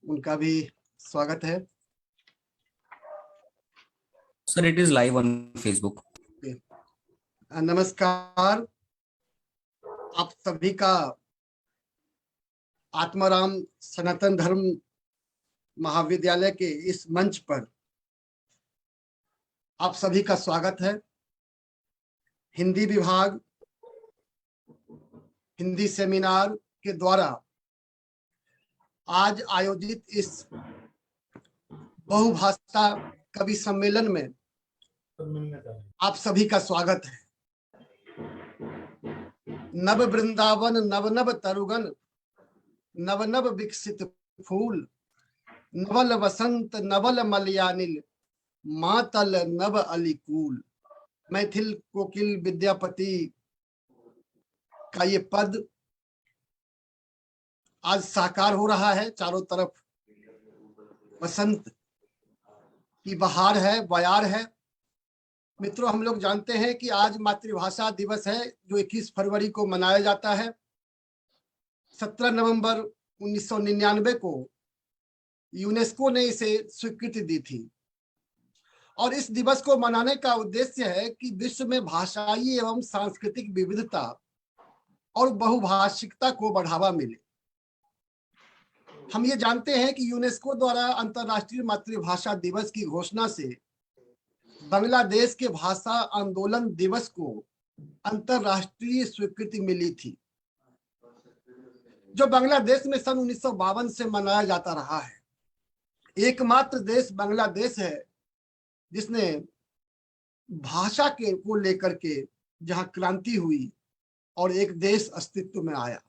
उनका भी स्वागत है। Sir, it is live on Facebook. नमस्कार, आप सभी का आत्माराम सनातन धर्म महाविद्यालय के इस मंच पर आप सभी का स्वागत है। हिंदी विभाग हिंदी सेमिनार के द्वारा आज आयोजित इस बहुभाषा कवि सम्मेलन में आप सभी का स्वागत है। नव वृंदावन नव नव तरुगन, नव नव विकसित फूल, नवल वसंत नवल मलयानिल, मातल नव अलिकूल। मैथिल कोकिल विद्यापति का ये पद आज साकार हो रहा है। चारों तरफ वसंत की बहार है, बयार है। मित्रों, हम लोग जानते हैं कि आज मातृभाषा दिवस है जो 21 फरवरी को मनाया जाता है। 17 नवंबर 1999 को यूनेस्को ने इसे स्वीकृति दी थी और इस दिवस को मनाने का उद्देश्य है कि विश्व में भाषाई एवं सांस्कृतिक विविधता और बहुभाषिकता को बढ़ावा मिले। हम ये जानते हैं कि यूनेस्को द्वारा अंतर्राष्ट्रीय मातृभाषा दिवस की घोषणा से बांग्लादेश के भाषा आंदोलन दिवस को अंतर्राष्ट्रीय स्वीकृति मिली थी, जो बांग्लादेश में सन 1952 से मनाया जाता रहा है। एकमात्र देश बांग्लादेश है जिसने भाषा के को लेकर के जहां क्रांति हुई और एक देश अस्तित्व में आया।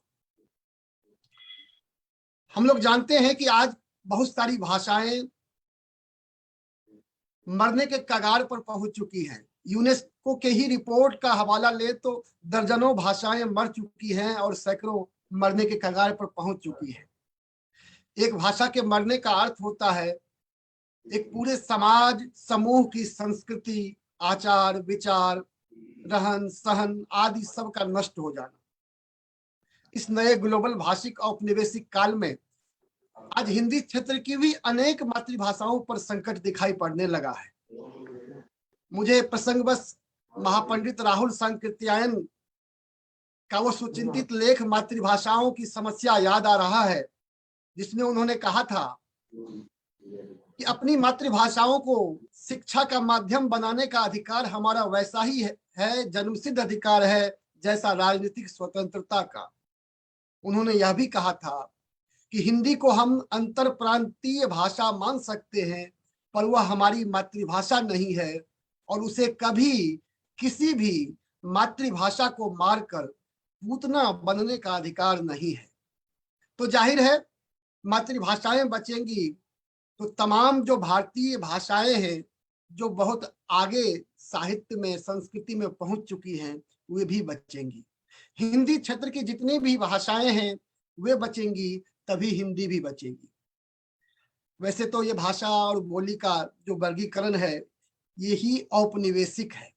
हम लोग जानते हैं कि आज बहुत सारी भाषाएं मरने के कगार पर पहुंच चुकी हैं। यूनेस्को के ही रिपोर्ट का हवाला ले तो दर्जनों भाषाएं मर चुकी हैं और सैकड़ों मरने के कगार पर पहुंच चुकी हैं। एक भाषा के मरने का अर्थ होता है एक पूरे समाज समूह की संस्कृति, आचार विचार, रहन सहन आदि सब का नष्ट हो जाना। इस नए ग्लोबल भाषिक औपनिवेशिक काल में आज हिंदी क्षेत्र की भी अनेक मातृभाषाओं पर संकट दिखाई पड़ने लगा है। मुझे प्रसंगवश महापंडित राहुल सांकृत्यायन का वो सुचिंतित लेख मातृभाषाओं की समस्या याद आ रहा है, जिसमें उन्होंने कहा था कि अपनी मातृभाषाओं को शिक्षा का माध्यम बनाने का अधिकार हमारा वैसा ही है, जन्मसिद्ध अधिकार है जैसा राजनीतिक स्वतंत्रता का। उन्होंने यह भी कहा था कि हिंदी को हम अंतर प्रांतीय भाषा मान सकते हैं, पर वह हमारी मातृभाषा नहीं है और उसे कभी किसी भी मातृभाषा को मारकर पूतना बनने का अधिकार नहीं है। तो जाहिर है मातृभाषाएं बचेंगी तो तमाम जो भारतीय भाषाएं हैं जो बहुत आगे साहित्य में, संस्कृति में पहुंच चुकी हैं, वे भी बचेंगी। हिंदी क्षेत्र की जितनी भी भाषाएं हैं वे बचेंगी, तभी हिंदी भी बचेगी। वैसे तो ये भाषा और बोली का जो वर्गीकरण है ये ही औपनिवेशिक है,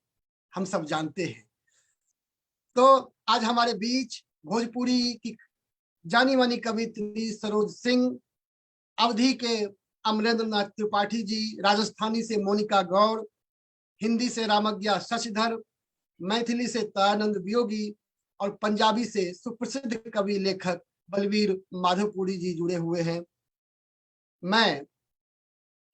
हम सब जानते हैं। तो आज हमारे बीच भोजपुरी की जानी मानी कवित्री सरोज सिंह, अवधी के अमरेंद्र नाथ त्रिपाठी जी, राजस्थानी से मोनिका गौड़, हिंदी से रामज्ञा शशिधर, मैथिली से तारानंद वियोगी और पंजाबी से सुप्रसिद्ध कवि लेखक बलवीर माधोपुरी जी जुड़े हुए हैं। मैं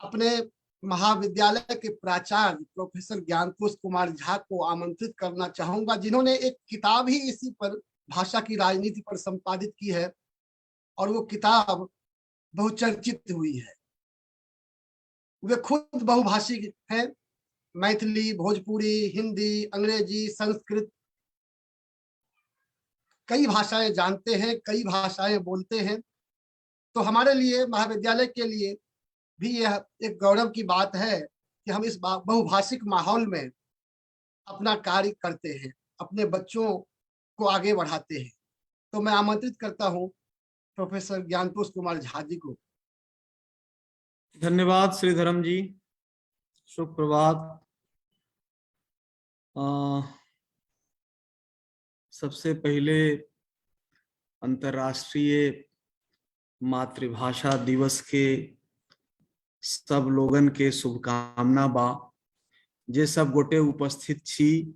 अपने महाविद्यालय के प्राचार्य प्रोफेसर ज्ञानतोष कुमार झा को आमंत्रित करना चाहूंगा, जिन्होंने एक किताब ही इसी पर, भाषा की राजनीति पर संपादित की है और वो किताब बहुचर्चित हुई है। वे खुद बहुभाषी हैं, मैथिली, भोजपुरी, हिंदी, अंग्रेजी, संस्कृत कई भाषाएं जानते हैं, कई भाषाएं बोलते हैं। तो हमारे लिए, महाविद्यालय के लिए भी यह एक गौरव की बात है कि हम इस बहुभाषिक माहौल में अपना कार्य करते हैं, अपने बच्चों को आगे बढ़ाते हैं। तो मैं आमंत्रित करता हूं प्रोफेसर ज्ञानतोष कुमार झा जी को। धन्यवाद श्री धर्म जी, शुभ प्रभात। सबसे पहले अंतर्राष्ट्रीय मातृभाषा दिवस के सब लोगन के शुभकामना बा। जे सब गोटे उपस्थित छी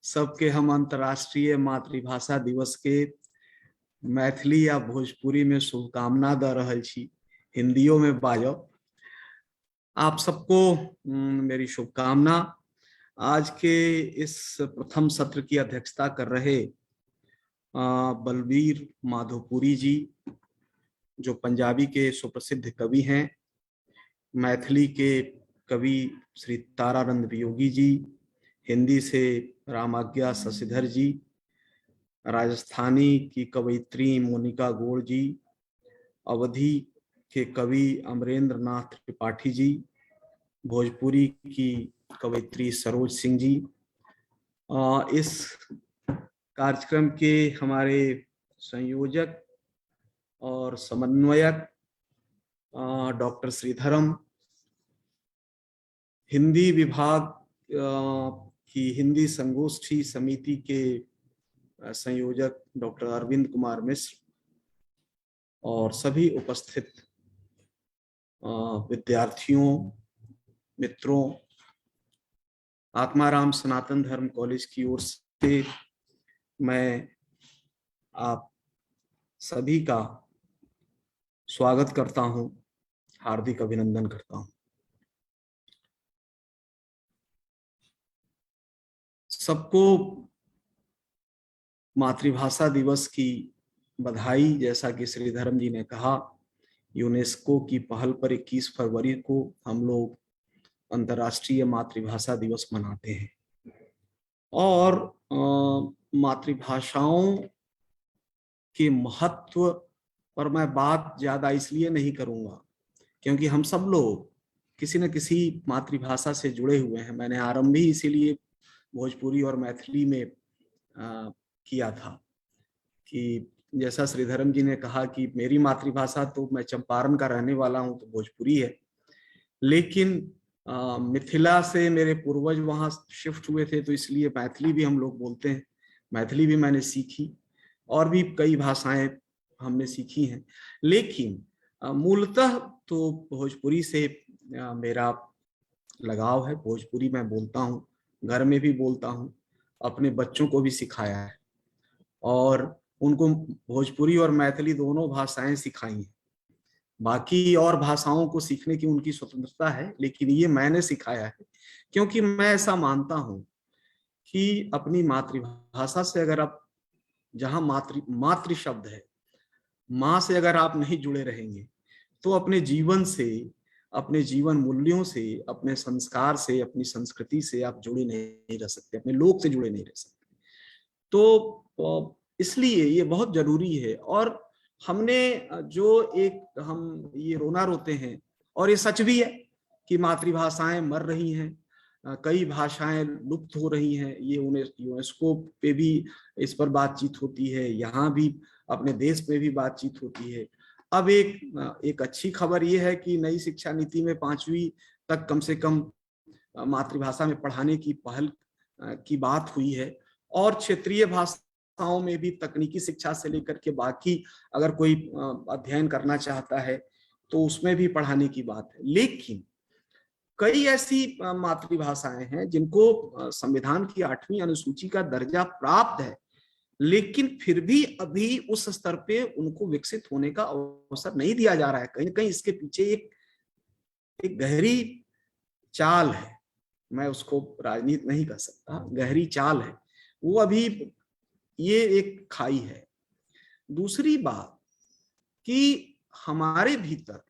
सबके हम अंतर्राष्ट्रीय मातृभाषा दिवस के मैथिली या भोजपुरी में शुभकामना द रहल छी, हिंदियो में बाजब। आप सबको मेरी शुभकामना। आज के इस प्रथम सत्र की अध्यक्षता कर रहे बलबीर माधोपुरी जी, जो पंजाबी के सुप्रसिद्ध कवि हैं, मैथिली के कवि श्री तारानंद वियोगी जी, हिंदी से रामाज्ञा शशिधर जी, राजस्थानी की कवयित्री मोनिका गोड़ जी, अवधी के कवि अमरेंद्र नाथ त्रिपाठी जी, भोजपुरी की कवयित्री सरोज सिंह जी, इस कार्यक्रम के हमारे संयोजक और समन्वयक डॉक्टर श्रीधरम, हिंदी विभाग की हिंदी संगोष्ठी समिति के संयोजक डॉक्टर अरविंद कुमार मिश्र और सभी उपस्थित विद्यार्थियों, मित्रों, आत्माराम सनातन धर्म कॉलेज की ओर से मैं आप सभी का स्वागत करता हूं, हार्दिक अभिनंदन करता हूं। सबको मातृभाषा दिवस की बधाई। जैसा कि श्रीधरम जी ने कहा, यूनेस्को की पहल पर 21 फरवरी को हम लोग अंतर्राष्ट्रीय मातृभाषा दिवस मनाते हैं और मातृभाषाओं के महत्व पर मैं बात ज्यादा इसलिए नहीं करूंगा क्योंकि हम सब लोग किसी न किसी मातृभाषा से जुड़े हुए हैं। मैंने आरंभ ही इसीलिए भोजपुरी और मैथिली में किया था कि जैसा श्रीधरम जी ने कहा कि मेरी मातृभाषा तो मैं चंपारण का रहने वाला हूँ तो भोजपुरी है, लेकिन मिथिला से मेरे पूर्वज वहाँ शिफ्ट हुए थे तो इसलिए मैथिली भी हम लोग बोलते हैं, मैथिली भी मैंने सीखी और भी कई भाषाएं हमने सीखी हैं, लेकिन मूलतः तो भोजपुरी से मेरा लगाव है। भोजपुरी मैं बोलता हूँ, घर में भी बोलता हूँ, अपने बच्चों को भी सिखाया है और उनको भोजपुरी और मैथिली दोनों भाषाएं सिखाई हैं। बाकी और भाषाओं को सीखने की उनकी स्वतंत्रता है, लेकिन ये मैंने सिखाया है क्योंकि मैं ऐसा मानता हूँ कि अपनी मातृभाषा से अगर आप, जहाँ मातृ मातृ शब्द है, माँ से अगर आप नहीं जुड़े रहेंगे तो अपने जीवन से, अपने जीवन मूल्यों से, अपने संस्कार से, अपनी संस्कृति से आप जुड़े नहीं रह सकते, अपने लोक से जुड़े नहीं रह सकते। तो इसलिए ये बहुत जरूरी है। और हमने जो एक, हम ये रोना रोते हैं और ये सच भी है कि मातृभाषाएं मर रही हैं, कई भाषाएं लुप्त हो रही हैं, ये यूनेस्को पे भी इस पर बातचीत होती है, यहाँ भी अपने देश में भी बातचीत होती है। अब एक अच्छी खबर ये है कि नई शिक्षा नीति में 5वीं तक कम से कम मातृभाषा में पढ़ाने की पहल की बात हुई है और क्षेत्रीय भाषाओं में भी तकनीकी शिक्षा से लेकर के बाकी अगर कोई अध्ययन करना चाहता है तो उसमें भी पढ़ाने की बात है। लेकिन कई ऐसी मातृभाषाएं हैं जिनको संविधान की 8वीं अनुसूची का दर्जा प्राप्त है, लेकिन फिर भी अभी उस स्तर पे उनको विकसित होने का अवसर नहीं दिया जा रहा है। कहीं कहीं इसके पीछे एक गहरी चाल है, मैं उसको राजनीति नहीं कर सकता, गहरी चाल है वो, अभी ये एक खाई है। दूसरी बात कि हमारे भीतर,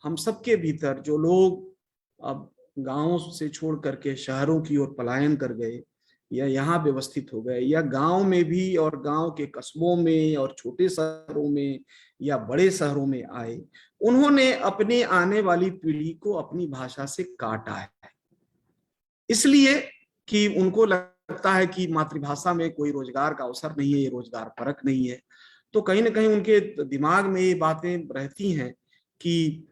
हम सबके भीतर जो लोग अब गांवों से छोड़ करके शहरों की ओर पलायन कर गए या यहाँ व्यवस्थित हो गए, या गांव में भी और गांव के कस्बों में और छोटे शहरों में या बड़े शहरों में आए, उन्होंने अपने आने वाली पीढ़ी को अपनी भाषा से काटा है, इसलिए कि उनको लगता है कि मातृभाषा में कोई रोजगार का अवसर नहीं है, ये रोजगार परक नहीं है। तो कहीं ना कहीं उनके दिमाग में ये बातें रहती हैं कि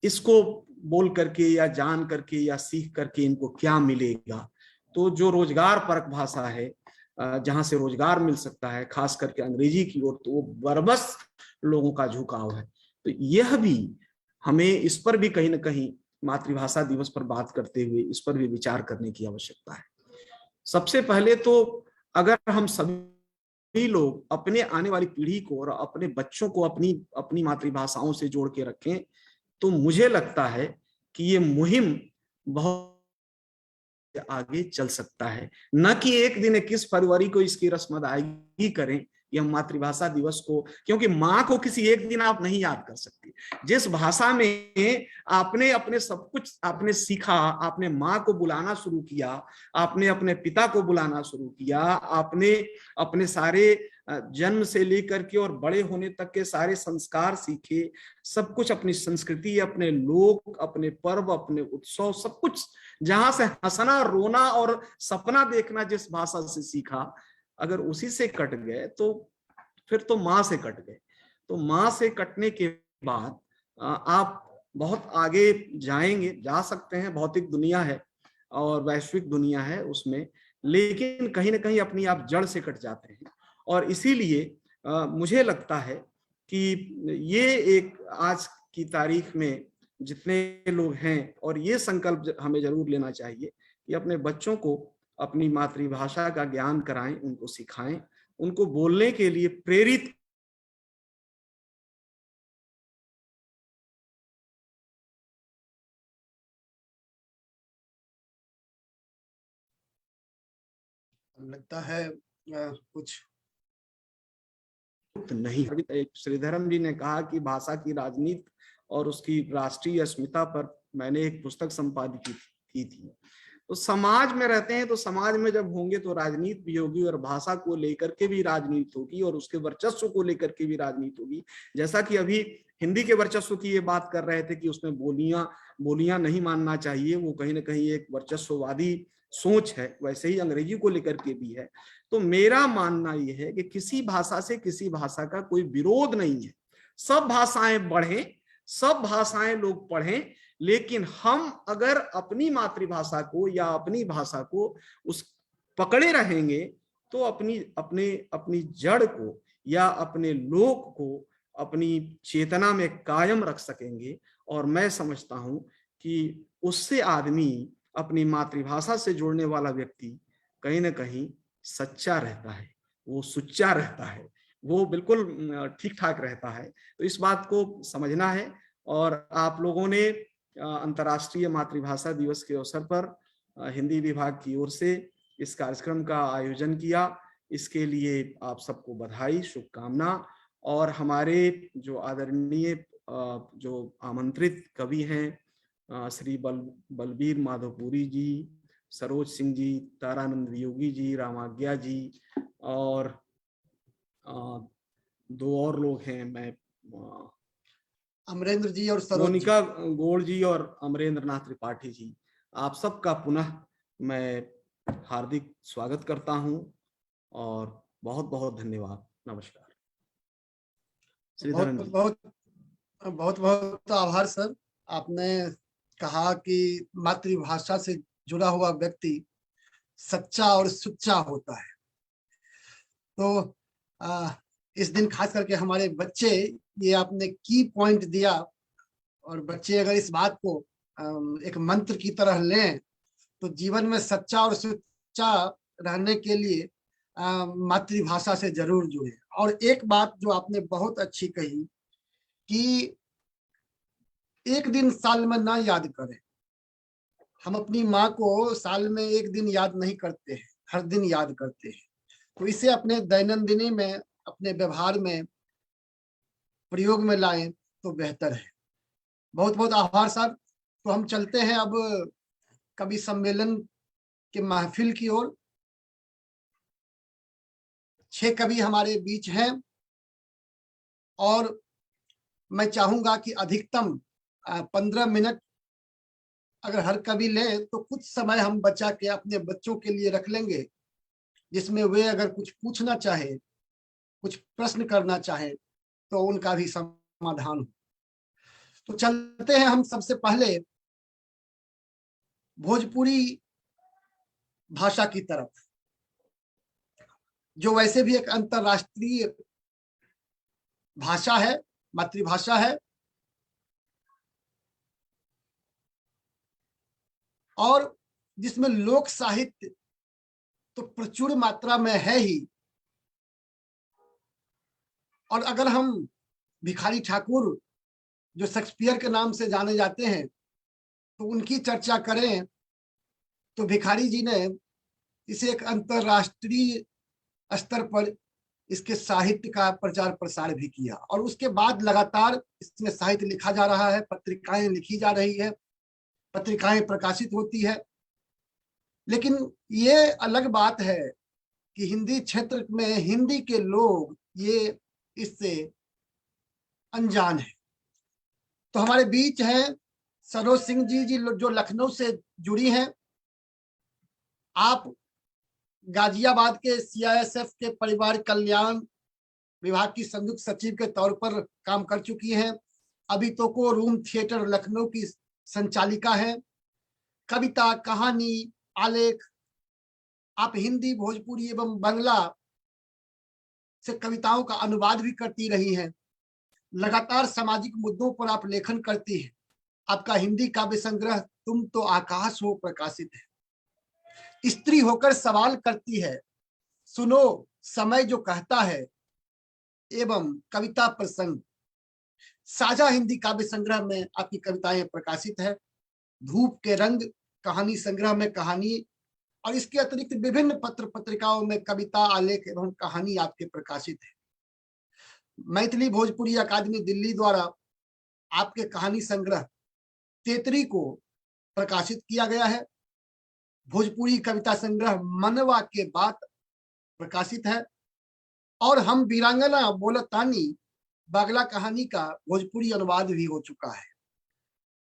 इसको बोल करके या जान करके या सीख करके इनको क्या मिलेगा। तो जो रोजगार परक भाषा है, जहां से रोजगार मिल सकता है, खास करके अंग्रेजी की ओर, तो वो बरबस लोगों का झुकाव है। तो यह भी हमें इस पर भी कहीं ना कहीं मातृभाषा दिवस पर बात करते हुए इस पर भी विचार करने की आवश्यकता है। सबसे पहले तो अगर हम सभी लोग अपने आने वाली पीढ़ी को और अपने बच्चों को अपनी अपनी मातृभाषाओं से जोड़ के रखें, तो मुझे लगता है कि ये मुहिम बहुत आगे चल सकता है। न कि एक दिन 21 फरवरी को इसकी रस्म अदायगी करें कि हम मातृभाषा दिवस को, क्योंकि माँ को किसी एक दिन आप नहीं याद कर सकते। जिस भाषा में आपने अपने सब कुछ आपने सीखा, आपने माँ को बुलाना शुरू किया, आपने अपने पिता को बुलाना शुरू किया, आपने अपने सारे जन्म से लेकर के और बड़े होने तक के सारे संस्कार सीखे, सब कुछ अपनी संस्कृति, अपने लोक, अपने पर्व, अपने उत्सव, सब कुछ जहां से हंसना, रोना और सपना देखना जिस भाषा से सीखा, अगर उसी से कट गए तो फिर तो माँ से कट गए। तो माँ से कटने के बाद आप बहुत आगे जाएंगे, जा सकते हैं, भौतिक दुनिया है और वैश्विक दुनिया है उसमें, लेकिन कहीं ना कहीं अपनी आप जड़ से कट जाते हैं। और इसीलिए मुझे लगता है कि ये एक आज की तारीख में जितने लोग हैं, और ये संकल्प हमें जरूर लेना चाहिए कि अपने बच्चों को अपनी मातृभाषा का ज्ञान कराएं, उनको सिखाएं, उनको बोलने के लिए प्रेरित। लगता है कुछ नहीं। श्रीधरन जी ने कहा कि भाषा की राजनीति और उसकी राष्ट्रीय अस्मिता पर मैंने एक पुस्तक संपादित की थी। तो समाज में रहते हैं तो समाज में जब होंगे तो राजनीति भी होगी, और भाषा को लेकर के भी राजनीति होगी, और उसके वर्चस्व को लेकर के भी राजनीति होगी। जैसा कि अभी हिंदी के वर्चस्व की ये बात कर रहे थे कि उसमें बोलियां नहीं मानना चाहिए, वो कहीं ना कहीं एक वर्चस्ववादी सोच है, वैसे ही अंग्रेजी को लेकर के भी है। तो मेरा मानना यह है कि किसी भाषा से किसी भाषा का कोई विरोध नहीं है, सब भाषाएं बढ़ें, सब भाषाएं लोग पढ़ें, लेकिन हम अगर अपनी मातृभाषा को या अपनी भाषा को उस पकड़े रहेंगे तो अपनी अपने अपनी जड़ को या अपने लोक को अपनी चेतना में कायम रख सकेंगे। और मैं समझता हूं कि उससे आदमी, अपनी मातृभाषा से जुड़ने वाला व्यक्ति कहीं ना कहीं सच्चा रहता है, वो सुच्चा रहता है, वो बिल्कुल ठीक ठाक रहता है। तो इस बात को समझना है। और आप लोगों ने अंतर्राष्ट्रीय मातृभाषा दिवस के अवसर पर हिंदी विभाग की ओर से इस कार्यक्रम का आयोजन किया, इसके लिए आप सबको बधाई, शुभकामना। और हमारे जो आदरणीय जो आमंत्रित कवि हैं श्री बलबीर माधोपुरी जी, सरोज सिंह जी, तारानंद योगी जी, रामाज्ञा जी और दो और लोग हैं, मैं अमरेंद्र जी और सरोज मोनिका गोड़ जी और अमरेंद्र नाथ त्रिपाठी जी, आप सबका पुनः मैं हार्दिक स्वागत करता हूं और बहुत बहुत धन्यवाद। नमस्कार। बहुत बहुत बहुत बहुत आभार सर। आपने कहा कि मातृभाषा से जुड़ा हुआ व्यक्ति सच्चा और सुच्चा होता है, तो इस दिन खास करके हमारे बच्चे, ये आपने की पॉइंट दिया, और बच्चे अगर इस बात को एक मंत्र की तरह लें तो जीवन में सच्चा और सुच्चा रहने के लिए मातृभाषा से जरूर जुड़े। और एक बात जो आपने बहुत अच्छी कही कि एक दिन साल में ना याद करें, हम अपनी माँ को साल में एक दिन याद नहीं करते हैं, हर दिन याद करते हैं। तो इसे अपने दैनंदिनी में, अपने व्यवहार में प्रयोग में लाएं तो बेहतर है। बहुत बहुत आभार साहब। तो हम चलते हैं अब कवि सम्मेलन के महफिल की ओर। 6 कवि हमारे बीच हैं और मैं चाहूंगा कि अधिकतम 15 मिनट अगर हर कवि ले तो कुछ समय हम बचा के अपने बच्चों के लिए रख लेंगे, जिसमें वे अगर कुछ पूछना चाहे, कुछ प्रश्न करना चाहे तो उनका भी समाधान हो। तो चलते हैं हम सबसे पहले भोजपुरी भाषा की तरफ, जो वैसे भी एक अंतरराष्ट्रीय भाषा है, मातृभाषा है। और जिसमें लोक साहित्य तो प्रचुर मात्रा में है ही। और अगर हम भिखारी ठाकुर जो शेक्सपियर के नाम से जाने जाते हैं तो उनकी चर्चा करें तो भिखारी जी ने इसे एक अंतरराष्ट्रीय स्तर पर इसके साहित्य का प्रचार प्रसार भी किया और उसके बाद लगातार इसमें साहित्य लिखा जा रहा है, पत्रिकाएं लिखी जा रही है, पत्रिकाएं प्रकाशित होती है। लेकिन ये अलग बात है कि हिंदी क्षेत्र में हिंदी के लोग ये इससे अनजान है। तो हमारे बीच हैं सरोज सिंह जी जी जो लखनऊ से जुड़ी हैं। आप गाजियाबाद के CISF के परिवार कल्याण विभाग की संयुक्त सचिव के तौर पर काम कर चुकी हैं। अभी तो को रूम थिएटर लखनऊ की संचालिका है। कविता, कहानी, आलेख, आप हिंदी, भोजपुरी एवं बांग्ला से कविताओं का अनुवाद भी करती रही हैं। लगातार सामाजिक मुद्दों पर आप लेखन करती हैं। आपका हिंदी काव्य संग्रह तुम तो आकाश हो प्रकाशित है। स्त्री होकर सवाल करती है, सुनो समय जो कहता है एवं कविता प्रसंग साझा हिंदी काव्य संग्रह में आपकी कविताएं प्रकाशित है। धूप के रंग कहानी संग्रह में कहानी और इसके अतिरिक्त विभिन्न पत्र पत्रिकाओं में कविता, आलेख एवं कहानी आपके प्रकाशित है। मैथिली भोजपुरी अकादमी दिल्ली द्वारा आपके कहानी संग्रह तेतरी को प्रकाशित किया गया है। भोजपुरी कविता संग्रह मनवा के बात प्रकाशित है और हम वीरांगना बोलतानी बागला कहानी का भोजपुरी अनुवाद भी हो चुका है।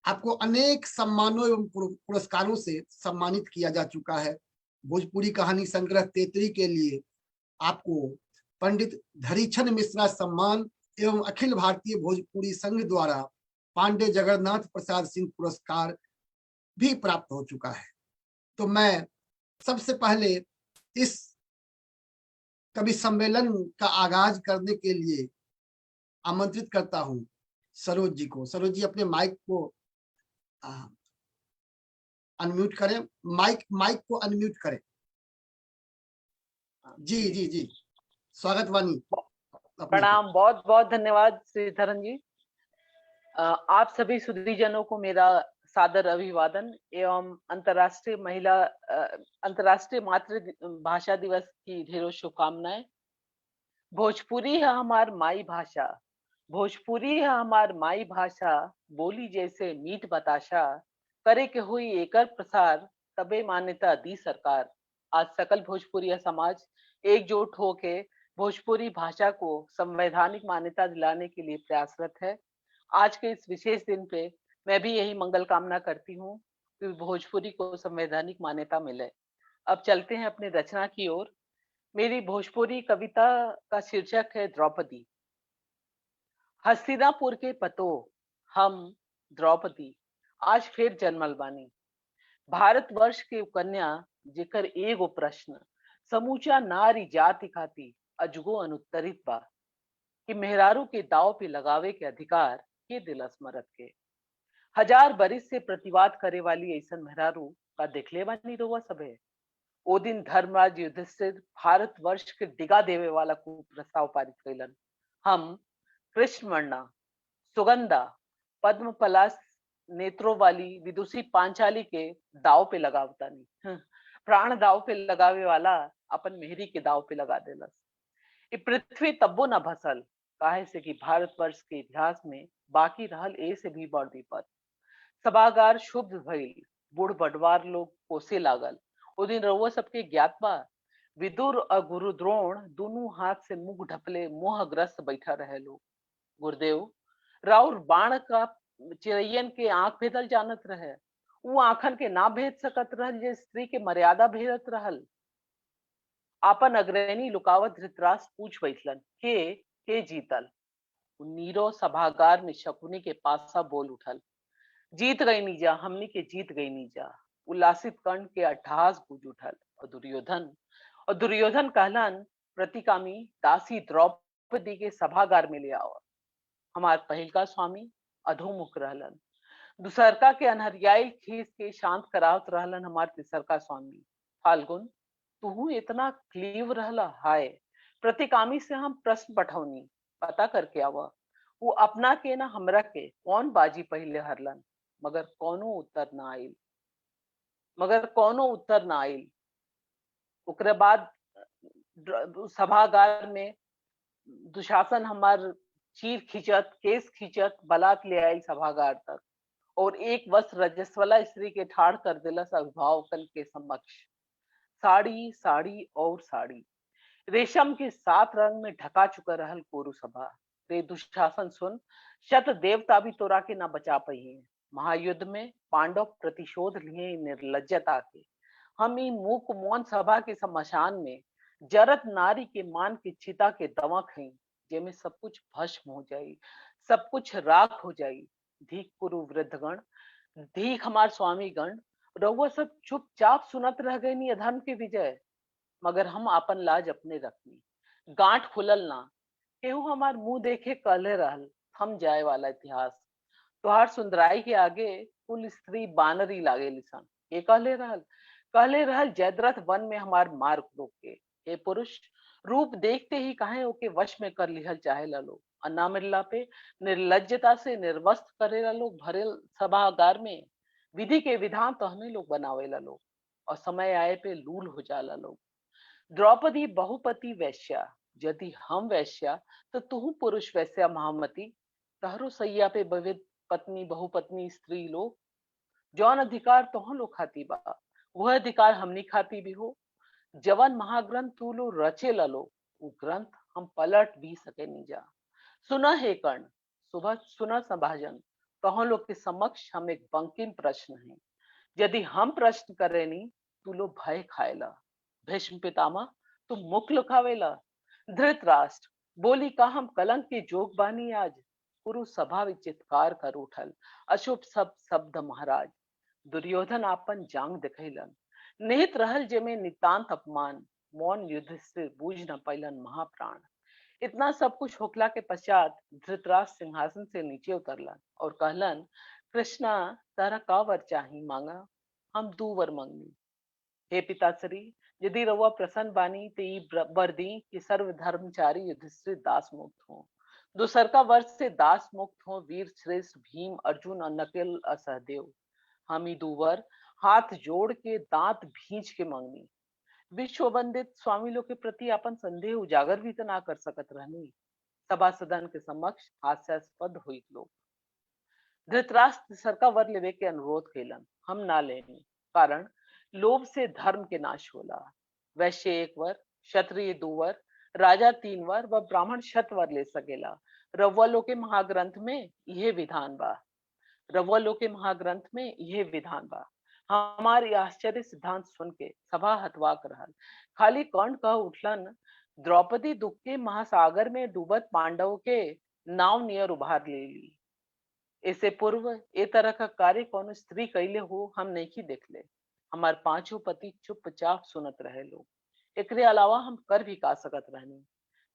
आपको अनेक सम्मानों एवं पुरस्कारों से सम्मानित किया जा चुका है। भोजपुरी कहानी संग्रह तेतरी के लिए आपको पंडित धरीछन मिश्रा सम्मान एवं अखिल भारतीय भोजपुरी संघ द्वारा पांडे जगन्नाथ प्रसाद सिंह पुरस्कार भी प्राप्त हो चुका है। तो मैं सबसे पहले इस कवि सम्मेलन का आगाज करने के लिए आमंत्रित करता हूं सरोज जी को। सरोज जी अपने माइक को अनम्यूट करें, माइक को अनम्यूट करें। जी जी जी, स्वागत वानी। प्रणाम, बहुत बहुत धन्यवाद श्रीधरन जी। आप सभी सुधीजनों को मेरा सादर अभिवादन एवं अंतर्राष्ट्रीय मातृभाषा दिवस की ढेरों शुभकामनाएं। भोजपुरी है हमार माई भाषा, भोजपुरी है हमार माई भाषा, बोली जैसे मीठ बताशा, करे के हुई एकर प्रसार, तबे मान्यता दी सरकार। आज सकल भोजपुरिया समाज एकजुट होके भोजपुरी भाषा को संवैधानिक मान्यता दिलाने के लिए प्रयासरत है। आज के इस विशेष दिन पे मैं भी यही मंगल कामना करती हूँ कि भोजपुरी को संवैधानिक मान्यता मिले। अब चलते हैं अपनी रचना की ओर। मेरी भोजपुरी कविता का शीर्षक है द्रौपदी। हस्तिनापुर के पतो हम द्रौपदी आज फिर जन्मल बानी। भारतवर्ष के कन्या जेकर एगो प्रश्न समूचा नारी जाति खाती अजगो अनुत्तरित बा कि मेहरारू के दाव पे लगावे के अधिकार के दिलस मरद के। हजार बरिस से प्रतिवाद करे वाली ऐसन मेहरारू का देखले बानी रोवा सबे। ओ दिन धर्मराज युधिष्ठिर भारतवर्ष के डिगा देवे वाला कुप्रस्ताव पारित कैलन। हम कृष्णवर्णा, सुगंधा, पद्म पलाश नेत्रों वाली विदुषी पांचाली के दाव पे लगावता नहीं। प्राण दाव पे लगावे वाला अपन मेहरी के दाव पे लगा देलस। ये पृथ्वी तब्बो न भसल, काहे से कि भारतवर्ष के इतिहास में बाकी रहल ए से भी बड़ विपद। सभागार शुभ भइल, बूढ़ बडवार लोग कोसे लागल। ओ दिन रउआ सबके ज्ञात बा, विदुर और गुरु द्रोण दोनों हाथ से मुंह ढपले मोहग्रस्त बैठा रहे लोग। गुरुदेव राउर बाण का चिरैयन के आंख भेदल जानत रहे, उ आंखन के ना भेद सकत रहल जे स्त्री के मर्यादा भेदत रहल। आपन अग्रणी लुकावत धृतराष्ट्र पूछ बैठलन के जीतल। नीरो सभागार में शकुनी के पासा बोल उठल, जीत गई नीजा, हमनी के जीत गई नीजा। उल्लासित कर्ण के अट्ठहास गूंज उठल और दुर्योधन कहलन प्रतिकामी दासी द्रौपदी द्रौपदी के सभागार में ले आओ। हमार पहिलका स्वामी अधोमुख रहलन, दूसरका के अनहरियाई खींच के शांत करावत रहलन हमार तिसरका स्वामी। फाल्गुन, तुहू इतना क्लीव रहला? हाय, प्रतिकामी से हम प्रश्न पठौनी, पता करके आवा वो अपना के ना हमरा के कौन बाजी पहले हरलन, मगर कोनो उत्तर ना आइल, मगर कोनो उत्तर ना आइल। ओकरे बाद सभागार में दुशासन हमार चीर खींचत, केस खींचत बलात् ले आई सभागार तक और एक वस्त्र रजस्वला स्त्री के ठाड़ कर दिलस अभिभावकन के समक्ष। साड़ी, साड़ी और साड़ी, रेशम के 7 रंग में ढका चुका रहल कोरु सभा। रे दुशासन सुन, शत देवता भी तोरा के ना बचा पही। महायुद्ध में पांडव प्रतिशोध लिए निर्लज्जता के। हम ई मूक मौन सभा के शमशान में जरत नारी के मान के चिता के दवा खई, जेमे सब कुछ भस्म हो जाई, सब कुछ राख हो जाई। धीक कुरु वृद्धगण, धीक हमार स्वामीगण, रउआ सब चुपचाप सुनत रह गए नी अधर्म के विजय, मगर हम अपन लाज अपने रखनी। गांठ खुलल ना, केहू हमार मुंह देखे कहले रहल थम जाए वाला इतिहास। तुहार सुंदराई के आगे कुल स्त्री बानरी लागे लिसन। ये कहले रहल, कहले रहल जयद्रथ वन में हमार मार्ग रोक के। हे पुरुष, रूप देखते ही काहे ओके वश में कर लिहल चाहे ला लोग, अन्ना मिलला पे निर्लज्जता से निर्वस्त्र करेला लोग भरेल सभागार में। विधि के विधान तो हमें लोग बनावेला लोग और समय आए पे लूल हो जाला लोग। द्रौपदी बहुपति वैश्या, यदि हम वैश्या तो तुहू पुरुष वैश्या महामती। तहरो सैया पे विविध पत्नी बहुपत्नी स्त्री लोग, जौन अधिकार तोह लोग खाती बा वह अधिकार हमनी खाती भी हो। जवन महाग्रंथ तू लो रचे लो, वो ग्रंथ हम पलट भी सके नहीं जा। सुना हे कर्ण, सुबह सुना संभाजन, तोह लोग के समक्ष हम एक बंकिम प्रश्न है। यदि हम प्रश्न करे नी तू लो भय खाएला। भीष्म पितामह तू मुख लुकावेला। धृतराष्ट्र बोली का हम कलंक के जोग बानी आज। कुरु सभा चित्कार कर उठल, अशुभ सब शब्द महाराज। दुर्योधन आपन जांग दिखैलन, निहित रहल जेमे नितांत अपमान। मौन युधिष्ठिर बूझ न पैलन महाप्राण। इतना सब कुछ होखला के पश्चात धृतराष्ट्र सिंहासन से नीचे उतरलन और कहलन, कृष्णा तारा का वर चाही मांगा, हम दू वर मांगनी। हे पिताश्री, यदि रउआ प्रसन्न बानी तो ई वर दी कि सर्वधर्मचारी युधिष्ठिर दास मुक्त हो। दूसर का वर से दास मुक्त हो वीर श्रेष्ठ भीम अर्जुन और नकुल और सहदेव। हम ई दू वर हाथ जोड़ के दांत भींच के मांगनी। विश्ववंदित स्वामी लोग के प्रति अपन संदेह उजागर भी तो ना कर सकत रहनी। सभा सदन के समक्ष हास्यास्पद हुई लोग। धृतराष्ट्र सरका वर लेवे के अनुरोध कैलन, हम ना लेनी, कारण लोभ से धर्म के नाश होला। वैश्य एक वर, क्षत्रिय दो वर, राजा तीन वर व ब्राह्मण शत वर ले सकेला। रउआ लोग के महाग्रंथ में यह विधान बा, रउआ लोग के महाग्रंथ में यह विधान बा। हमारे आश्चर्य सिद्धांत सुन के सभा हतवाक रहल। खाली कर्ण कह उठलन, द्रौपदी दुख के महासागर में डूबत पांडव के नाव नियर उभार ले ली। ऐसे पूर्व ए तरह का कार्य कोनो स्त्री कैले हो हम नहीं देख ले। हमार पांचों पति चुपचाप सुनत रहे लोग। एकरे अलावा हम कर भी का सकत रहनी।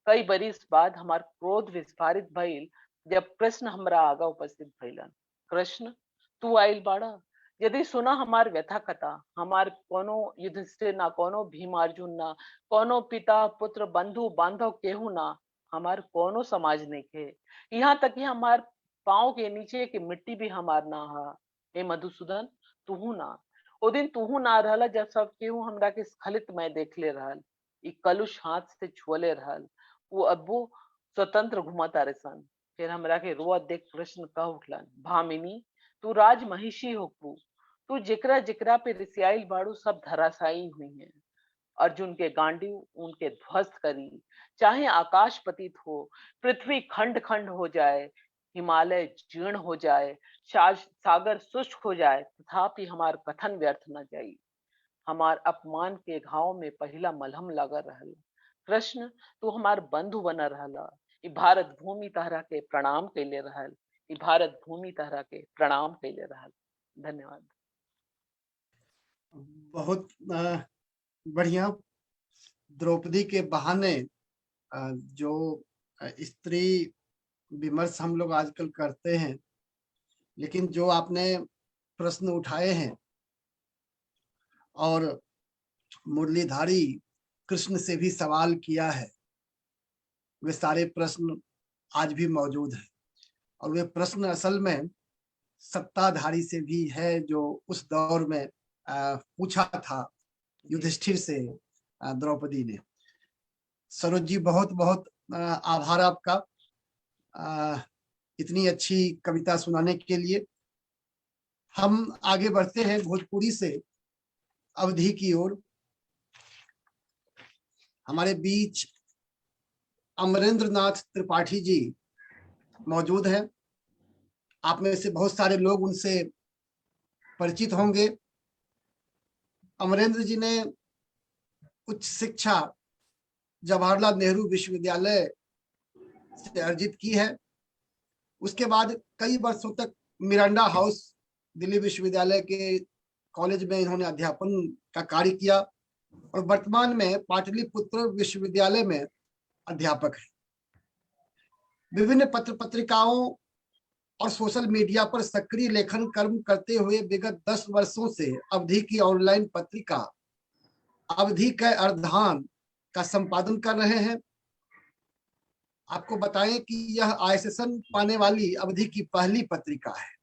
कई बरिस बाद हमार क्रोध विस्फारित भइल जब कृष्ण हमरा आगा उपस्थित भइलन। कृष्ण तू आइल बाड़ा, यदि सुना हमार व्यथा कथा, हमार कोनो युधिष्ठिर ना, कोनो भीम अर्जुन ना, कोनो पिता पुत्र बंधु बांधव केहू ना, हमार कोनो समाज नहीं खे। यहाँ तक कि हमार पाँव के नीचे की मिट्टी भी हमार ना हा। हे मधुसूदन तुहू ना, ओ दिन तुहू ना रहला जब सब केहू हमरा के स्खलित मैं देखले रहल, ई कलुष हाथ से छुअले रहल, वो अब्बो स्वतंत्र घुमाता रे सन। फिर हमरा के रोआ देख कृष्ण कह उठलन, भामिनी तू राज महिषी होकू, तू जिकरा जिकरा पे रिसियाइल बाड़ू सब धराशायी हुई हैं। अर्जुन के गांडी उनके ध्वस्त करी, चाहे आकाश पतित हो, पृथ्वी खंड खंड हो जाए, हिमालय जीर्ण हो जाए, सागर शुष्क हो जाए, तथापि हमार कथन व्यर्थ न जाई। हमार अपमान के घाव में पहला मलहम लगा रहल। कृष्ण तू हमार बंधु बना रहला, ई भारत भूमि तहरा के प्रणाम कैले रहल, ई भारत भूमि तहरा के प्रणाम कैले रहल। धन्यवाद। बहुत बढ़िया। द्रौपदी के बहाने जो स्त्री विमर्श हम लोग आजकल करते हैं, लेकिन जो आपने प्रश्न उठाए हैं और मुरलीधारी कृष्ण से भी सवाल किया है, वे सारे प्रश्न आज भी मौजूद हैं। और वे प्रश्न असल में सत्ताधारी से भी है जो उस दौर में पूछा था युधिष्ठिर से द्रौपदी ने। सरोज जी, बहुत बहुत आभार आपका इतनी अच्छी कविता सुनाने के लिए। हम आगे बढ़ते हैं भोजपुरी से अवधि की ओर। हमारे बीच अमरेंद्र नाथ त्रिपाठी जी मौजूद हैं। आप में से बहुत सारे लोग उनसे परिचित होंगे। अमरेंद्र जी ने उच्च शिक्षा जवाहरलाल नेहरू विश्वविद्यालय से अर्जित की है। उसके बाद कई वर्षों तक मिरांडा हाउस दिल्ली विश्वविद्यालय के कॉलेज में इन्होंने अध्यापन का कार्य किया और वर्तमान में पाटलिपुत्र विश्वविद्यालय में अध्यापक हैं। विभिन्न पत्र पत्रिकाओं और सोशल मीडिया पर सक्रिय लेखन कर्म करते हुए विगत 10 वर्षों से अवधि की ऑनलाइन पत्रिका अवधि के अर्धान का संपादन कर रहे हैं। आपको बताएं कि यह आईएसएसएन पाने वाली अवधि की पहली पत्रिका है।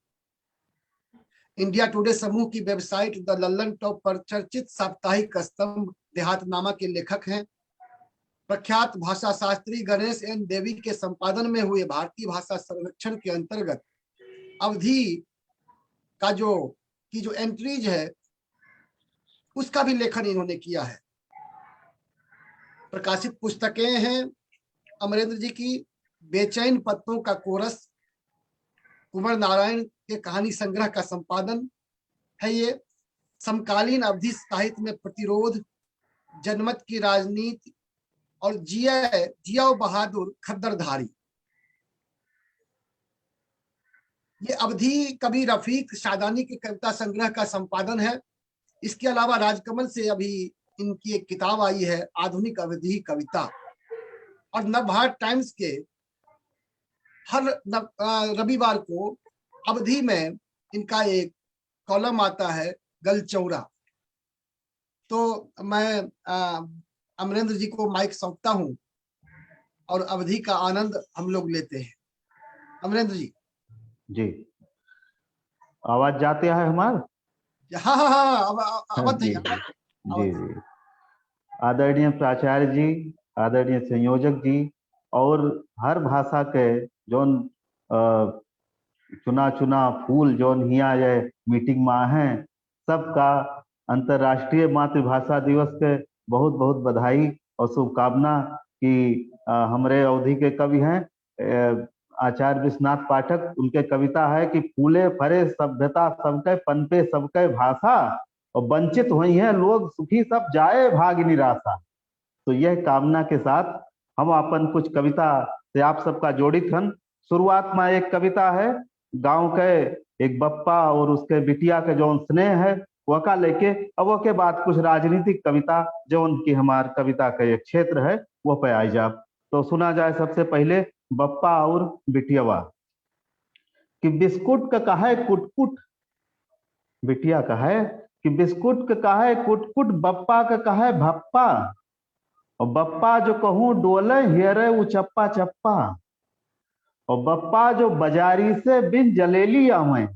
इंडिया टुडे समूह की वेबसाइट the Lallan top पर चर्चित साप्ताहिक स्तंभ देहातनामा के लेखक हैं। प्रख्यात भाषा शास्त्री गणेश एन देवी के संपादन में हुए भारतीय भाषा सर्वेक्षण के अंतर्गत अवधि का जो एंट्रीज है उसका भी लेखन इन्होंने किया है। प्रकाशित पुस्तकें हैं अमरेंद्र जी की बेचैन पत्तों का कोरस, कुंवर नारायण के कहानी संग्रह का संपादन है ये, समकालीन अवधि साहित्य में प्रतिरोध, जनमत की राजनीति और जिया बहादुर खद्दरधारी। ये अवधि कवि रफीक शादानी के कविता संग्रह का संपादन है। इसके अलावा राजकमल से अभी इनकी एक किताब आई है आधुनिक अवधि कविता। और नवभारत टाइम्स के हर रविवार को अवधि में इनका एक कॉलम आता है गलचौरा। तो मैं अमरेंद्र जी को माइक सौंपता हूं और अवधि का आनंद हम लोग लेते हैं। अमरेंद्र जी। जी, आवाज जाते है हमार? हाँ हाँ हाँ, आवाज जी जी जी। आदरणीय प्राचार्य जी, आदरणीय संयोजक जी और हर भाषा के जोन चुना चुना फूल जोन हिया ये मीटिंग में हैं, सबका अंतर्राष्ट्रीय मातृभाषा दिवस के बहुत बहुत बधाई और शुभकामना कि हमरे अवधि के कवि हैं आचार्य विश्वनाथ पाठक। उनके कविता है कि फूले फरे सभ्यता सबके पनपे सबके भाषा और वंचित हुई हैं लोग सुखी सब जाए भाग निराशा। तो यह कामना के साथ हम अपन कुछ कविता से आप सबका जोड़ित हन। शुरुआत में एक कविता है गांव के एक बप्पा और उसके बिटिया के जो स्नेह है वह का लेके, अब वो के बाद कुछ राजनीतिक कविता जो उनकी हमार कविता का एक क्षेत्र है वो पे आई जा। तो सुना जाए सबसे पहले बप्पा और बिटियावा कि बिस्कुट का कहा है कुटकुट, बिटिया का है कि बिस्कुट का कहा है कुटकुट, बप्पा का कहा है भप्पा, और बप्पा जो कहूँ डोले हेरे उ चप्पा चप्पा, और बप्पा जो बाजारी से बिन जलेली आवे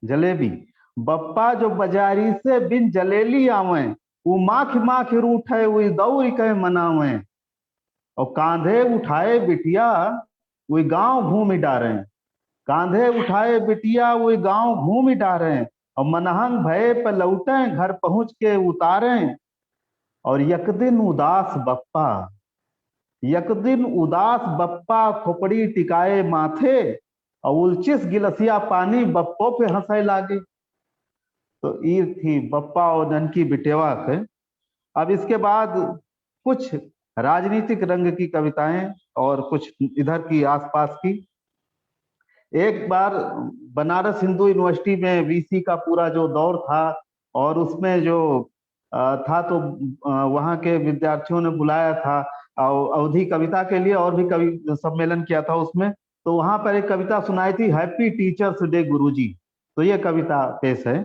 जलेबी, बप्पा जो बाजारी से बिन जलेली आवे वो माख माख रूठे वो दौड़ के मनावे, और कांधे उठाए बिटिया वो गांव घूम डारे, कांधे उठाए बिटिया वो गांव घूम डारे, और मनहंग भय पे लौटे घर पहुंच के उतारे, और यकदिन उदास बप्पा, यकदिन उदास बप्पा खोपड़ी टिकाए माथे, और उलचिस गिलसिया पानी बप्पो पे हंसे लागे। तो ये थी बप्पा और ननकी बिटेवा के। अब इसके बाद कुछ राजनीतिक रंग की कविताएं और कुछ इधर की आसपास की। एक बार बनारस हिंदू यूनिवर्सिटी में वीसी का पूरा जो दौर था और उसमें जो था तो वहाँ के विद्यार्थियों ने बुलाया था और अवधी कविता के लिए और भी कवि सम्मेलन किया था उसमें, तो वहां पर एक कविता सुनाई थी, हैप्पी टीचर्स डे गुरुजी। तो ये कविता पेश है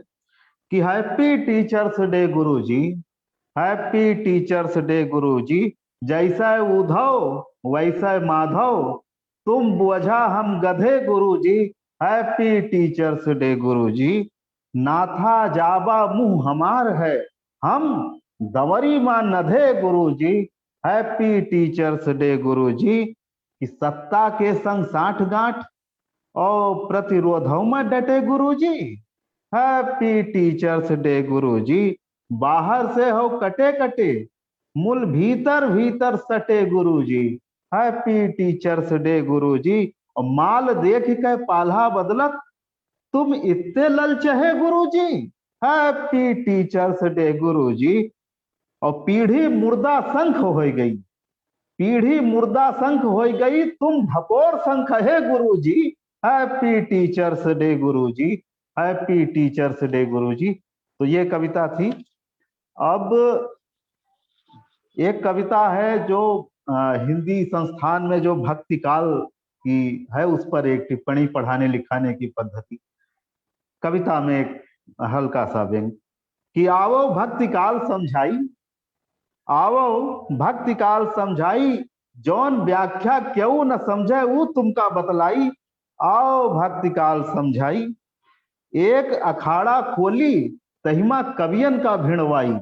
कि happy teachers day Guruji, happy teachers day Guruji, जैसा उद्धव वैसा माधव, तुम बोझा हम गधे गुरुजी, हैप्पी टीचर्स डे गुरुजी। नाथा जाबा मुंह हमार है, हम दवरी मां नधे गुरुजी, हैप्पी टीचर्स डे गुरुजी। कि सत्ता के संग साठ गांठ और प्रतिरोधों में डटे गुरुजी, हैप्पी टीचर्स डे गुरुजी। बाहर से हो कटे कटे, मूल भीतर भीतर सटे गुरुजी, हैप्पी टीचर्स डे गुरुजी। और माल देख के पाल्हा बदलत, तुम इतने ललचहे गुरुजी, हैप्पी टीचर्स डे गुरुजी। और पीढ़ी मुर्दा शंख हो गई, पीढ़ी मुर्दा शंख हो गई, तुम ढपोर शंख है गुरुजी, हैप्पी टीचर्स डे गुरुजी, हैप्पी टीचर्स डे गुरुजी। तो ये कविता थी। अब एक कविता है जो हिंदी संस्थान में जो भक्तिकाल की है, उस पर एक टिप्पणी, पढ़ाने लिखाने की पद्धति। कविता में एक हल्का सा व्यंग कि आवो भक्तिकाल समझाई, आवो भक्तिकाल समझाई, जौन व्याख्या क्यों न समझे वो तुमका बतलाई, आओ भक्तिकाल समझाई। एक अखाड़ा खोली तहिमा कवियन का भिड़वाई,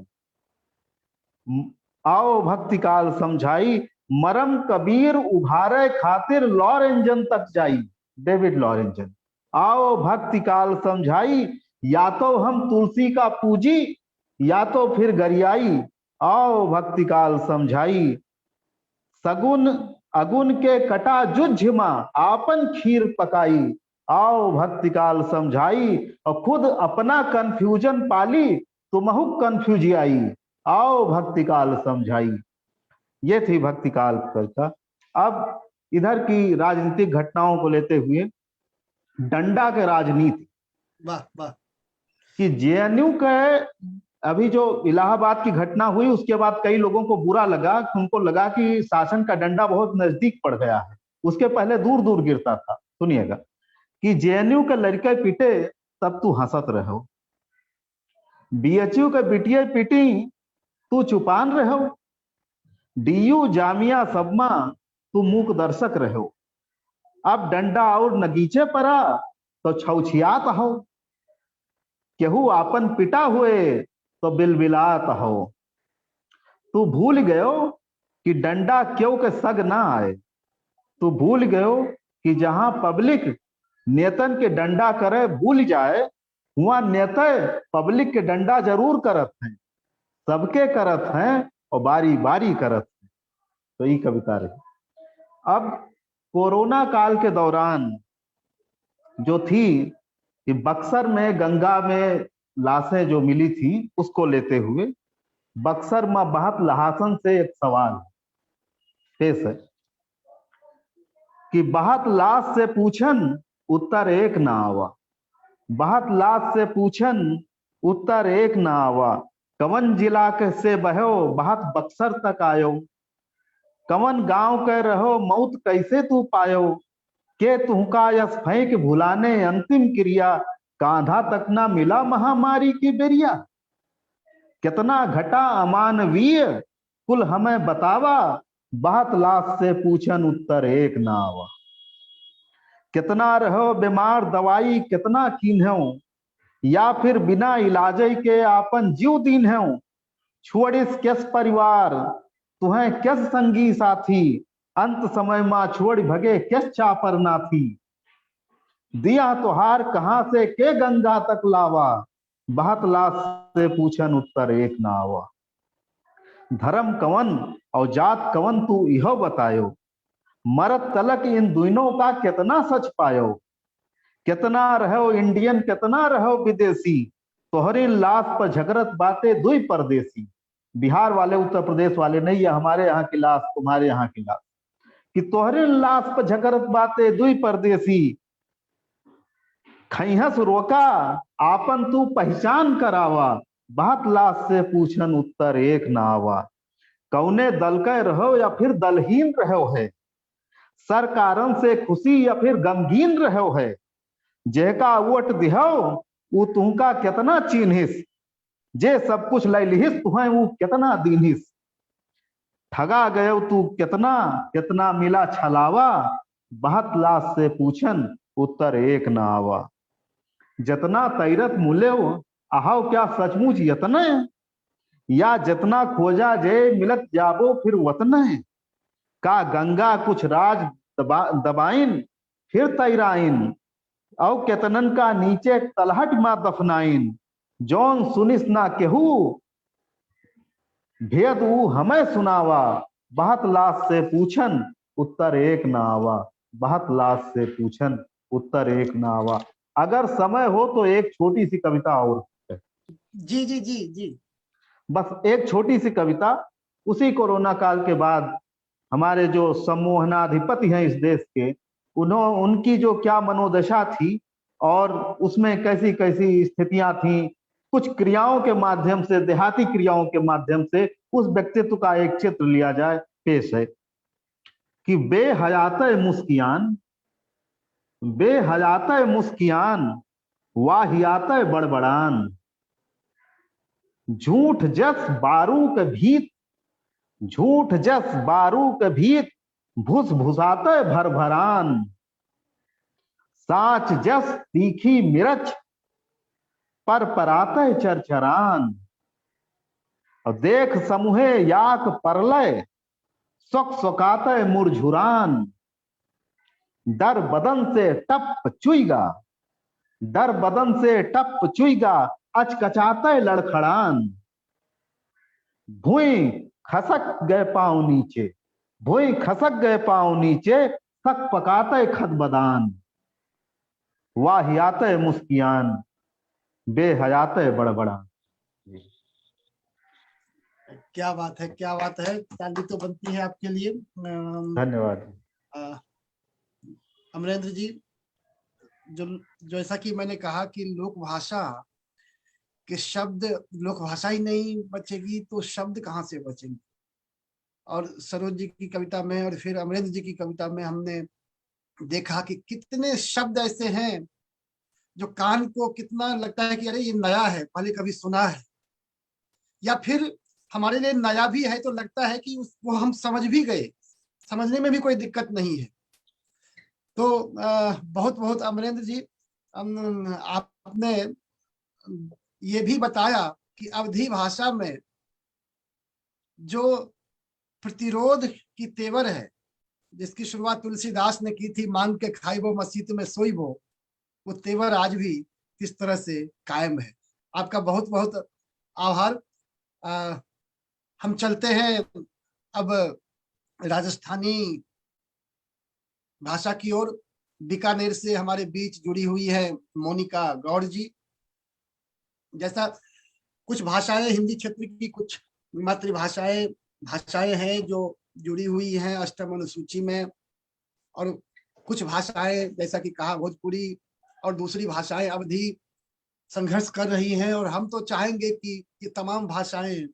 आओ भक्तिकाल समझाई। मरम कबीर उघारे खातिर लॉरेंजन तक जाई, डेविड लॉरेंजन। आओ भक्तिकाल समझाई, या तो हम तुलसी का पूजी या तो फिर गरियाई, आओ भक्तिकाल समझाई। सगुन अगुन के कटा जुझमा आपन खीर पकाई, आओ भक्तिकाल समझाई। और खुद अपना कंफ्यूजन पाली तुमहु कंफ्यूजियाई, आओ भक्तिकाल समझाई। ये थी भक्तिकाल कविता। अब इधर की राजनीतिक घटनाओं को लेते हुए डंडा के राजनीति, वाह वाह, कि जेएनयू के अभी जो इलाहाबाद की घटना हुई उसके बाद कई लोगों को बुरा लगा, उनको लगा कि शासन का डंडा बहुत नजदीक पड़ गया है, उसके पहले दूर दूर गिरता था। सुनिएगा कि जेएनयू के लड़के पीटे तब तू हंसत रहो, बीएचयू के बिटिया पीटी तू चुपान रहो, डीयू जामिया सबमा तू मूक दर्शक रहो, अब डंडा और नगीचे परा तो छौछियात हो, केहू आपन पिटा हुए तो बिलबिलात हो। तू भूल गयो कि डंडा क्यों के सग ना आए, तू भूल गयो कि जहां पब्लिक नेतन के डंडा करे भूल जाए, हुआ नेता पब्लिक के डंडा जरूर करत हैं, सबके करत हैं और बारी बारी करत हैं। तो ये कविता रही। अब कोरोना काल के दौरान जो थी कि बक्सर में गंगा में लाशें जो मिली थी उसको लेते हुए बक्सर में बहत लहासन से एक सवाल पेश है कि बहत लाश से पूछन उत्तर एक ना आवा, बहत लाश से पूछन उत्तर एक ना आवा, कवन जिला के से बहो बहत बक्सर तक आयो, कवन गांव के रहो मौत कैसे तू पायो, के तुहका यस फेंक भुलाने अंतिम क्रिया, कांधा तक ना मिला महामारी की बेरिया, कितना घटा अमानवीय कुल हमें बतावा, बहत लाश से पूछन उत्तर एक ना आवा, कितना रहो बीमार दवाई कितना कीन्हो, या फिर बिना इलाज के आपन जीव दीन है, छोड़िस किस परिवार तुहें किस संगी साथी, अंत समय मां छोड़ भगे किस चापर ना थी, दिया तुहार कहां से के गंगा तक लावा, बहत लाश से पूछन उत्तर एक ना आवा, धर्म कवन और जात कवन तू इहो बतायो, मरत तलक इन दोनों का कितना सच पायो, कितना रहो इंडियन कितना रहो विदेशी, तोहरी लाश पर झगड़त बातें दुई परदेसी। बिहार वाले उत्तर प्रदेश वाले नहीं है, हमारे यहाँ की लाश तुम्हारे यहाँ की लाश, कि तोहरी लाश पर झगड़त बातें दुई परदेसी, खैहस रोका आपन तू पहचान करावा, बात लाश से पूछन उत्तर एक ना आवा, कौने दल के रहो या फिर दलहीन रहो है, सरकारन से खुशी या फिर गमगीन रहो है, जेका वोट दिहो उ तुहका केतना चिन्हिस, जे सब कुछ लै लिहिस तुहें उ केतना दीन्हिस, ठगा गयो तू केतना केतना मिला छलावा, बहत लाश से पूछन उत्तर एक न आवा, जितना तैरत मुले आहाव क्या सचमुच यतने, या जितना खोजा जे मिलत जाबो फिर वतने, का गंगा कुछ राज दबाइन फिर तैराइन, औ केतनन का नीचे तलहट मा दफनाइन, जौन सुनिस ना केहू भेद ऊ हमें सुनावा, बहत लाश से पूछन उत्तर एक ना आवा, बहत लाश से पूछन उत्तर एक ना आवा। अगर समय हो तो एक छोटी सी कविता और। जी जी जी जी, बस एक छोटी सी कविता। उसी कोरोना काल के बाद हमारे जो सम्मोहनाधिपति हैं इस देश के, उनकी जो क्या मनोदशा थी और उसमें कैसी कैसी स्थितियां थी, कुछ क्रियाओं के माध्यम से, देहाती क्रियाओं के माध्यम से उस व्यक्तित्व का एक चित्र लिया जाए, पेश है कि बेहयात मुस्कियान, बेहयात मुस्कियान वाहियात बड़बड़ान, झूठ जस बारू के भीत, झूठ जस बारू के भीत भुस भुसाते भरभरान, साच जस तीखी मिर्च पर पराते चरचरान, और देख समूहे याक परलय सुक सुकाते मुरझुरान, डर बदन से टप चुईगा, डर बदन से टप चुईगा अचकचाते लड़खड़ान, भुई खसक गए पांव नीचे, भुई खसक गए पांव नीचे सक पकाते खदबदान, वाहियाते मुस्कियान बेहयाते बड़बड़ा। क्या बात है, क्या बात है, ताली तो बनती है आपके लिए। धन्यवाद। अमरेंद्र जी, जो जैसा कि मैंने कहा कि लोक भाषा के शब्द, लोक भाषा ही नहीं बचेगी तो शब्द कहाँ से बचेंगे। और सरोज जी की कविता में और फिर अमरेंद्र जी की कविता में हमने देखा कि कितने शब्द ऐसे हैं जो कान को कितना लगता है कि अरे ये नया है, पहले कभी सुना है, या फिर हमारे लिए नया भी है तो लगता है कि वो हम समझ भी गए, समझने में भी कोई दिक्कत नहीं है। तो बहुत बहुत अमरेंद्र जी, आपने ये भी बताया कि अवधी भाषा में जो प्रतिरोध की तेवर है, जिसकी शुरुआत तुलसीदास ने की थी, मांग के खाइबो मसीत में सोइबो, वो तेवर आज भी किस तरह से कायम है। आपका बहुत बहुत आभार। हम चलते हैं अब राजस्थानी भाषा की ओर। बीकानेर से हमारे बीच जुड़ी हुई है मोनिका गौड़ जी। जैसा कुछ भाषाएं हिंदी क्षेत्र की, कुछ मातृभाषाएं भाषाएं हैं जो जुड़ी हुई हैं अष्टम अनुसूची में, और कुछ भाषाएं जैसा कि कहा भोजपुरी और दूसरी भाषाएं अवधि संघर्ष कर रही हैं, और हम तो चाहेंगे कि ये तमाम भाषाएं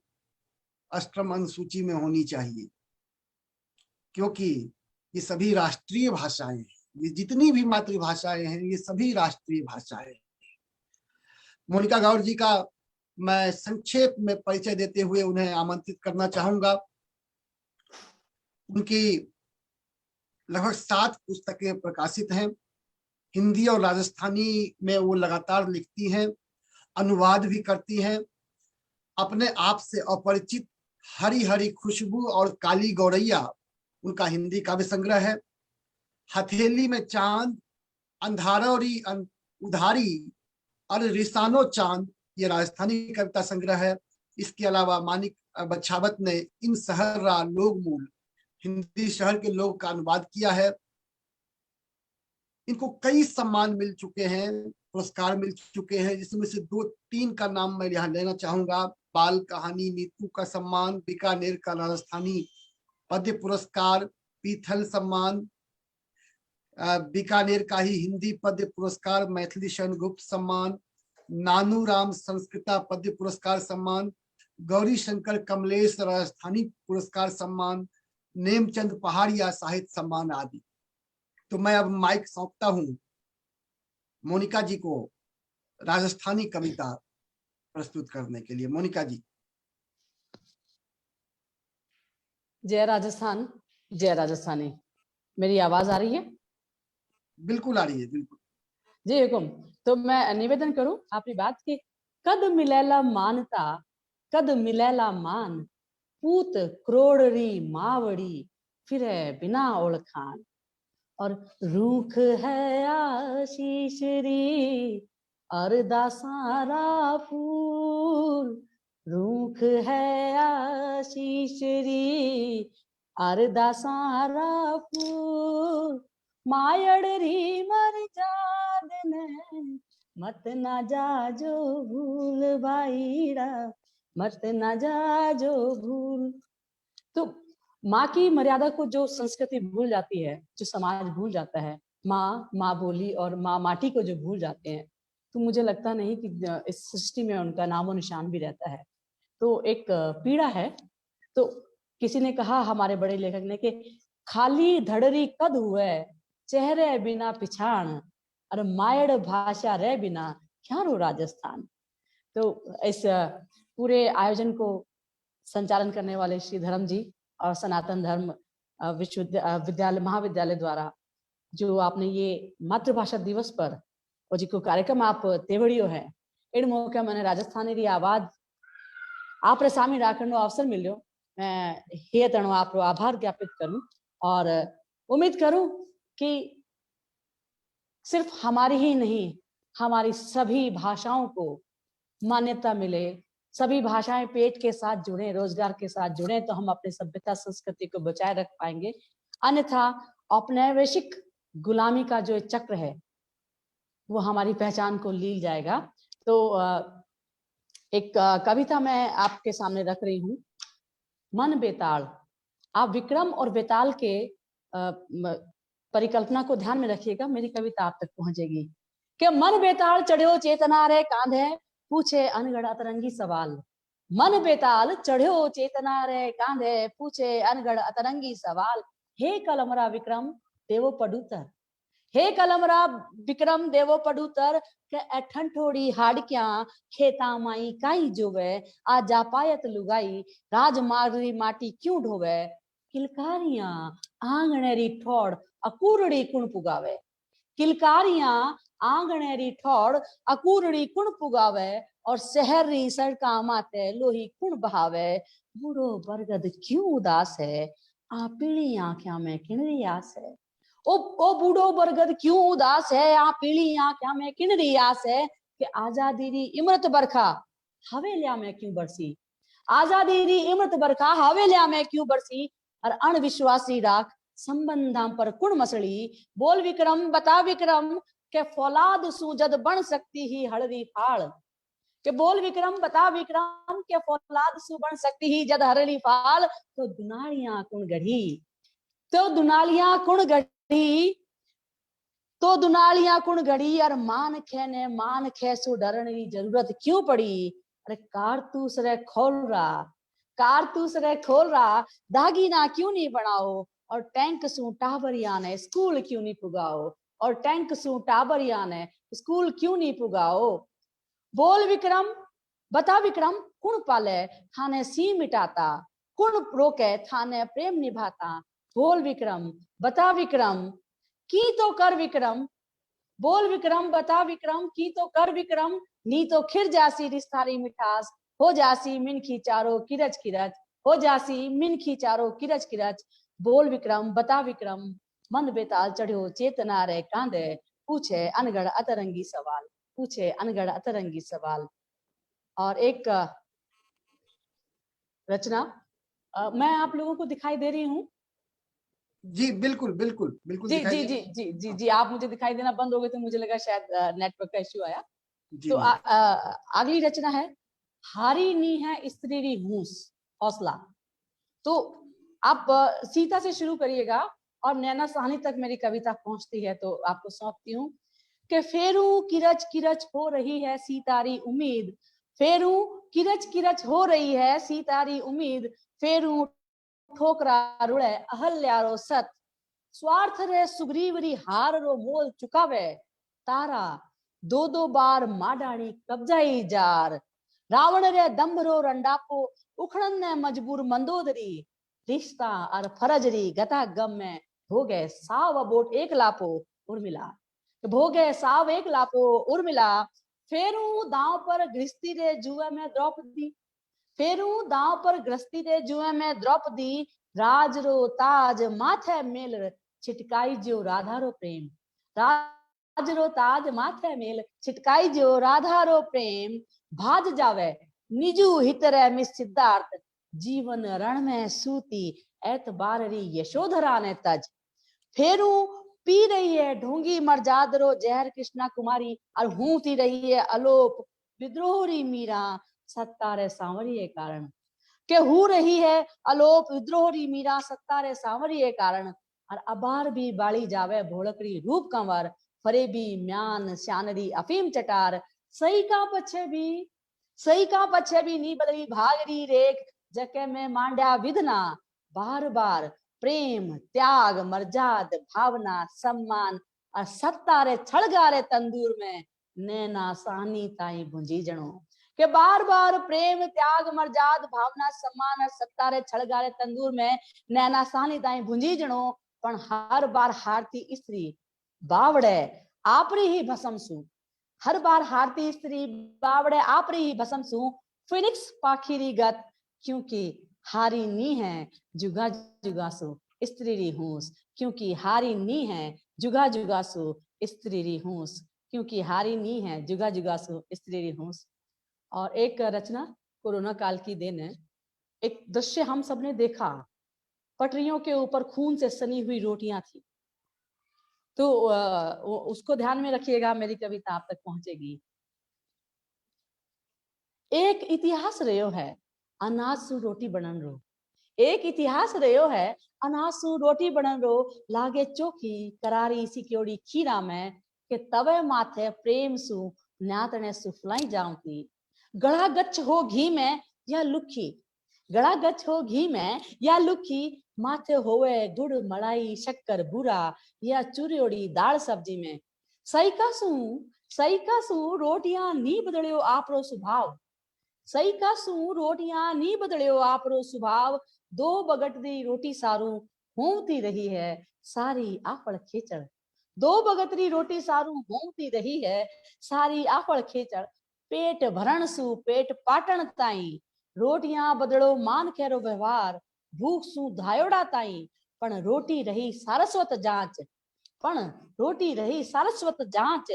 अष्टम अनुसूची में होनी चाहिए, क्योंकि ये सभी राष्ट्रीय भाषाएं हैं। ये जितनी भी मातृभाषाएं हैं ये सभी राष्ट्रीय भाषाएं हैं। मोनिका गौड़ जी का मैं संक्षेप में परिचय देते हुए उन्हें आमंत्रित करना चाहूंगा। उनकी लगभग 7 पुस्तकें प्रकाशित हैं। हिंदी और राजस्थानी में वो लगातार लिखती हैं, अनुवाद भी करती हैं। अपने आप से अपरिचित हरी हरी खुशबू और काली गौरैया उनका हिंदी काव्य संग्रह है। हथेली में चांद, अंधारोरी उधारी और रिसानो चांद, ये राजस्थानी कविता संग्रह है। इसके अलावा मानिक बच्छावत ने इन शहर रा लोग मूल, हिंदी शहर के लोग का अनुवाद किया है। इनको कई सम्मान मिल चुके हैं, पुरस्कार मिल चुके हैं, जिसमें से 2-3 का नाम मैं यहाँ लेना चाहूंगा। बाल कहानी नीतू का सम्मान, बीकानेर का राजस्थानी पद्य पुरस्कार, पीथल सम्मान, बीकानेर का ही हिंदी पद्य पुरस्कार, मैथिली शरण गुप्त सम्मान, नानू राम संस्कृता पद्य पुरस्कार सम्मान, गौरी शंकर कमलेश राजस्थानी पुरस्कार सम्मान, नेमचंद पहाड़िया साहित्य सम्मान आदि। तो मैं अब माइक सौंपता हूँ मोनिका जी को राजस्थानी कविता प्रस्तुत करने के लिए। मोनिका जी। जय राजस्थान, जय राजस्थानी। मेरी आवाज आ रही है? बिल्कुल आ रही है, बिल्कुल। जी हुकुम। तो मैं निवेदन करूं आपकी बात की, कद मिलेला मानता कद मिलेला मान, पूत क्रोड़री मावड़ी फिरे बिना ओळखान। और रूख है आशीष री अरदासारा फूल, रूख है आशीष री अरदासारा फूल, मायड़ री मर जाद ने मत ना जाजो भूल भाईड़ा, मत ना जाजो भूल। तो माँ की मर्यादा को जो संस्कृति भूल जाती है, जो समाज भूल जाता है, माँ, माँ बोली और माँ माटी को जो भूल जाते हैं, तो मुझे लगता नहीं कि इस सृष्टि में उनका नामो निशान भी रहता है। तो एक पीड़ा है। तो किसी ने कहा, हमारे बड़े लेखक ने, कि खाली धड़री कद हुए चेहरे बिना पिछाण, और मायड़ भाषा रे बिना क्या रो राजस्थान। तो इस पूरे आयोजन को संचालन करने वाले श्री धर्म जी और सनातन धर्म विश्वविद्यालय महाविद्यालय द्वारा जो आपने ये मातृभाषा दिवस पर और जी को कार्यक्रम आप तेवड़ियो है, इन मौके मैंने राजस्थानी री आवाज आप रे सामने राखण अवसर मिलो। मैं हे तणो आप आभार ज्ञापित करूं और उम्मीद करूं कि सिर्फ हमारी ही नहीं, हमारी सभी भाषाओं को मान्यता मिले, सभी भाषाएं पेट के साथ जुड़े, रोजगार के साथ जुड़े, तो हम अपनी सभ्यता संस्कृति को बचाए रख पाएंगे। अन्यथा औपनिवेशिक गुलामी का जो चक्र है वो हमारी पहचान को लील जाएगा। तो एक कविता मैं आपके सामने रख रही हूँ, मन बेताल। आप विक्रम और बेताल के परिकल्पना को ध्यान में रखिएगा, मेरी कविता आप तक पहुंचेगी। कि मन बेताल चढ़ो चेतना रे कांधे, पूछे अनगढ़ अतरंगी सवाल। मन बेताल चढ़ो चेतना रे कांधे, पूछे अनगढ़ अतरंगी सवाल। हे कलमरा विक्रम देवो पडूतर, हे कलमरा विक्रम देवो पडूतर, के एठन ठोड़ी हाड़क्या खेता माई काई जोवे, आ जापायत लुगाई राजमार्ग माटी क्यों ढोवे, किलकारियां आंगणेरी ठोड़ अकूरड़ी कुण पुगावे, किलकारियां आंगणेरी ठोड़ अकूरड़ी कुण पुगावे, और शहर री सड़का माथे लोही कुण बहावे, बूढ़ो बरगद क्यों उदास है, आ पीली आंख्या में किणरी आस है। ओ बूढ़ो बरगद क्यों उदास है, आ पीली आंख्या में किणरी आस है, कि आजादी री इमरत बरखा हवेलिया में क्यों बरसी, आजादी री इमरत बरखा हवेलिया में क्यों बरसी, और अणविश्वासी राख संबंधा पर कुण मसड़ी, बोल विक्रम बता विक्रम के फौलाद सू जद बन सकती ही हड़री फाड़, के बोल विक्रम बता विक्रम के फौलाद सू बन सकती ही जद हरली फाल, तो दुनालियां कुण गढ़ी, तो दुनालियां कुण गढ़ी, तो दुनालियां कुण गढ़ी, और मान खे ने मान खे सु डरण की जरूरत क्यों पड़ी, अरे कारतूस रे खोल रहा, कारतूस रे खोल रहा दागीना क्यों नहीं बनाओ, और टैंक सू टाबरिया ने स्कूल क्यों नहीं पुगाओ, और टैंक सू टाबरिया ने स्कूल क्यों नहीं पुगाओ। बोल विक्रम बता विक्रम कुण पाले थाने सी मिटाता, कुण रोके थाने प्रेम निभाता, बोल विक्रम बता विक्रम की तो कर विक्रम, बोल विक्रम बता विक्रम की तो कर विक्रम, नी तो खिर जासी रिश्तारी मिठास, हो जासी मिनखी चारो किरच किरच, हो जासी मिनखी चारो किरच किरच। बोल विक्रम बता विक्रम मन बेताल चढ़ो चेतना रे कांधे, पूछे अनगढ़ अतरंगी सवाल, पूछे अनगढ़ अतरंगी सवाल। और एक रचना मैं आप लोगों को दिखाई दे रही हूँ। जी बिल्कुल बिल्कुल बिल्कुल। जी जी जी जी जी जी, आप मुझे दिखाई देना बंद हो गए तो मुझे लगा शायद नेटवर्क का इश्यू आया। तो अगली रचना है हारी नी है स्त्री री हूस हौसला। तो आप सीता से शुरू करिएगा और नैना साहनी तक मेरी कविता पहुंचती है, तो आपको सौंपती हूँ कि फेरू किरच किरच हो रही है सीतारी उम्मीद, फेरू किरच किरच हो रही है सीतारी उम्मीद, फेरू ठोकरा रुड़े अहल्यारो सत। स्वार्थ रे सुग्रीव री हार रो मोल चुकावे, तारा दो दो बार माडाणी कब्जाई जार। रावण रे दंभ रो रंडापो उखड़न ने मजबूर मंदोदरी, रिश्ता और फरज री गता गम में भोगे साव अबोट एक लापो उर्मिला, भोगे साव एक लापो उर्मिला। फेरू दांव पर गृहस्थी रे जुए में द्रौपदी, फेरू दांव पर गृहस्थी रे जुए में द्रौपदी, राज रो ताज माथे मेल छिटकाई जो राधा रो प्रेम, राज रो ताज माथे मेल छिटकाई जो राधा रो प्रेम। भाज जावे निजू हित रे मिस सिद्धार्थ, जीवन रण में सूती एतबार री यशोधरा ने तज। फेरू पी रही है ढोंगी मरजाद रो जहर कृष्णा कुमारी, और हूती रही है अलोप विद्रोह री मीरा सत्ता रे सांवरिये कारण। के who रही है अलोप विद्रोह री मीरा सत्ता रे सांवरिये कारण। और अबार भी बाली जावे भोलकरी रूप कंवर, फरेबी म्यान श्यानरी अफीम चटार। सही का पछे भी, सही का पछे भी नी बदली भागरी रेख, जके में मांड्या विधना बार बार। प्रेम त्याग मर्जाद भावना सम्मान, और सत्ता रे छड़गारे तंदूर में नैना सानी ताई भुंजी जणो। के बार बार प्रेम त्याग मर्जाद भावना सम्मान और सत्ता रे छड़गारे तंदूर में नैना सानी ताई भुंजी जणो। पण हर बार हारती स्त्री बावड़े आपरी ही भसम सु, हर बार हारती स्त्री बावड़े आपरी ही भसम सु। फिनिक्स पाखीरी गत, क्योंकि हारी नी है जुगा जुगा सु स्त्री री होश, क्योंकि हारी नी है जुगा जुगा सु स्त्री री होश, क्योंकि हारी नी है जुगा जुगा सु स्त्री री होश। और एक रचना कोरोना काल की then है। एक दृश्य हम सबने देखा, पटरियों के ऊपर खून से सनी हुई रोटियां थी। तो उसको ध्यान में रखिएगा, मेरी कविता आप तक पहुंचेगी। एक इतिहास रहो है अनाज सु रोटी बनन रो, एक इतिहास रहो है अनाज सु रोटी बनन रो। लागे चोखी करारी सिक्योड़ी खीरा में, के तवे माथे प्रेम सु न्यातने सुफलाई जाऊती। गड़ा गच्छ हो घी में या लुखी, गड़ा गच्छ हो घी में या लुखी, माथे होवे गुड़ मलाई शक्कर बुरा या चुरियोड़ी दाल सब्जी में। सही का सू रोटियां नी बदलियो आपरो स्वभाव, सही का सू रोटियां नी बदलियो आपरो स्वभाव। दो बगट दी रोटी सारू होती रही है सारी आफड़ खेचड़, दो बगत री रोटी सारू होती रही है सारी आफड़ खेचड़। पेट भरण सू पेट पाटण ताई, रोटियां बदलो मान खेरो व्यवहार। भूख सू धायोड़ा ताई, पण रोटी रही सारस्वत जांच, पण रोटी रही सारस्वत जांच।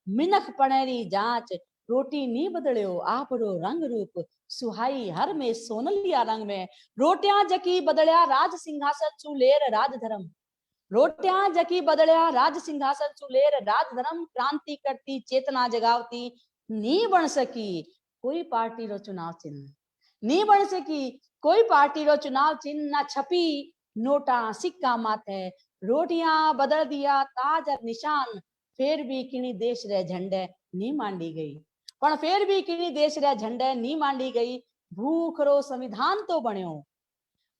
मिनख पणेरी जांच, रोटी नी बदलियो आपरो रंग रूप, सुहाई हर में सोनलिया रंग में। रोटियां जकी बदलिया राज सिंहासन सू लेर राजधर्म, रोटियां जकी बदलिया राज सिंहासन सू लेर राजधर्म। क्रांति करती चेतना जगावती, नी बन सकी कोई पार्टी रो चुनाव चिन्ह, नी बन सकी कोई पार्टी रो चुनाव चिन्ह। ना छपी नोटा सिक्का माथे, रोटियां बदल दिया ताज और निशान। फिर भी किणी देश रे झंडे नी मांडी गई, पण फिर भी किणी देश रे झंडे नी मांडी गई। भूख रो संविधान तो बण्यो,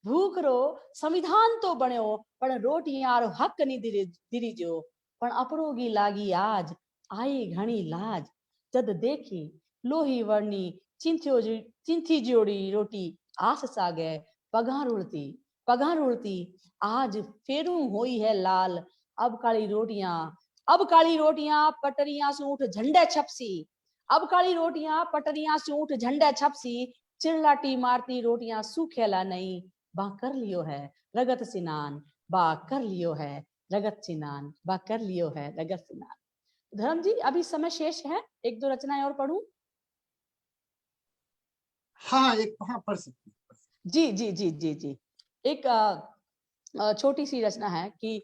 भूख रो संविधान तो बण्यो, पण रोटियां रो हक नी दिरीजो। पण अपरोगी लागी आज आई घणी लाज, जद देखी लोही वर्णी चिंथियो चिंथी जोड़ी रोटी आस सागे पगां रुलती, पगां रुलती। आज फेरू होई है लाल, अब काली रोटियां, अब काली रोटियां पटरियां से उठ झंडे छपसी, अब काली रोटियां पटरियां से उठ झंडे छपसी। चिल्लाटी मारती रोटियां सूखेला नहीं, बा कर लियो है रगत सिनान, बा कर लियो है रगत सिनान, बा कर लियो है रगत सिनान। धर्म जी अभी समय शेष है, एक दो रचनाएं और पढ़ूं? हाँ, एक हाँ पढ़ सकती। जी जी जी जी जी। एक छोटी सी रचना है कि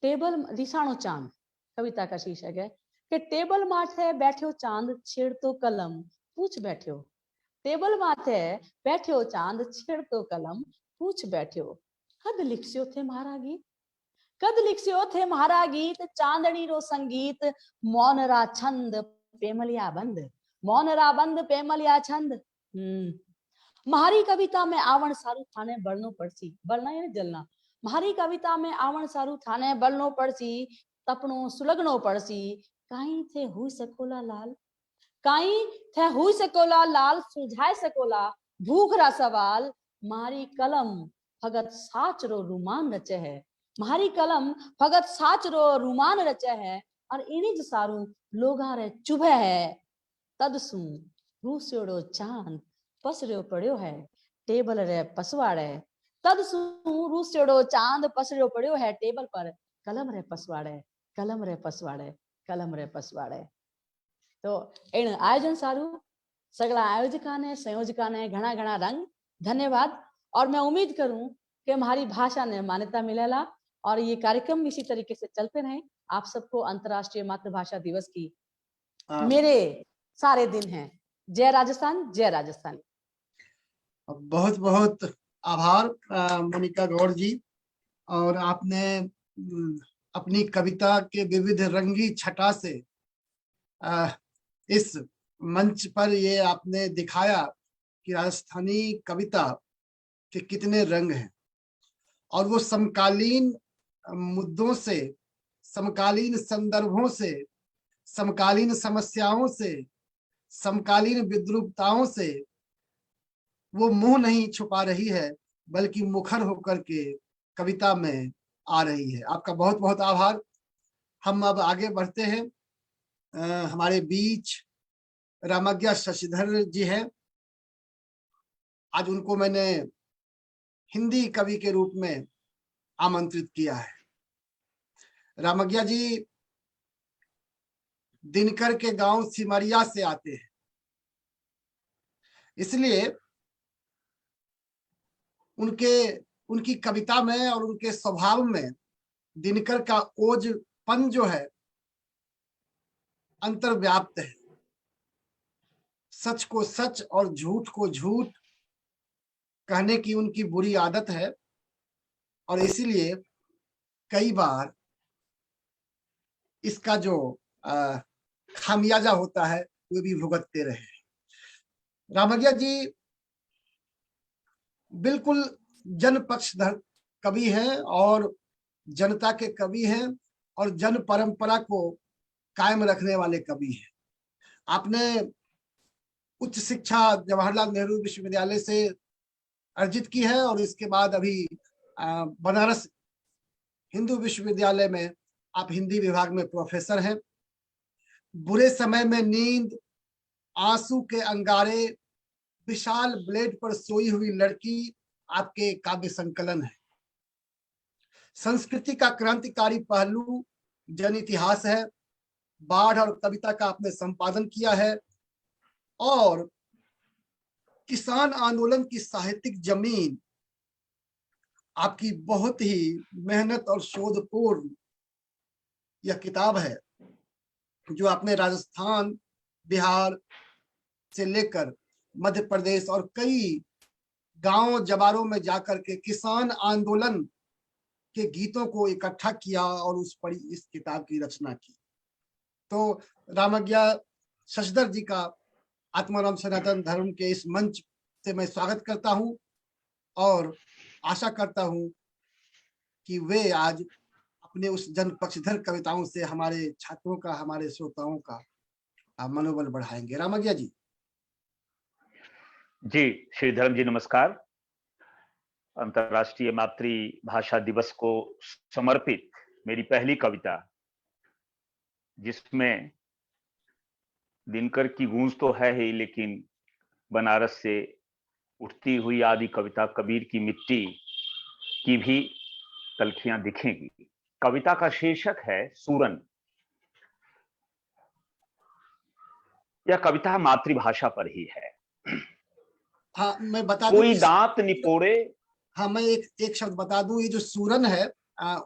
टेबल रिसाणो चांद, कविता का शीर्षक है कि टेबल माथे बैठो चांद छेड़तो कलम पूछ बैठो, टेबल माथे बैठो चांद छेड़तो कलम पूछ बैठो। कद लिखस्यो थे म्हारा गीत, कद लिखस्यो थे म्हारा गीत, चांदनी रो संगीत, मौन रा छंद प्रेमलिया बंद। मौन राबंद पेमल या छंद। मारी कविता में आवण सारू थाने बळनो पड़सी, बळना यानी जलना। मारी कविता में आवण सारू थाने बळनो पड़सी, तपणो सुलगनो पड़सी। काई थे हुई सकोला लाल, काई थे हुई सकोला लाल, सुलझाए सकोला भूख रा सवाल। मारी कलम फगत साच रो रुमान रचे है, मारी कलम फगत साच रो रुमान रचे है, और इणी ज सारू लोगा रे चुभे है। तद सू रूस्योड़ो चांद पसरियो पड़ियो है टेबल रे पसवाड़े, तद सू रूस्योड़ो चांद पसरियो पड़ियो है टेबल पर, कलम रे पसवाड़े, कलम रे पसवाड़े, कलम रे पसवाड़े। तो इन आयोजन सारू सगला आयोजका ने संयोजका ने घना घना रंग धन्यवाद। और मैं उम्मीद करूं कि हमारी भाषा ने मान्यता मिलेला और ये कार्यक्रम इसी तरीके से चलते रहें। आप सबको अंतर्राष्ट्रीय मातृभाषा दिवस की मेरे सारे दिन हैं। जय राजस्थान, जय राजस्थान। बहुत बहुत आभार मोनिका गौड़ जी, और आपने अपनी कविता के विविध रंगी छटा से इस मंच पर ये आपने दिखाया कि राजस्थानी कविता के कितने रंग हैं और वो समकालीन मुद्दों से, समकालीन संदर्भों से, समकालीन समस्याओं से, समकालीन विद्रूपताओं से वो मुंह नहीं छुपा रही है, बल्कि मुखर होकर के कविता में आ रही है। आपका बहुत बहुत आभार। हम अब आगे बढ़ते हैं। हमारे बीच रामाज्ञा शशिधर जी हैं। आज उनको मैंने हिंदी कवि के रूप में आमंत्रित किया है। रामाज्ञा जी दिनकर के गांव सिमरिया से आते हैं, इसलिए उनके उनकी कविता में और उनके स्वभाव में दिनकर का ओजपन जो है अंतर्व्याप्त है। सच को सच और झूठ को झूठ कहने की उनकी बुरी आदत है और इसीलिए कई बार इसका जो खामियाजा होता है वो भी भुगतते रहे। रामाज्ञा जी बिल्कुल जन पक्षधर कवि हैं और जनता के कवि हैं और जन परंपरा को कायम रखने वाले कवि हैं। आपने उच्च शिक्षा जवाहरलाल नेहरू विश्वविद्यालय से अर्जित की है और इसके बाद अभी बनारस हिंदू विश्वविद्यालय में आप हिंदी विभाग में प्रोफेसर हैं। बुरे समय में नींद, आंसू के अंगारे, विशाल ब्लेड पर सोई हुई लड़की आपके काव्य संकलन है। संस्कृति का क्रांतिकारी पहलू जन इतिहास है। बाढ़ और कविता का आपने संपादन किया है और किसान आंदोलन की साहित्यिक जमीन आपकी बहुत ही मेहनत और शोधपूर्ण यह किताब है जो आपने राजस्थान, बिहार से लेकर मध्य प्रदेश और कई गांव जवारों में जाकर के किसान आंदोलन के गीतों को इकट्ठा किया और उस पर इस किताब की रचना की। तो रामाज्ञा शशिधर जी का आत्माराम सनातन धर्म के इस मंच से मैं स्वागत करता हूं और आशा करता हूं कि वे आज अपने उस जन पक्षधर कविताओं से हमारे छात्रों का, हमारे श्रोताओं का मनोबल बढ़ाएंगे। रामाज्ञा जी। जी श्री धर्म जी नमस्कार। अंतर्राष्ट्रीय मातृभाषा दिवस को समर्पित मेरी पहली कविता, जिसमें दिनकर की गूंज तो है ही, लेकिन बनारस से उठती हुई आदि कविता कबीर की मिट्टी की भी तलखियां दिखेंगी। कविता का शीर्षक है सूरन। यह कविता मातृभाषा पर ही है। हाँ मैं बता दूं, कोई दांत निपोड़े। हाँ मैं एक शब्द बता दूं, ये जो सूरन है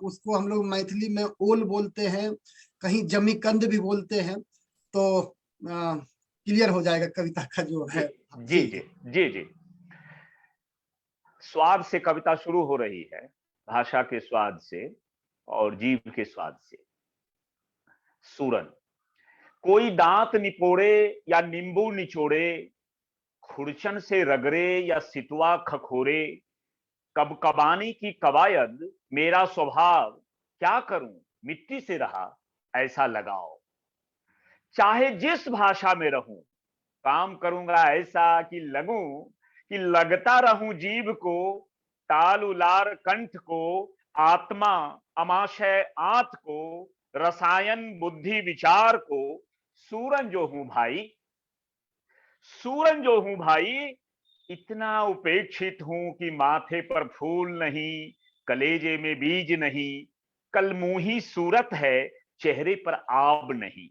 उसको हम लोग मैथिली में ओल बोलते हैं, कहीं जमीकंद भी बोलते हैं, तो क्लियर हो जाएगा कविता का जो है। जी जी जी जी। स्वाद से कविता शुरू हो रही है, भाषा के स्वाद से और जीव के स्वाद से। सूरन। कोई दांत निपोड़े या नींबू निचोड़े, खुरचन से रगड़े या सितुआ खखोरे, कबकबानी की कवायद मेरा स्वभाव, क्या करूं मिट्टी से रहा ऐसा लगाओ। चाहे जिस भाषा में रहूं, काम करूंगा ऐसा कि लगूं कि लगता रहूं जीभ को, तालुलार कंठ को, आत्मा अमाशय आंत को, रसायन बुद्धि विचार को। सूरन जो हूं भाई, सूरन जो हूं भाई, इतना उपेक्षित हूं कि माथे पर फूल नहीं, कलेजे में बीज नहीं, कलमुही सूरत है, चेहरे पर आब नहीं।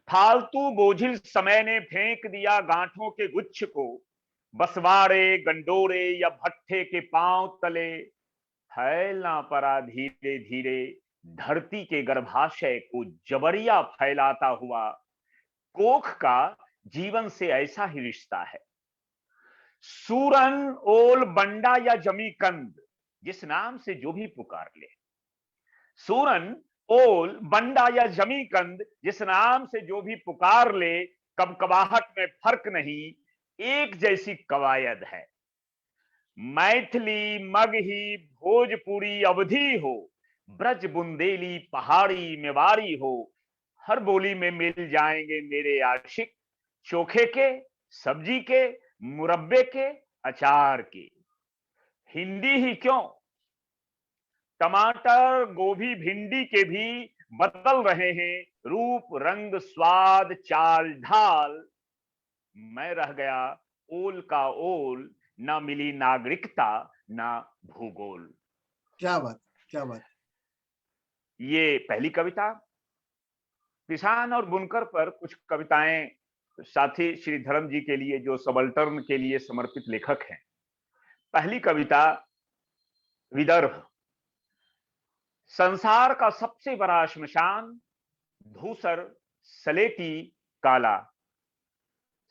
फालतू बोझिल समय ने फेंक दिया गांठों के गुच्छ को, बसवाड़े गंडोरे या भट्ठे के पांव तले, फैलना पड़ा धीरे धीरे धरती के गर्भाशय को जबरिया फैलाता हुआ। कोख का जीवन से ऐसा ही रिश्ता है। सूरन, ओल, बंडा या जमीकंद, जिस नाम से जो भी पुकार ले। सूरन, ओल, बंडा या जमीकंद, जिस नाम से जो भी पुकार ले, कबकबाहट में फर्क नहीं, एक जैसी कवायद है। मैथिली, मगही, भोजपुरी, अवधी हो, ब्रज, बुंदेली, पहाड़ी, मेवाड़ी हो, हर बोली में मिल जाएंगे मेरे आशिक, चोखे के, सब्जी के, मुरब्बे के, अचार के। हिंदी ही क्यों, टमाटर, गोभी, भिंडी के भी बदल रहे हैं रूप, रंग, स्वाद, चाल, ढाल। मैं रह गया ओल का ओल, ना मिली नागरिकता ना भूगोल। क्या बात, क्या बात। ये पहली कविता। किसान और बुनकर पर कुछ कविताएं साथी श्री धर्म जी के लिए, जो सबल्टर्न के लिए समर्पित लेखक हैं। पहली कविता विदर्भ। संसार का सबसे बड़ा श्मशान, धूसर, सलेटी, काला।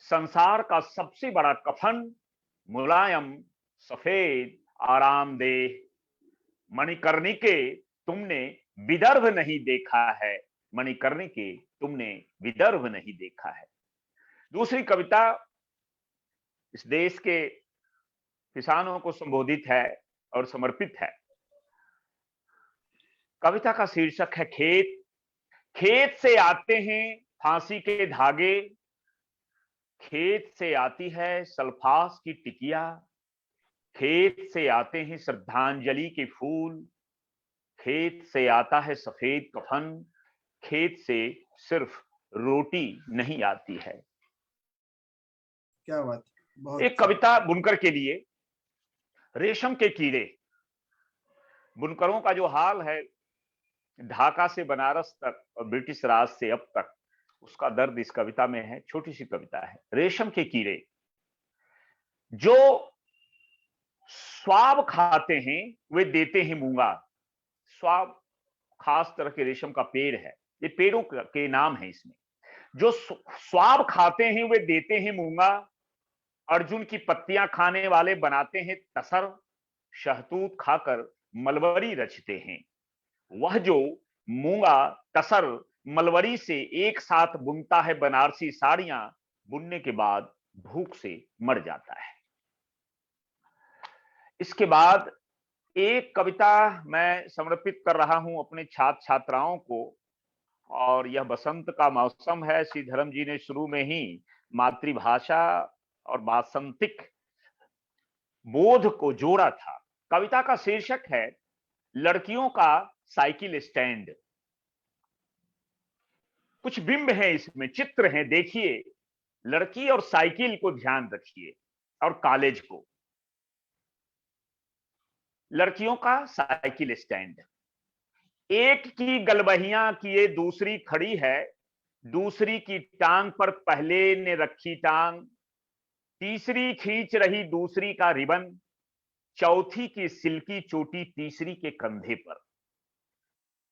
संसार का सबसे बड़ा कफन, मुलायम, सफेद, आरामदेह। मणिकर्णिके तुमने विदर्भ नहीं देखा है, मणिकर्णिके तुमने विदर्भ नहीं देखा है। दूसरी कविता इस देश के किसानों को संबोधित है और समर्पित है। कविता का शीर्षक है खेत। खेत से आते हैं फांसी के धागे, खेत से आती है सल्फास की टिकिया, खेत से आते हैं श्रद्धांजलि के फूल, खेत से आता है सफेद कफन, खेत से सिर्फ रोटी नहीं आती है। क्या बात, बहुत। एक कविता बुनकर के लिए, रेशम के कीड़े। बुनकरों का जो हाल है ढाका से बनारस तक और ब्रिटिश राज से अब तक, उसका दर्द इस कविता में है। छोटी सी कविता है। रेशम के कीड़े जो स्वाब खाते हैं वे देते हैं मूंगा। स्वाब खास तरह के रेशम का पेड़ है, ये पेड़ों के नाम है इसमें। जो स्वाब खाते हैं वे देते हैं मूंगा। अर्जुन की पत्तियां खाने वाले बनाते हैं तसर, शहतूत खाकर मलबरी रचते हैं। वह जो मूंगा तसर मलबरी से एक साथ बुनता है बनारसी साड़ियां, बुनने के बाद भूख से मर जाता है। इसके बाद एक कविता मैं समर्पित कर रहा हूं अपने छात्र छात्राओं को, और यह बसंत का मौसम है। श्री धर्म जी ने शुरू में ही मातृभाषा और बासंतिक बोध को जोड़ा था। कविता का शीर्षक है लड़कियों का साइकिल स्टैंड। कुछ बिंब हैं इसमें, चित्र हैं, देखिए। लड़की और साइकिल को ध्यान रखिए और कॉलेज को। लड़कियों का साइकिल स्टैंड। एक की गलबहियां किए दूसरी खड़ी है, दूसरी की टांग पर पहले ने रखी टांग, तीसरी खींच रही दूसरी का रिबन, चौथी की सिल्की चोटी तीसरी के कंधे पर,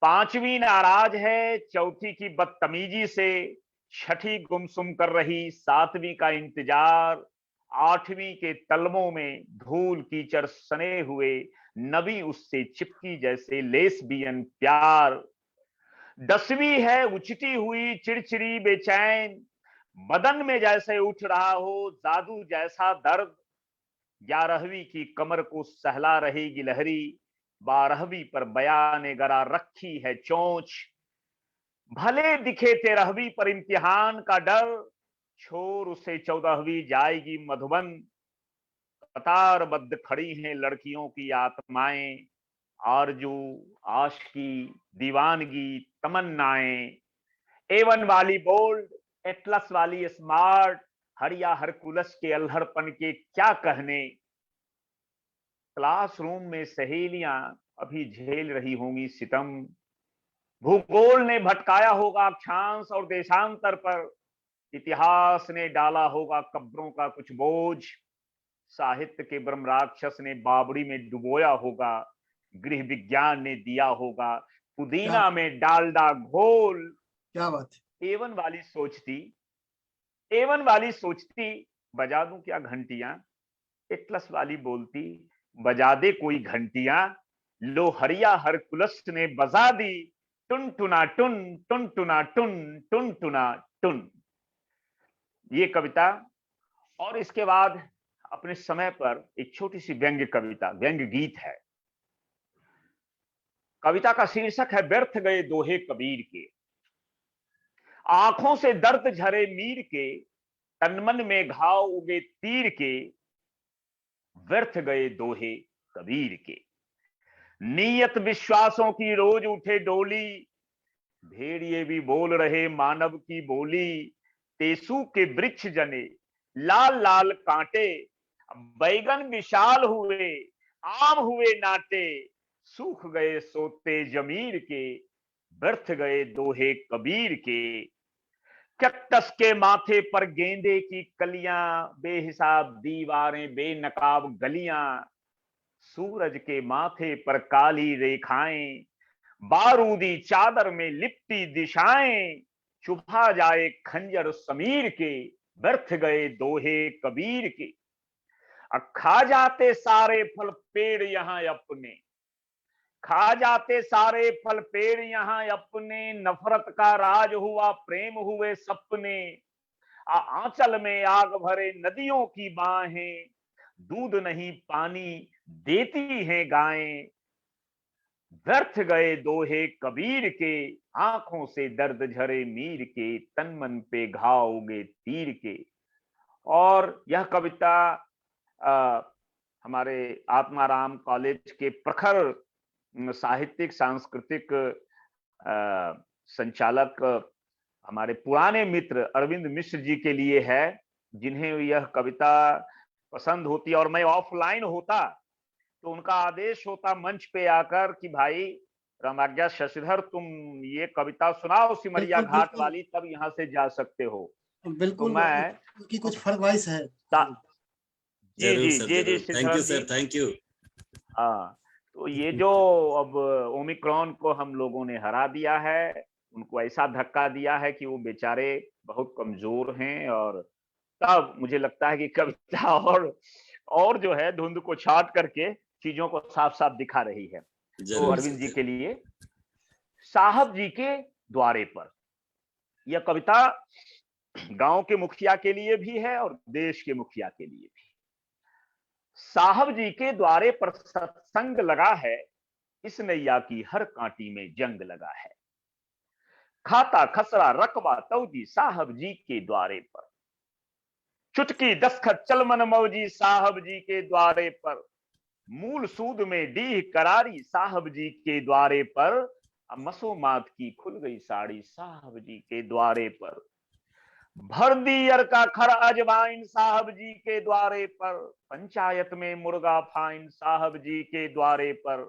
पांचवी नाराज है चौथी की बदतमीजी से, छठी गुमसुम कर रही सातवीं का इंतजार, आठवीं के तलवों में धूल कीचड़ सने हुए, नवी उससे चिपकी जैसे लेस्बियन प्यार, 10वीं है उचटी हुई चिड़चिड़ी बेचैन, बदन में जैसे उठ रहा हो जादू जैसा दर्द। 11वीं की कमर को सहला रही गिलहरी, 12वीं पर बयान गरा रखी है चोंच। भले दिखे 13वीं पर इम्तिहान का डर, छोर उसे 14वीं जाएगी मधुबन। कतारबद्ध खड़ी हैं लड़कियों की आत्माएं, आरजू आशिकी दीवानगी तमन्नाएं। एवन वाली बोल्ड, एटलस वाली स्मार्ट, हरिया हरकुलस के अल्हड़पन के क्या कहने। क्लासरूम में सहेलियां अभी झेल रही होंगी सितम, भूगोल ने भटकाया होगा अक्षांश और देशांतर पर, इतिहास ने डाला होगा कब्रों का कुछ बोझ, साहित्य के ब्रह्म राक्षस ने बाबरी में डुबोया होगा, गृह विज्ञान ने दिया होगा पुदीना में डालडा घोल। क्या बात है। एवन वाली सोचती, एवन वाली सोचती बजा दूं क्या घंटियां, एटलस वाली बोलती बजा दे कोई घंटियां। लो हरिया हरकुलस ने बजा दी टुन टुना टुन टुन टुना टुन टुन टुना टुन। ये कविता। और इसके बाद अपने समय पर एक छोटी सी व्यंग्य कविता, व्यंग्य गीत है। कविता का शीर्षक है व्यर्थ गए दोहे कबीर के। आंखों से दर्द झरे मीर के, तनमन में घाव उगे तीर के, व्यर्थ गए दोहे कबीर के। नीयत विश्वासों की रोज उठे डोली, भेड़िए भी बोल रहे मानव की बोली। तेसू के वृक्ष जने लाल लाल कांटे, बैगन विशाल हुए आम हुए नाटे, सूख गए सोते जमीर के, व्यर्थ गए दोहे कबीर के। कैक्टस के माथे पर गेंदे की कलियां, बेहिसाब दीवारें बेनकाब गलियां, सूरज के माथे पर काली रेखाएं, बारूदी चादर में लिपटी दिशाएं, चुभा जाए खंजर समीर के, व्यर्थ गए दोहे कबीर के। खा जाते सारे फल पेड़ यहां अपने, खा जाते सारे फल पेड़ यहाँ अपने, नफरत का राज हुआ प्रेम हुए सपने। आंचल में आग भरे नदियों की बाहें, दूध नहीं पानी देती हैं गायें, व्यर्थ गए दोहे कबीर के। आंखों से दर्द झरे मीर के, तन मन पे घाव उगे तीर के। और यह कविता हमारे आत्माराम कॉलेज के प्रखर साहित्यिक सांस्कृतिक संचालक हमारे पुराने मित्र अरविंद मिश्र जी के लिए है, जिन्हें यह कविता पसंद होती। और मैं ऑफलाइन होता तो उनका आदेश होता मंच पे आकर कि भाई रामाज्ञा शशिधर तुम ये कविता सुनाओ सिमरिया घाट वाली, तब यहाँ से जा सकते हो। बिल्कुल, तो मैं उनकी कुछ फरमाइश है। जी जी जी जी, thank you sir, thank you. हाँ, तो ये जो अब ओमिक्रॉन को हम लोगों ने हरा दिया है, उनको ऐसा धक्का दिया है कि वो बेचारे बहुत कमजोर हैं। और तब मुझे लगता है कि कविता और जो है धुंध को छाट करके चीजों को साफ साफ दिखा रही है। तो अरविंद जी के लिए साहब जी के द्वारे पर यह कविता गांव के मुखिया के लिए भी है और देश के मुखिया के लिए भी। साहब जी के द्वारे पर सत्संग लगा है, इस नैया की हर कांटी में जंग लगा है। खाता खसरा रकबा तौजी साहब जी के द्वारे पर, चुटकी दस्खत चलमन मौजी साहब जी के द्वारे पर, मूल सूद में डीह करारी साहब जी के द्वारे पर, मसोमात की खुल गई साड़ी साहब जी के द्वारे पर, भर दियर का खर अजवाइन साहब जी के द्वारे पर, पंचायत में मुर्गा फाइन साहब जी के द्वारे पर,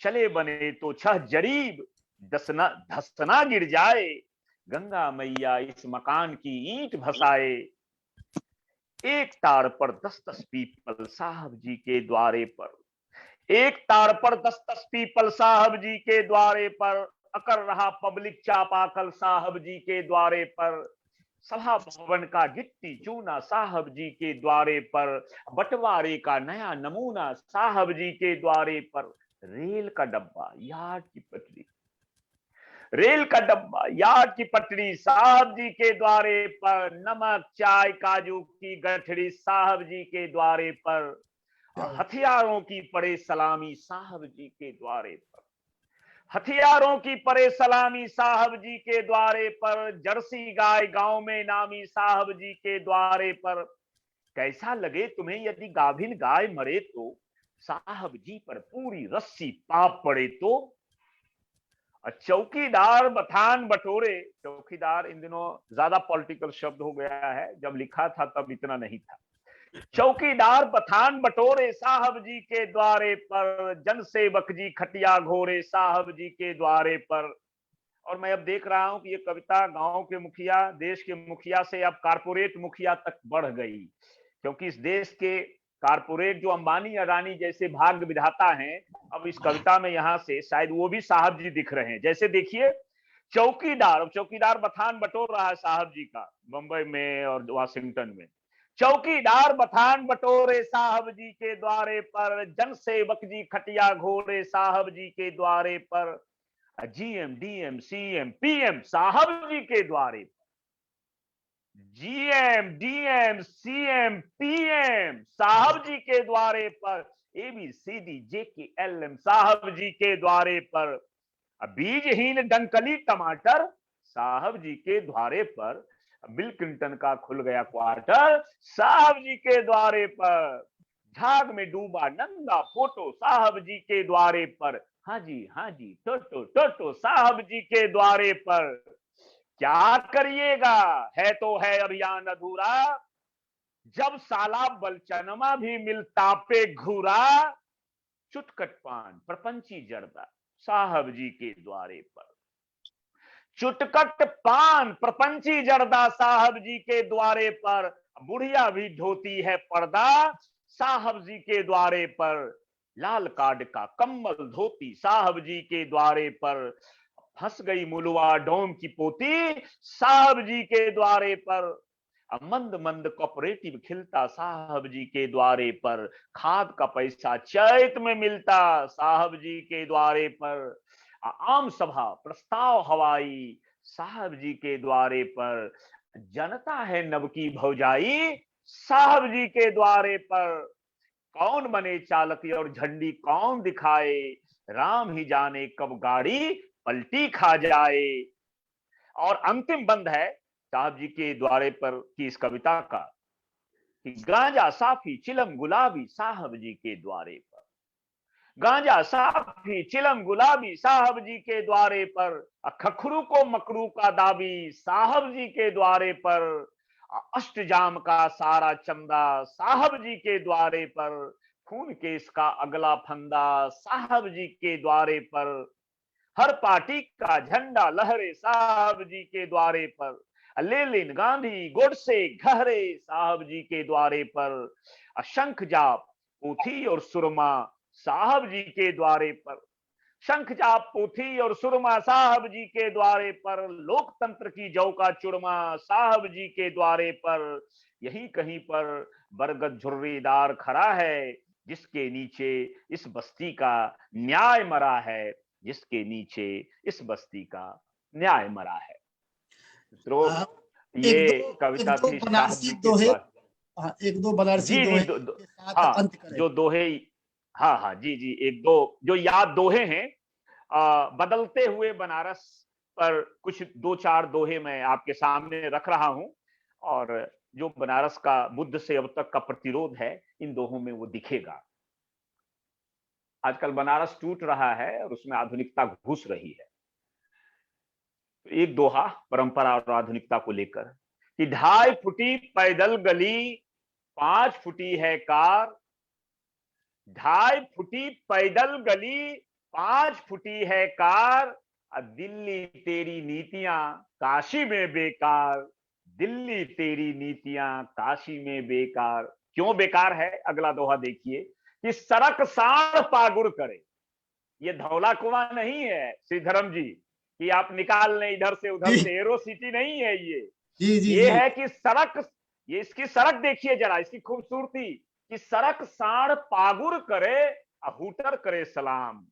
चले बने तो छह जरीब दसना धसना गिर जाए, गंगा मैया इस मकान की ईंट भसाए, एक तार पर 10-10 पीपल साहब जी के द्वारे पर, एक तार पर 10-10 पीपल साहब जी के द्वारे पर, अकर रहा पब्लिक चापाकल साहब जी के द्वारे पर, सभा भवन का गिट्टी चूना साहब जी के द्वारे पर, बंटवारे का नया नमूना साहब जी के द्वारे पर, रेल का डब्बा यार्ड की पटरी, रेल का डब्बा, यार्ड की पटरी साहब जी के द्वारे पर, नमक चाय काजू की गठरी साहब जी के द्वारे पर, हथियारों की पड़े सलामी साहब जी के द्वारे पर, हथियारों की परे सलामी साहब जी के द्वारे पर, जर्सी गाय गांव में नामी साहब जी के द्वारे पर, कैसा लगे तुम्हें यदि गाभिन गाय मरे तो, साहब जी पर पूरी रस्सी पाप पड़े तो। चौकीदार बथान बटोरे, चौकीदार इन दिनों ज्यादा पॉलिटिकल शब्द हो गया है, जब लिखा था तब इतना नहीं था। चौकीदार बथान बटोरे साहब जी के द्वारे पर, जनसेवक जी खटिया घोरे साहब जी के द्वारे पर। और मैं अब देख रहा हूं कि ये कविता गांव के मुखिया, देश के मुखिया से अब कारपोरेट मुखिया तक बढ़ गई, क्योंकि इस देश के कारपोरेट जो अंबानी अडानी जैसे भाग्य विधाता हैं, अब इस कविता में यहाँ से शायद वो भी साहब जी दिख रहे हैं। जैसे देखिए चौकीदार, अब चौकीदार बथान बटोर रहा है साहब जी का बंबई में और वाशिंगटन में। चौकीदार बथान बटोरे साहब जी के द्वारे पर, जनसेवक जी खटिया घोरे साहब जी के द्वारे पर, जीएम डीएम सीएम पीएम साहब जी के द्वारे पर, जीएम डीएम सीएम पीएम साहब जी के द्वारे पर, एबीसीडी जे के एल एम साहब जी के द्वारे पर, बीजहीन डंकली टमाटर साहब जी के द्वारे पर, बिल क्लिंटन का खुल गया क्वार्टर साहब जी के द्वारे पर, झाग में डूबा नंगा फोटो साहब जी के द्वारे पर, हाँ जी टोटो टोटो साहब जी के द्वारे पर। क्या करिएगा, है तो है अभियान अधूरा, जब साला बलचनमा भी मिलता पे घूरा, चुटकट पान प्रपंची जर्दा साहब जी के द्वारे पर, चुटकट पान प्रपंची जर्दा साहब जी के द्वारे पर, बुढ़िया भी धोती है पर्दा साहब जी के द्वारे पर, लाल कार्ड का कम्बल धोती साहब जी के द्वारे पर, फंस गई मुलुआ डोम की पोती साहब जी के द्वारे पर, मंद मंद कोऑपरेटिव खिलता साहब जी के द्वारे पर, खाद का पैसा चैत में मिलता साहब जी के द्वारे पर, आम सभा प्रस्ताव हवाई साहब जी के द्वारे पर, जनता है नब की भौजाई साहब जी के द्वारे पर, कौन बने चालक और झंडी कौन दिखाए, राम ही जाने कब गाड़ी पलटी खा जाए। और अंतिम बंद है साहब जी के द्वारे पर की इस कविता का कि गांजा साफी चिलम गुलाबी साहब जी के द्वारे पर, गांजा साफी चिलम गुलाबी साहब जी के द्वारे पर, खखरू को मकरू का दाबी साहब जी के द्वारे पर, अष्टजाम का सारा चंदा साहब जी के द्वारे पर, खून केस का अगला फंदा साहब जी के द्वारे पर, हर पार्टी का झंडा लहरे साहब जी के द्वारे पर, लेनिन गांधी गोडसे घहरे साहब जी के द्वारे पर, शंख जाप पोथी और सुरमा साहब जी के द्वारे पर, शंख जाप पोथी और सुरमा साहब जी के द्वारे पर, लोकतंत्र की जौ का चुरमा साहब जी के द्वारे पर, यही कहीं पर बरगद झुर्रीदार खड़ा है, जिसके नीचे इस बस्ती का न्याय मरा है, जिसके नीचे इस बस्ती का न्याय मरा है। तो ये कविता थी बनारसी दोहे, एक दो बनारसी दोहे के साथ अंत करें। जो दोहे, हाँ हाँ जी जी, एक दो जो याद दोहे हैं बदलते हुए बनारस पर, कुछ दो चार दोहे मैं आपके सामने रख रहा हूं, और जो बनारस का बुद्ध से अब तक का प्रतिरोध है इन दोहों में वो दिखेगा। आजकल बनारस टूट रहा है और उसमें आधुनिकता घुस रही है। एक दोहा परंपरा और आधुनिकता को लेकर कि 2.5 फुटी पैदल गली 5 फुटी है कार, 2.5 फुटी पैदल गली 5 फुटी है कार, दिल्ली तेरी नीतियां काशी में बेकार, दिल्ली तेरी नीतियां काशी में बेकार। क्यों बेकार है? अगला दोहा देखिए कि सड़क साढ़ पागुर करे। ये धौला कुआं नहीं है श्रीधरम जी कि आप निकाल लें इधर से उधर से, एरो सिटी नहीं है ये। जी जी, ये जी। है कि सड़क, ये इसकी सड़क देखिए जरा, इसकी खूबसूरती कि सड़क साढ़ पागुर करे हुटर करे सलाम,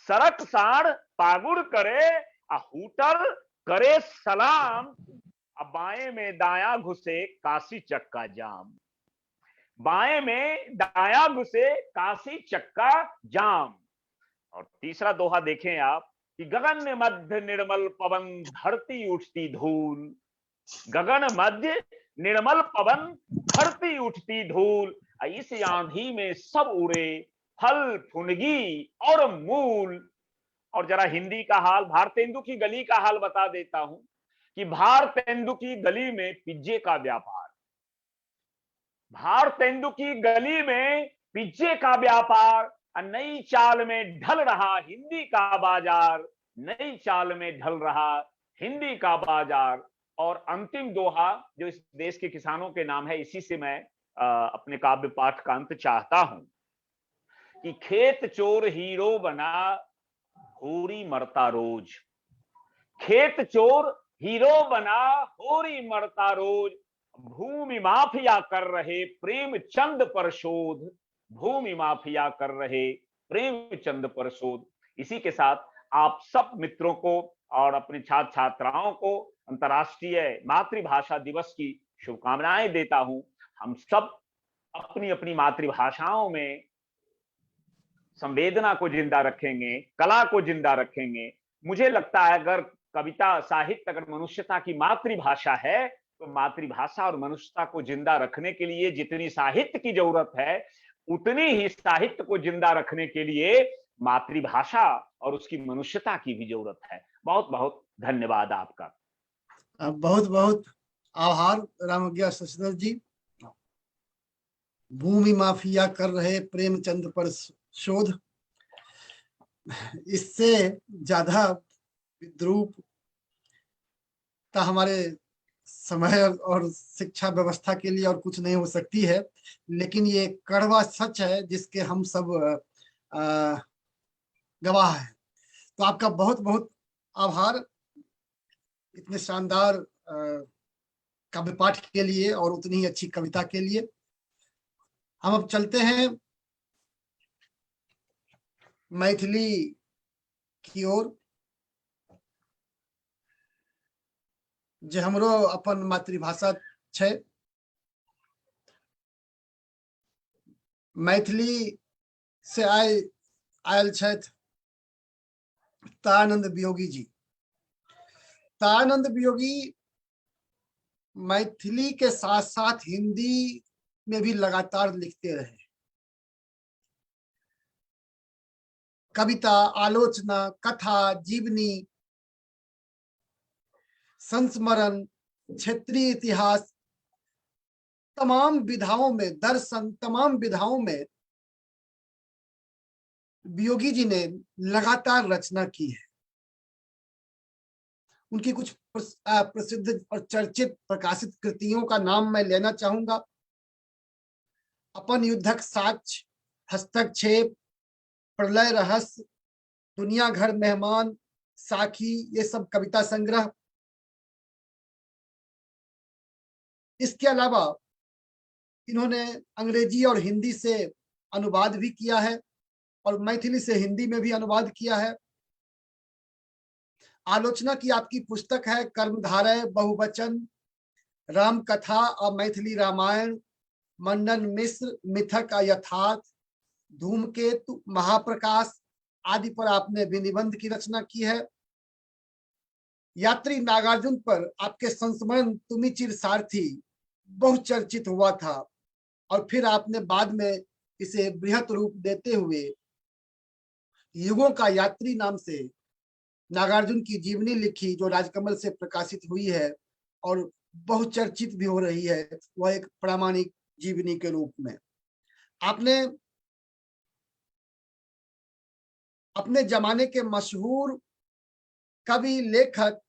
सड़क साढ़ पागुर करे आ हूटर करे सलाम, आ बाएं में दाया घुसे काशी चक्का जाम, बाएं में दाया घुसे काशी चक्का जाम। और तीसरा दोहा देखें आप कि गगन मध्य निर्मल पवन धरती उठती धूल, गगन मध्य निर्मल पवन धरती उठती धूल, इस आंधी में सब उड़े फल फुनगी और मूल। और जरा हिंदी का हाल, भारतेंदु की गली का हाल बता देता हूं कि भारतेंदु की गली में पिज्जे का व्यापार, भारतेंदु की गली में पिज्जे का व्यापार, नई चाल में ढल रहा हिंदी का बाजार, नई चाल में ढल रहा हिंदी का बाजार। और अंतिम दोहा जो इस देश के किसानों के नाम है, इसी से मैं अपने काव्य पाठ का अंत चाहता हूं कि खेत चोर हीरो बना होरी मरता रोज, खेत चोर हीरो बना होरी मरता रोज, भूमि माफिया कर रहे प्रेमचंद पर शोध, भूमि माफिया कर रहे प्रेमचंद पर शोध। इसी के साथ आप सब मित्रों को और अपने छात्र छात्राओं को अंतर्राष्ट्रीय मातृभाषा दिवस की शुभकामनाएं देता हूं। हम सब अपनी अपनी मातृभाषाओं में संवेदना को जिंदा रखेंगे, कला को जिंदा रखेंगे। मुझे लगता है अगर कविता साहित्य अगर मनुष्यता की मातृभाषा है तो मातृभाषा और मनुष्यता को जिंदा रखने के लिए जितनी साहित्य की जरूरत है, उतनी ही साहित्य को जिंदा रखने के लिए मातृभाषा और उसकी मनुष्यता की भी जरूरत है। बहुत बहुत धन्यवाद आपका। बहुत बहुत आभार रामाज्ञा शशिधर जी। भूमि माफिया कर रहे प्रेमचंद पर शोध, इससे ज्यादा विद्रूप हमारे समय और शिक्षा व्यवस्था के लिए और कुछ नहीं हो सकती है, लेकिन ये कड़वा सच है जिसके हम सब गवाह हैं। तो आपका बहुत बहुत आभार इतने शानदार काव्य पाठ के लिए और उतनी ही अच्छी कविता के लिए। हम अब चलते हैं मैथिली की ओर, जे हमरो अपन मातृभाषा छै। मैथिली से आयल छथि तारानंद वियोगी जी। तारानंद वियोगी मैथिली के साथ साथ हिंदी में भी लगातार लिखते रहे। कविता, आलोचना, कथा, जीवनी, संस्मरण, क्षेत्रीय इतिहास, तमाम विधाओं में, दर्शन, तमाम विधाओं में वियोगी जी ने लगातार रचना की है। उनकी कुछ प्रसिद्ध और चर्चित प्रकाशित कृतियों का नाम मैं लेना चाहूंगा। अपन युद्धक साक्ष्य, हस्तक्षेप, प्रलय रहस्य, दुनिया घर मेहमान, साखी, ये सब कविता संग्रह। इसके अलावा इन्होंने अंग्रेजी और हिंदी से अनुवाद भी किया है और मैथिली से हिंदी में भी अनुवाद किया है। आलोचना की आपकी पुस्तक है कर्मधारय, बहुवचन, राम कथा और मैथिली रामायण, मंडन मिश्र, मिथक यथार्थ, धूमकेतु, महाप्रकाश आदि पर आपने विनिबंध की रचना की है। यात्री नागार्जुन पर आपके संस्मरण तुमी चिर सारथी बहुत चर्चित हुआ था और फिर आपने बाद में इसे बृहत रूप देते हुए युगों का यात्री नाम से नागार्जुन की जीवनी लिखी, जो राजकमल से प्रकाशित हुई है और बहुत चर्चित भी हो रही है, वह एक प्रामाणिक जीवनी के रूप में। आपने अपने जमाने के मशहूर कवि लेखक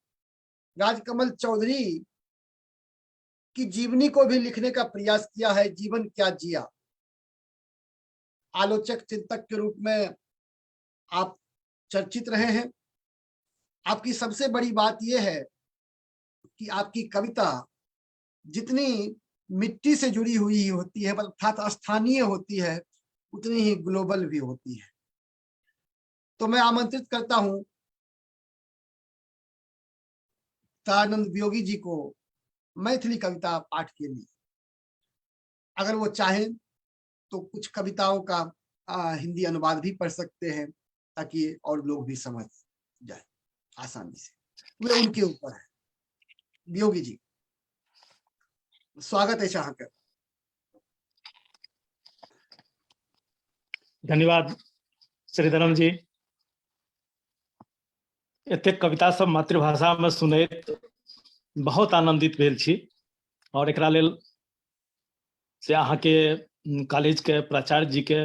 राजकमल चौधरी की जीवनी को भी लिखने का प्रयास किया है, जीवन क्या जिया। आलोचक चिंतक के रूप में आप चर्चित रहे हैं। आपकी सबसे बड़ी बात यह है कि आपकी कविता जितनी मिट्टी से जुड़ी हुई होती है, अर्थात स्थानीय होती है, उतनी ही ग्लोबल भी होती है। तो मैं आमंत्रित करता हूं तारानंद वियोगी जी को मैथिली कविता पाठ के लिए। अगर वो चाहें तो कुछ कविताओं का हिंदी अनुवाद भी पढ़ सकते हैं ताकि और लोग भी समझ जाए आसानी से। वे उनके ऊपर है। वियोगी जी, स्वागत है अहाँ के। धन्यवाद श्रीधरम जी। एतेक कविता सब मातृभाषा में सुनैत बहुत आनंदित भेल छी और एकरा लेल से अहाँके कॉलेज के प्राचार्य जी के,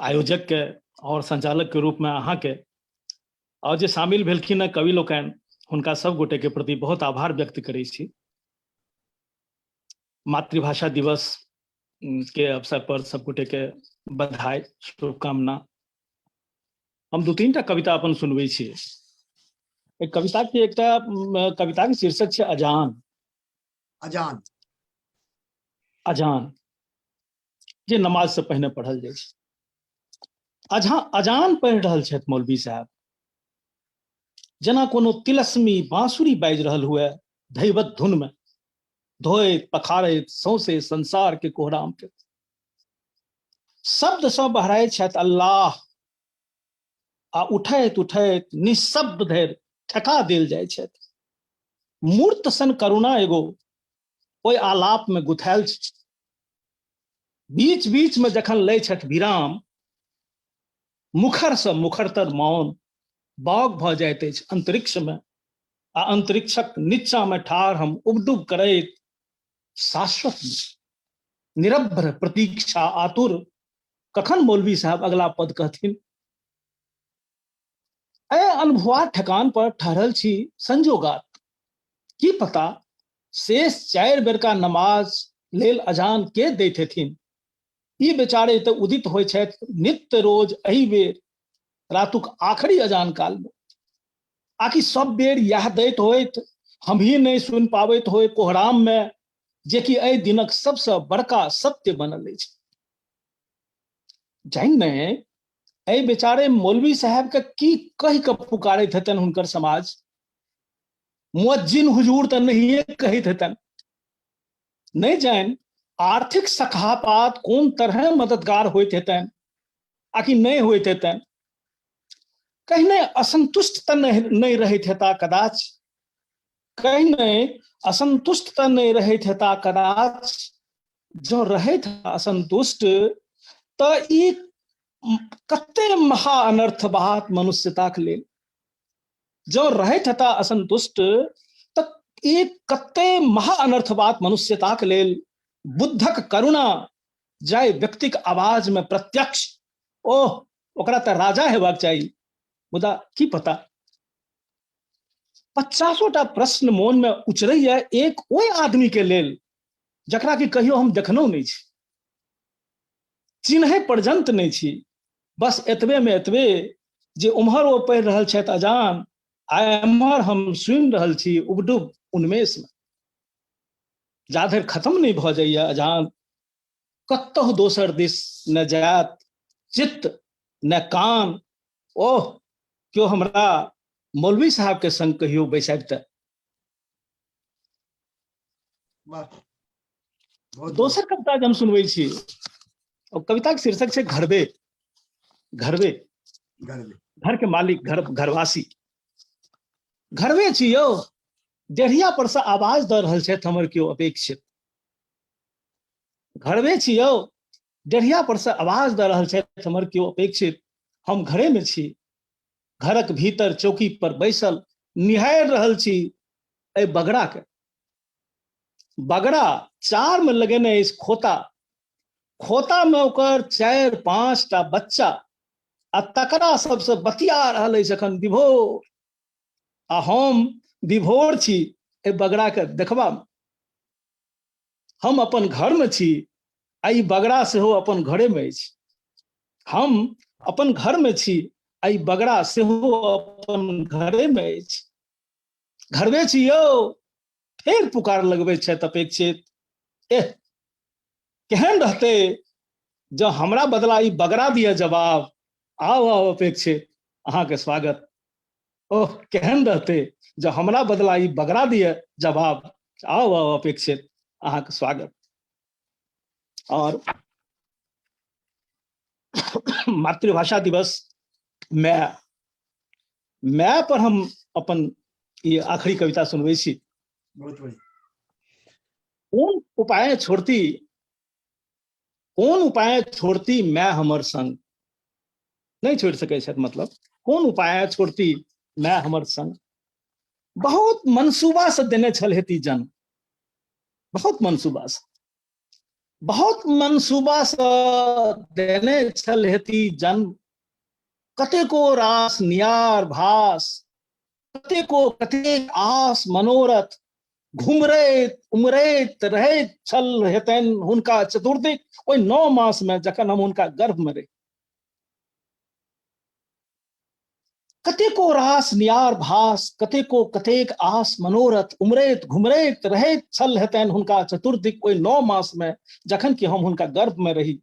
आयोजक के और संचालक के रूप में अहाँके और जे शामिल भेलखिन हँ कवि लोकनि, हुनका सब गोटे के प्रति बहुत आभार व्यक्त करै छी। मातृभाषा दिवस के अवसर पर सब गोटे के बधाई, शुभकामना। हम दू तीन टा कविता अपन सुनबै छी। एक कविता के एकटा कविता के शीर्षक छै अजान। अजान। अजान जे नमाज से पहिने पढ़ल जाइ छै। अजान पढ़ि रहल छथि मौलवी साहब, जेना कोनो तिलस्मी बांसुरी बाजि रहल हुए धैवत धुन में, धोइत पखारैत सौंसे संसार के कोहराम के। शब्द सँ बहराइत छथि अल्लाह आ उठैत उठैत निःशब्द धरि ठेका देल जाइ छथि। मूर्त सन करुणा एगो ओहि आलाप में गुथायल छै। बीच बीच में जखन लै छथि विराम, मुखर सँ मुखरतर मौन बाग भऽ जाइत अछि अंतरिक्ष में आ अंतरिक्षक नीचा में ठाढ़ हम उबडुब करैत शाश्वत में निरभ्र प्रतीक्षा आतुर, कखन मौलवी साहब अगला पद कहथिन। ए अनुभवा ठेकान पर ठहरल छी संजोगात, की पता शेष 4 बेरका नमाज लेल अजान के दैत हेथिन। ई बेचारे तऽ उदित होइ छथि नित्य रोज एहि बेर रातुक आखिरी अजान काल में। आकि सब बेर यह दैत होइत हम ही नहीं सुन पाबैत होय कोहराम में, जे कि एहि दिनक सबसँ बड़का सत्य बनल अछि। जानि ने एहि बेचारे मौलवी साहब के की कहि के पुकारैत हेतनि हुनकर समाज। मुअज्जिन हुजूर तऽ नहिए कहैत हेतनि। नहि जानि आर्थिक सखापात कोन तरह मददगार होइत हेतनि आकि नहि होइत हेतनि। कहीं असंतुष्ट तऽ नहीं रहैत हेता कदाच, कहीं नहीं असंतुष्ट तऽ नहीं रहैत हेता कदाच। जँ रहैत असंतुष्ट तऽ ई कते महा अनर्थ बात मनुष्यताक लेल। जँ रहैत हेता असंतुष्ट तऽ ई कते महा अनर्थ बात मनुष्यताक लेल। बुद्धक करुणा जाय व्यक्तिक आवाज में प्रत्यक्ष, ओह ओकरा तऽ राजा हेबाक चाही, मुदा की पता। 50 टा प्रश्न मोन में उचरैया एक ओहि आदमी के लेल जकरा कि कहियो हम देखनहुँ नहि छी, चिन्है पर्यंत नहि छी। बस एतबे में एतबे जे उम्हर ओ पढ़ि रहल छथि अजान आ एम्हर हम सुनि रहल छी उबडुब उन्मेष में। जाधरि खत्म नहि भऽ जाइए अजान, कतहु दोसर दिस न जायत चित्त न कान। ओह क्यों हमरा मौलवी साहब के संग कहियो बैसाबिते। दोसर कविता जे हम सुनबै छी ओ कविता के शीर्षक छै घरबे। घरबे, घर के मालिक, घर, घरवासी। घरबे छी यौ, डेढ़िया पर से आवाज दऽ रहल छथि हमर केओ अपेक्षित। घरबे छी यौ, डेढ़िया पर से आवाज दऽ रहल छथि हमर केओ अपेक्षित। हम घरे में छी, घरक भीतर चौकी पर बैसल निहारि रहल छी एहि बगड़ा के। बगड़ा चार में लगेने अछि खोता, खोता में ओकर 4-5 टा बच्चा आ तकरा सबसे बतिया रहल अछि एखन विभोर। आ हम विभोर छी एहि बगड़ा के देखबा में। हम अपन घर में छी आ ई बगड़ा सेहो अपन घरे में अछि। हम अपन घर में छी आ ई बगड़ा सेहो अपन घरे में अछि। घरबे छी यौ, फेर पुकार लगबै छथि अपेक्षित। एह केहन रहतै जँ हमरा बदला ई बगड़ा दिया जवाब। आउ आउ अपेक्षित, अहाँके स्वागत। ओह केहन रहते जब हमरा बदला ई बगरा दिए जवाब। आओ आओ अपेक्षित, अहाँके स्वागत। और मातृभाषा दिवस मैं मैं पर हम अपन ई आखिरी कविता सुनबै छी। बहुत बढ़िया। कोन उपाय छोड़ती, कोन उपाय छोड़ती मैं हमर संग, नहीं छोड़ सकै छथि, मतलब कोन उपाय छोड़ती मैं हमर संग। बहुत मनसूबा से देने छल हेती जन्म, बहुत मनसूबा से, बहुत मनसूबा से देने छल हेती जन्म। कतेको रास नियार भास, कतेको कतेक आस मनोरथ, घुमरैत उमरैत रहैत छल हेतनि हुनका चतुर्दिक ओहि 9 मास में जखन हम हुनका गर्भ में रही। कतेको रास नियार भास, कतेको कतेक आस मनोरथ, उमरैत घुमरैत रहैत छल हेतनि हुनका चतुर्दिक ओहि 9 मास में जखन कि हम हुनका गर्भ में रही।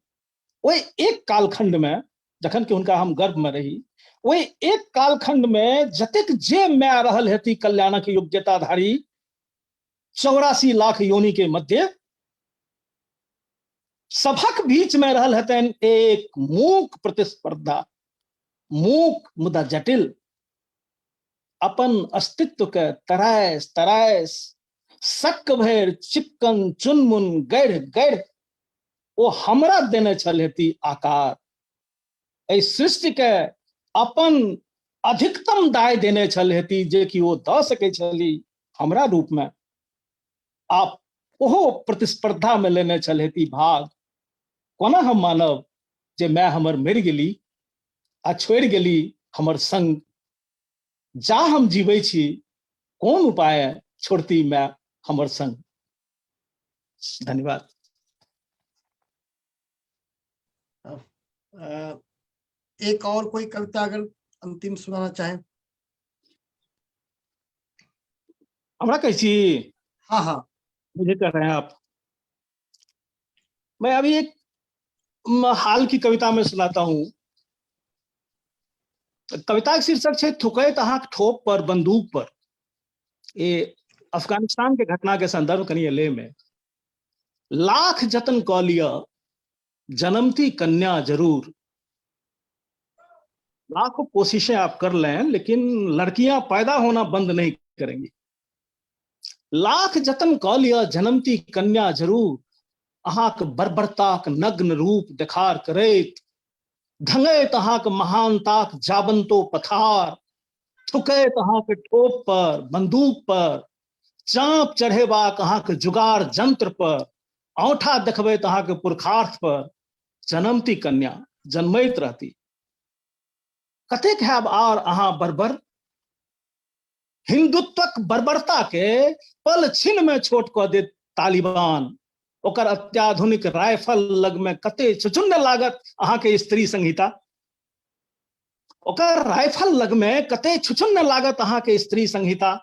ओहि एक कालखंड में जखन कि हुनका हम गर्भ में रही, ओहि एक कालखंड में जतेक जे my रहल हेती कल्याणक योग्यताधारी 84 लाख योनि के मध्य सभक बीच में रहल हेतनि एक मूक प्रतिस्पर्धा, मूक मुदा जटिल, अपन अस्तित्व के तरास तरास सक्क भरि चिक्कन चुनमुन गढ़ गढ़ ओ हमरा देने छल हेती आकार। एहि सृष्टि के अपन अधिकतम दाय देने छल हेती जे कि ओ दऽ सकै छली हमरा रूप में। आ ओहो प्रतिस्पर्धा में लेने छल हेती भाग। कोना हम मानब जे my हमर मरि गेली आ छोड़ि गेली हमर संग। जा हम जीबै छी कोन उपाय छोड़ती my हमर संग। धन्यवाद। एक और कोई कविता अगर अंतिम सुनाना चाहे। हमरा कहै छी? हाँ हाँ। मुझे कह रहे हैं आप। मैं अभी एक हाल की कविता में सुनाता हूँ। कविता के शीर्षक है थुकैत अहाँक ठोप पर बंदूक पर। ये अफगानिस्तान के घटना के संदर्भ कनि एलै में। लाख जतन कऽ लिअ जन्मती कन्या जरूर। लाखों कोशिशें आप कर लें लेकिन लड़कियां पैदा होना बंद नहीं करेंगी। लाख जतन कऽ लिअ जन्मती कन्या जरूर। अहाँक बर्बरताक नग्न रूप देखार करैत ढंगैत अहाँक महानताक जाबंतो पथार, थुकैत अहाँक ठोप पर बंदूक पर, चाँप चढ़ेबाक अहाँक जुगाड़ जंत्र पर, औंठा देखबैत अहाँक पुरखार्थ पर, जन्मती कन्या जन्मैत रहती। कतेक हैब आर अहाँ बर्बर? हिंदुत्वक बर्बरता के पल छिन में छोट कऽ देत तालिबान। ओकर अत्याधुनिक राइफल लग में कते चुचुन्न लागत अहाँके स्त्री संहिता। ओकर राइफल लग में कते छुचुन्न लागत अहाँके स्त्री संहिता।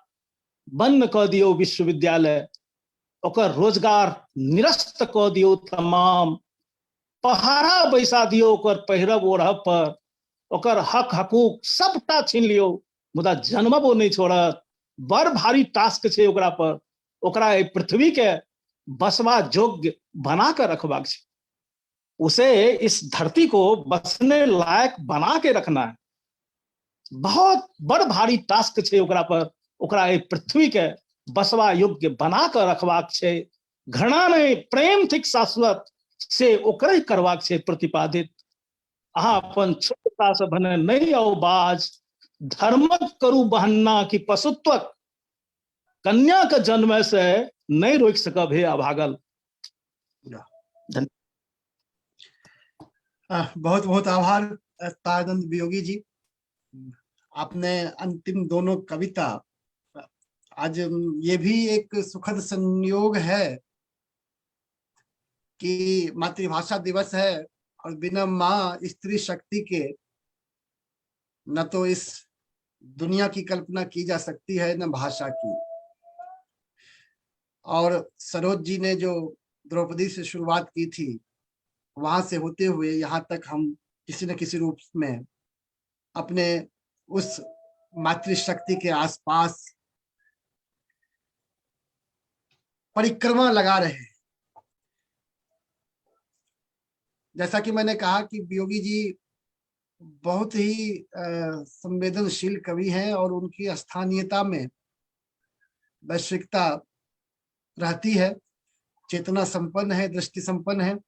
बंद कऽ दियौ विश्वविद्यालय, ओकर रोजगार निरस्त कऽ दियौ तमाम, पहाड़ा बैसा दियौ ओकर पहिरब ओढ़ब पर, ओकर हक हकूक सबटा छीन लियौ, मुदा जन्मब ओ नहि छोड़त। बड़ भारी टास्क छै ओकरा पर, ओकरा एहि पृथ्वी के बसवा योग्य बना के रखबाक छै। उसे इस धरती को बसने लायक बना के रखना है। बहुत बड़ भारी टास्क छै ओकरा पर, ओकरा एहि पृथ्वी के बसवा योग्य बना के रखबाक छै। घृणा नहीं प्रेम थिक शाश्वत, से ओकरे करबाक छै प्रतिपादित। अहाँ अपन छोटता से भने नहीं आओ बाज, धर्मक करू बहन्ना कि पशुत्वक, कन्या के जन्म से नहीं रोकि सकब हे अभागल। बहुत बहुत आभार तारानंद वियोगी जी। आपने अंतिम दोनों कविता, आज ये भी एक सुखद संयोग है कि मातृभाषा दिवस है और बिना माँ स्त्री शक्ति के न तो इस दुनिया की कल्पना की जा सकती है न भाषा की। और सरोज जी ने जो द्रौपदी से शुरुआत की थी, वहां से होते हुए यहाँ तक हम किसी न किसी रूप में अपने उस मातृशक्ति के आसपास परिक्रमा लगा रहे हैं। जैसा कि मैंने कहा कि वियोगी जी बहुत ही संवेदनशील कवि हैं और उनकी स्थानीयता में वैश्विकता रहती है, चेतना संपन्न है, दृष्टि संपन्न है।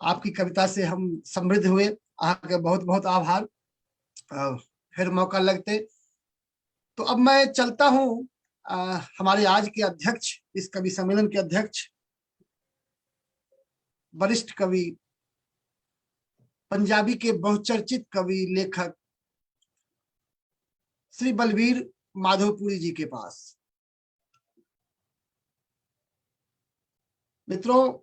आपकी कविता से हम समृद्ध हुए, आपका बहुत बहुत आभार। फिर मौका लगते तो अब मैं चलता हूँ हमारे आज के अध्यक्ष, इस कवि सम्मेलन के अध्यक्ष, वरिष्ठ कवि, पंजाबी के बहुचर्चित कवि लेखक श्री बलबीर माधोपुरी जी के पास। मित्रों,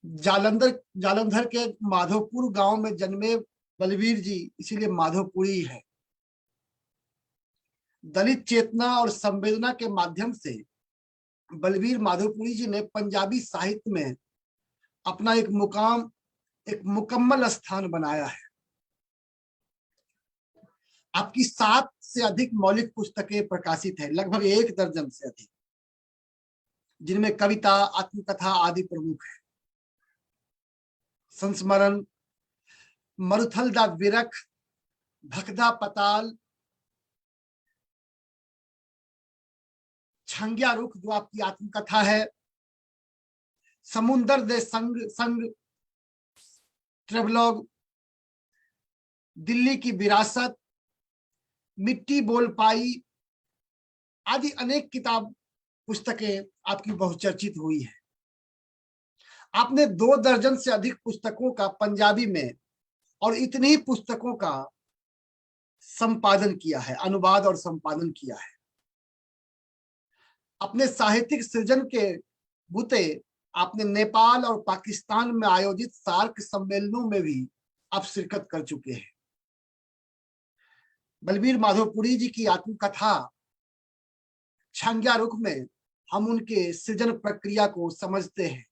जालंधर जालंधर के माधोपुर गांव में जन्मे बलबीर जी, इसीलिए माधोपुरी है। दलित चेतना और संवेदना के माध्यम से बलबीर माधोपुरी जी ने पंजाबी साहित्य में अपना एक मुकाम, एक मुकम्मल स्थान बनाया है। आपकी 7 से अधिक मौलिक पुस्तकें प्रकाशित है, लगभग 1 दर्जन से अधिक, जिनमें कविता, आत्मकथा आदि प्रमुख है। संस्मरण, मरुथल दा विरख, भखदा पताल, छंग्या रुख जो आपकी आत्मकथा है, समुंदर दे संग संग ट्रेवलॉग, दिल्ली की विरासत, मिट्टी बोल पाई आदि अनेक किताब पुस्तकें आपकी बहुचर्चित हुई है। आपने 2 दर्जन से अधिक पुस्तकों का पंजाबी में और इतनी ही पुस्तकों का संपादन किया है, अनुवाद और संपादन किया है। अपने साहित्यिक सृजन के बूते आपने नेपाल और पाकिस्तान में आयोजित सार्क सम्मेलनों में भी आप शिरकत कर चुके हैं। बलबीर माधोपुरी जी की आत्मकथा छंग्या रुख में हम उनके सृजन प्रक्रिया को समझते हैं,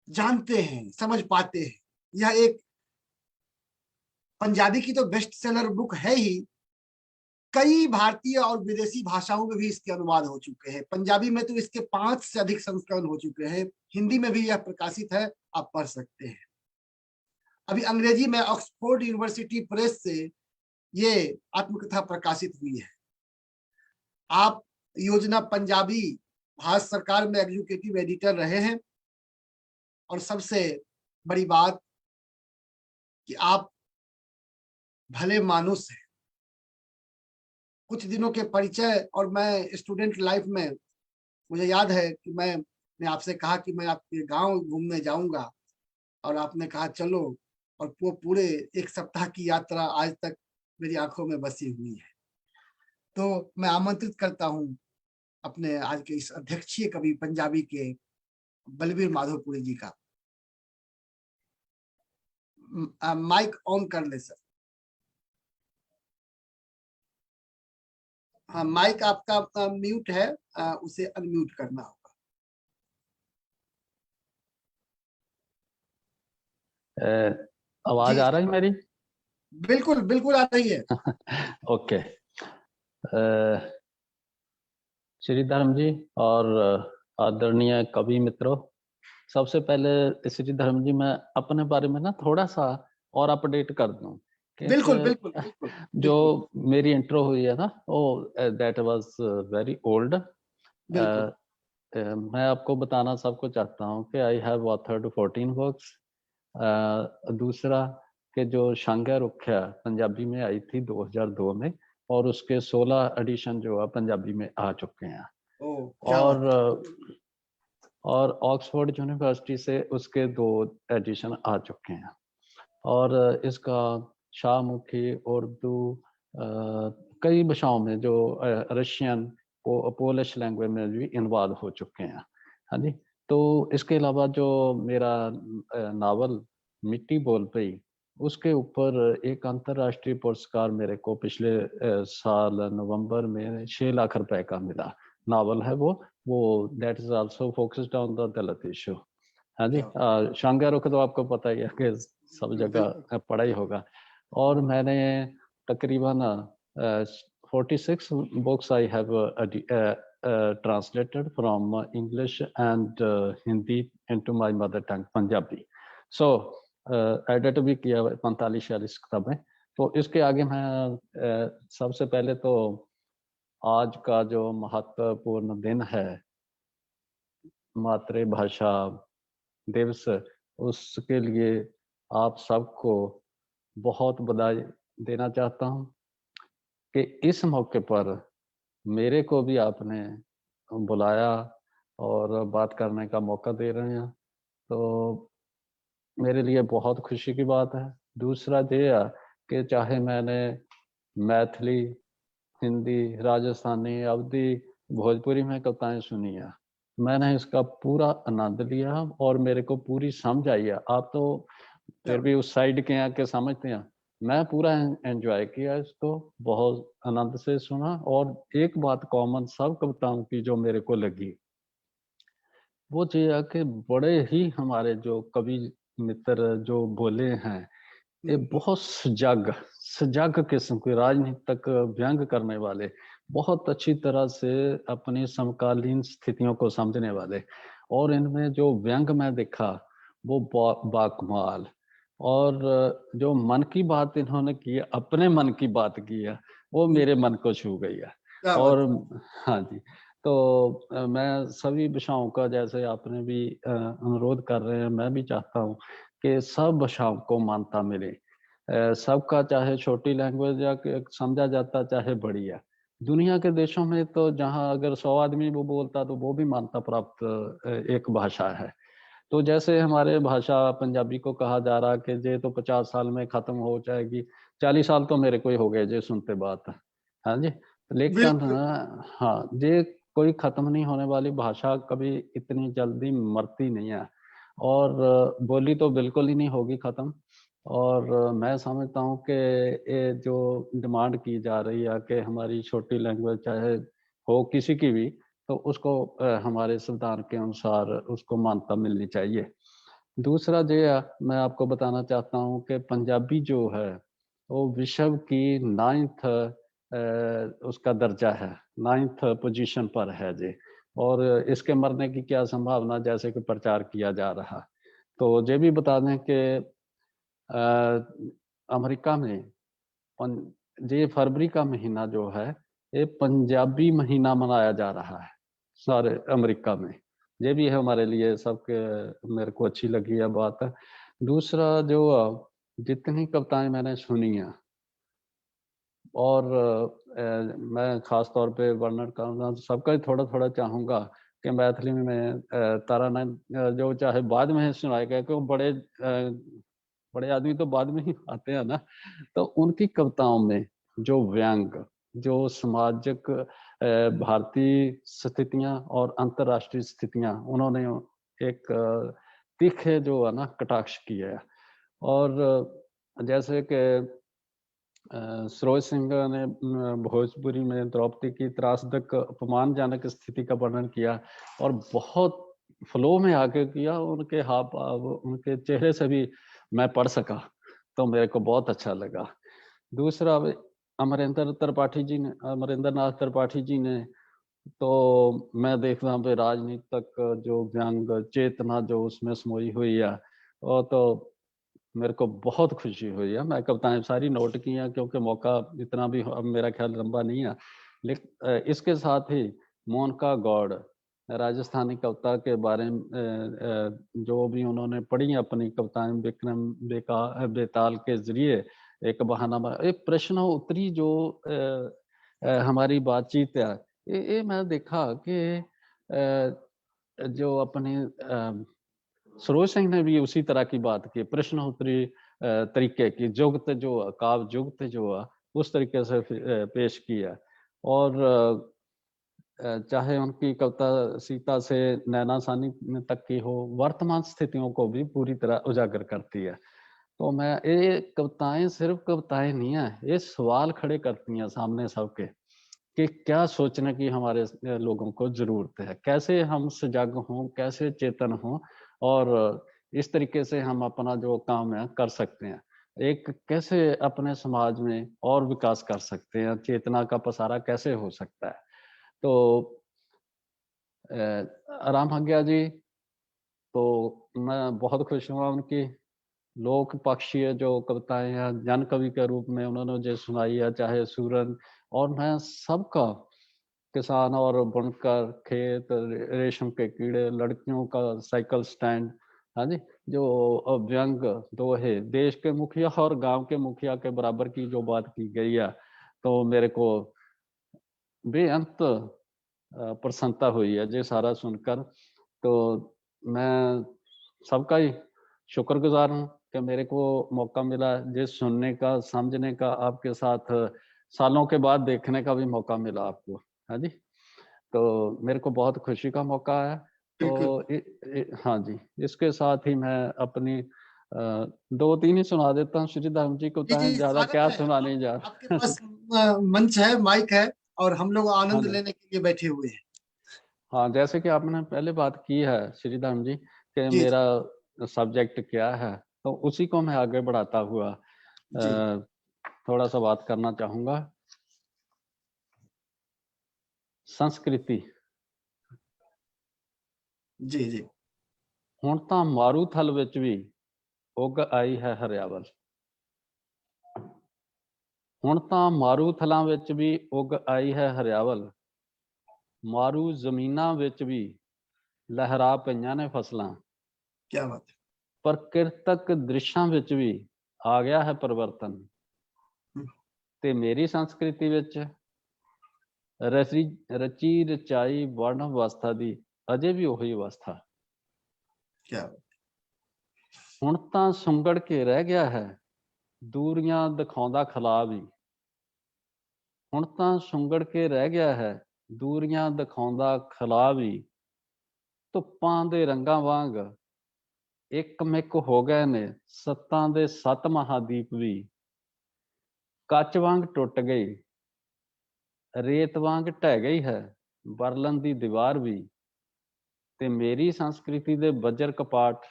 जानते हैं, समझ पाते हैं। यह एक पंजाबी की तो बेस्ट सेलर बुक है ही, कई भारतीय और विदेशी भाषाओं में भी इसके अनुवाद हो चुके हैं। पंजाबी में तो इसके 5 से अधिक संस्करण हो चुके हैं, हिंदी में भी यह प्रकाशित है, आप पढ़ सकते हैं। अभी अंग्रेजी में ऑक्सफोर्ड यूनिवर्सिटी प्रेस से ये आत्मकथा प्रकाशित हुई है। आप योजना पंजाबी भारत सरकार में एग्जीक्यूटिव एडिटर रहे हैं और सबसे बड़ी बात कि आप भले मानुस हैं। कुछ दिनों के परिचय और मैं स्टूडेंट लाइफ में, मुझे याद है कि मैंने आपसे कहा कि मैं आपके गांव घूमने जाऊंगा और आपने कहा चलो, और वो पूरे 1 सप्ताह की यात्रा आज तक मेरी आंखों में बसी हुई है। तो मैं आमंत्रित करता हूं अपने आज के इस अध्यक्षीय कवि पंजाबी के बलबीर माधोपुरी जी का। माइक ऑन कर ले सर। हाँ, माइक आपका म्यूट है, उसे अनम्यूट करना होगा। आवाज आ रही है मेरी? बिल्कुल बिल्कुल आ रही है। ओके। श्री धर्म जी और आदरणीय कवि मित्रों, सबसे पहले श्री धर्म जी मैं अपने बारे में ना थोड़ा सा और अपडेट कर दूं। बिल्कुल बिल्कुल, बिल्कुल जो मेरी इंट्रो हुई है ना वो that was very old. मैं आपको बताना सबको चाहता हूँ कि I have authored 14 books. दूसरा कि जो शांगा रुख्या पंजाबी में आई थी 2002 में और उसके 16 एडिशन जो है पंजाबी में आ चुके हैं। और ऑक्सफोर्ड यूनिवर्सिटी से उसके 2 एडिशन आ चुके हैं। और इसका शाहमुखी, उर्दू, कई भाषाओं में जो रशियन, पोलिश लैंग्वेज में भी अनुवाद हो चुके हैं। हाँ जी। तो इसके अलावा जो मेरा नावल मिट्टी बोल पई, उसके ऊपर एक अंतर्राष्ट्रीय पुरस्कार मेरे को पिछले साल नवंबर में 6 लाख रुपए का मिला। नावल है वो that is also focused on the Dalit issue. हाँ जी। शांगा रुख तो आपको पता ही है कि सब जगह पढ़ा ही होगा। और मैंने तकरीबन 46 books I have translated from English and Hindi into my mother tongue Punjabi. So edit भी किया 45-46 किताबें। तो इसके आगे मैं सबसे पहले तो आज का जो महत्वपूर्ण दिन है मातृभाषा दिवस, उसके लिए आप सबको बहुत बधाई देना चाहता हूँ कि इस मौके पर मेरे को भी आपने बुलाया और बात करने का मौका दे रहे हैं, तो मेरे लिए बहुत खुशी की बात है। दूसरा ये है कि चाहे मैंने मैथिली, हिंदी, राजस्थानी, अवधी, भोजपुरी में कविताएं सुनी है, मैंने इसका पूरा आनंद लिया और मेरे को पूरी समझ आई है। आप तो फिर भी उस साइड के आके समझते हैं, मैं पूरा एंजॉय किया इसको, बहुत आनंद से सुना। और एक बात कॉमन सब कविताओं की जो मेरे को लगी वो ये है कि बड़े ही हमारे जो कवि मित्र जो बोले हैं, ये बहुत सजग सजग किस्म के राजनीतिक व्यंग करने वाले, बहुत अच्छी तरह से अपनी समकालीन स्थितियों को समझने वाले, और इनमें जो व्यंग मैं देखा वो बाकमाल, और जो मन की बात इन्होंने की है, अपने मन की बात की है, वो मेरे मन को छू गई है। और हाँ जी, तो मैं सभी भाषाओं का, जैसे आपने भी अनुरोध कर रहे हैं, मैं भी चाहता हूँ कि सब भाषाओं को मान्यता मिले, सबका, चाहे छोटी लैंग्वेज या समझा जाता चाहे बड़ी है। दुनिया के देशों में तो जहाँ अगर 100 आदमी वो बोलता तो वो भी मान्यता प्राप्त एक भाषा है। तो जैसे हमारे भाषा पंजाबी को कहा जा रहा कि जे तो 50 साल में ख़त्म हो जाएगी, 40 साल तो मेरे को ही हो गए जे सुनते बात, हाँ जी, लेकिन हाँ जे कोई ख़त्म नहीं होने वाली भाषा कभी इतनी जल्दी मरती नहीं है, और बोली तो बिल्कुल ही नहीं होगी ख़त्म। और मैं समझता हूँ कि ये जो डिमांड की जा रही है कि हमारी छोटी लैंग्वेज चाहे हो किसी की भी, तो उसको हमारे संविधान के अनुसार उसको मान्यता मिलनी चाहिए। दूसरा जो है मैं आपको बताना चाहता हूँ कि पंजाबी जो है वो विश्व की 9th उसका दर्जा है, 9th position पर है जी, और इसके मरने की क्या संभावना जैसे कि प्रचार किया जा रहा। तो ये भी बता दें कि अमेरिका में ये फरवरी का महीना जो है ये पंजाबी महीना मनाया जा रहा है सारे अमेरिका में। ये भी है हमारे लिए सबके, मेरे को अच्छी लगी है बात। दूसरा जो जितनी कविताएं मैंने सुनी हैं, और मैं ख़ास तौर पे वर्णन करना सबका ही थोड़ा थोड़ा चाहूँगा कि मैथिली में तारानंद जो चाहे बाद में सुनाए गए, क्योंकि बड़े बड़े आदमी तो बाद में ही आते हैं ना, तो उनकी कविताओं में जो व्यंग, जो सामाजिक भारतीय स्थितियां और अंतर्राष्ट्रीय स्थितियां, उन्होंने एक तीखे जो है ना कटाक्ष किया है। और जैसे कि सरोज सिंह ने भोजपुरी में द्रौपदी की त्रासदक अपमानजनक स्थिति का वर्णन किया और बहुत फ्लो में आके किया, उनके हाव भाव, उनके चेहरे से भी मैं पढ़ सका, तो मेरे को बहुत अच्छा लगा। दूसरा अमरेंद्र त्रिपाठी जी ने, अमरेंद्र नाथ त्रिपाठी जी ने, तो मैं देखता हूँ राजनीतिक जो व्यंग चेतना जो उसमें समोई हुई है, वो तो मेरे को बहुत खुशी हुई है। मैं कविताएं सारी नोट की हैं क्योंकि मौका इतना भी अब मेरा ख्याल लंबा नहीं है। लेकिन इसके साथ ही मोनिका गौड़ राजस्थानी कविता के बारे में जो भी उन्होंने पढ़ी अपनी कविताएं विक्रम बेताल के जरिए, एक बहाना, एक प्रश्न उतरी जो हमारी बातचीत है, ये मैं देखा कि जो अपने सरोज सिंह ने भी उसी तरह की बात की, प्रश्न उत्तरी तरीके की जुगत जो काव्य जुगत जो है उस तरीके से पेश किया। और चाहे उनकी कविता सीता से नैना सानी तक की हो, वर्तमान स्थितियों को भी पूरी तरह उजागर करती है। तो मैं ये कविताएं सिर्फ कविताएं नहीं है, ये सवाल खड़े करती हैं सामने सबके कि क्या सोचने की हमारे लोगों को जरूरत है, कैसे हम सजग हों, कैसे चेतन हों, और इस तरीके से हम अपना जो काम है कर सकते हैं। एक कैसे अपने समाज में और विकास कर सकते हैं, चेतना का पसारा कैसे हो सकता है। तो राम हग्या जी, तो मैं बहुत खुश हुआ उनकी लोक पक्षीय जो कविताएं हैं जन कवि के रूप में उन्होंने जो सुनाई है, चाहे सूरन, और मैं सबका किसान और बुनकर, खेत, रेशम के कीड़े, लड़कियों का साइकिल स्टैंड, हाँ जी, जो व्यंग दोहे, देश के मुखिया और गांव के मुखिया के बराबर की जो बात की गई है, तो मेरे को बेअंत प्रसन्नता हुई है ये सारा सुनकर। तो मैं सबका ही शुक्रगुजार हूँ कि मेरे को मौका मिला ये सुनने का, समझने का, आपके साथ सालों के बाद देखने का भी मौका मिला आपको, हाँ जी। तो मेरे को बहुत खुशी का मौका है। तो हाँ जी, इसके साथ ही मैं अपनी 2-3 ही सुना देता हूँ श्री धर्म जी को, ज्यादा क्या सुनाने जा। आपके पास मंच है, माइक है, और हम लोग आनंद लेने के लिए बैठे हुए हैं। हाँ, जैसे कि आपने पहले बात की है श्री धर्म जी कि मेरा सब्जेक्ट क्या है, तो उसी को मैं आगे बढ़ाता हुआ थोड़ा सा बात करना चाहूंगा। संस्कृति। जी जी। हुण तां मारूथल विच भी उग आई है हरियावल। हुण तां मारूथलां विच भी उग आई है हरियावल। मारू जमीनां विच भी लहरा पईयां ने फसलां। क्या बात है। प्रकृतक दृश्यां विच भी आ गया है परिवर्तन। ते मेरी संस्कृति विच रची रचाई वर्ण अवस्था दी अजे भी ਉਹੀ ਅਵਸਥਾ। क्या हुण तां सुंगड़ के रह गया है दूरियां दिखाउंदा खला भी। हुण तां सुंगड़ के रह गया है दूरियां दिखाउंदा खला भी। धुप्पां दे रंगां वांग एक मिक हो गए ने सत्तां दे 7 महादीप भी। ਕੱਚ वांग टुट गई, रेत वांग ढह गई है बरलन दी दीवार भी। ते मेरी संस्कृति दे बजर कपाट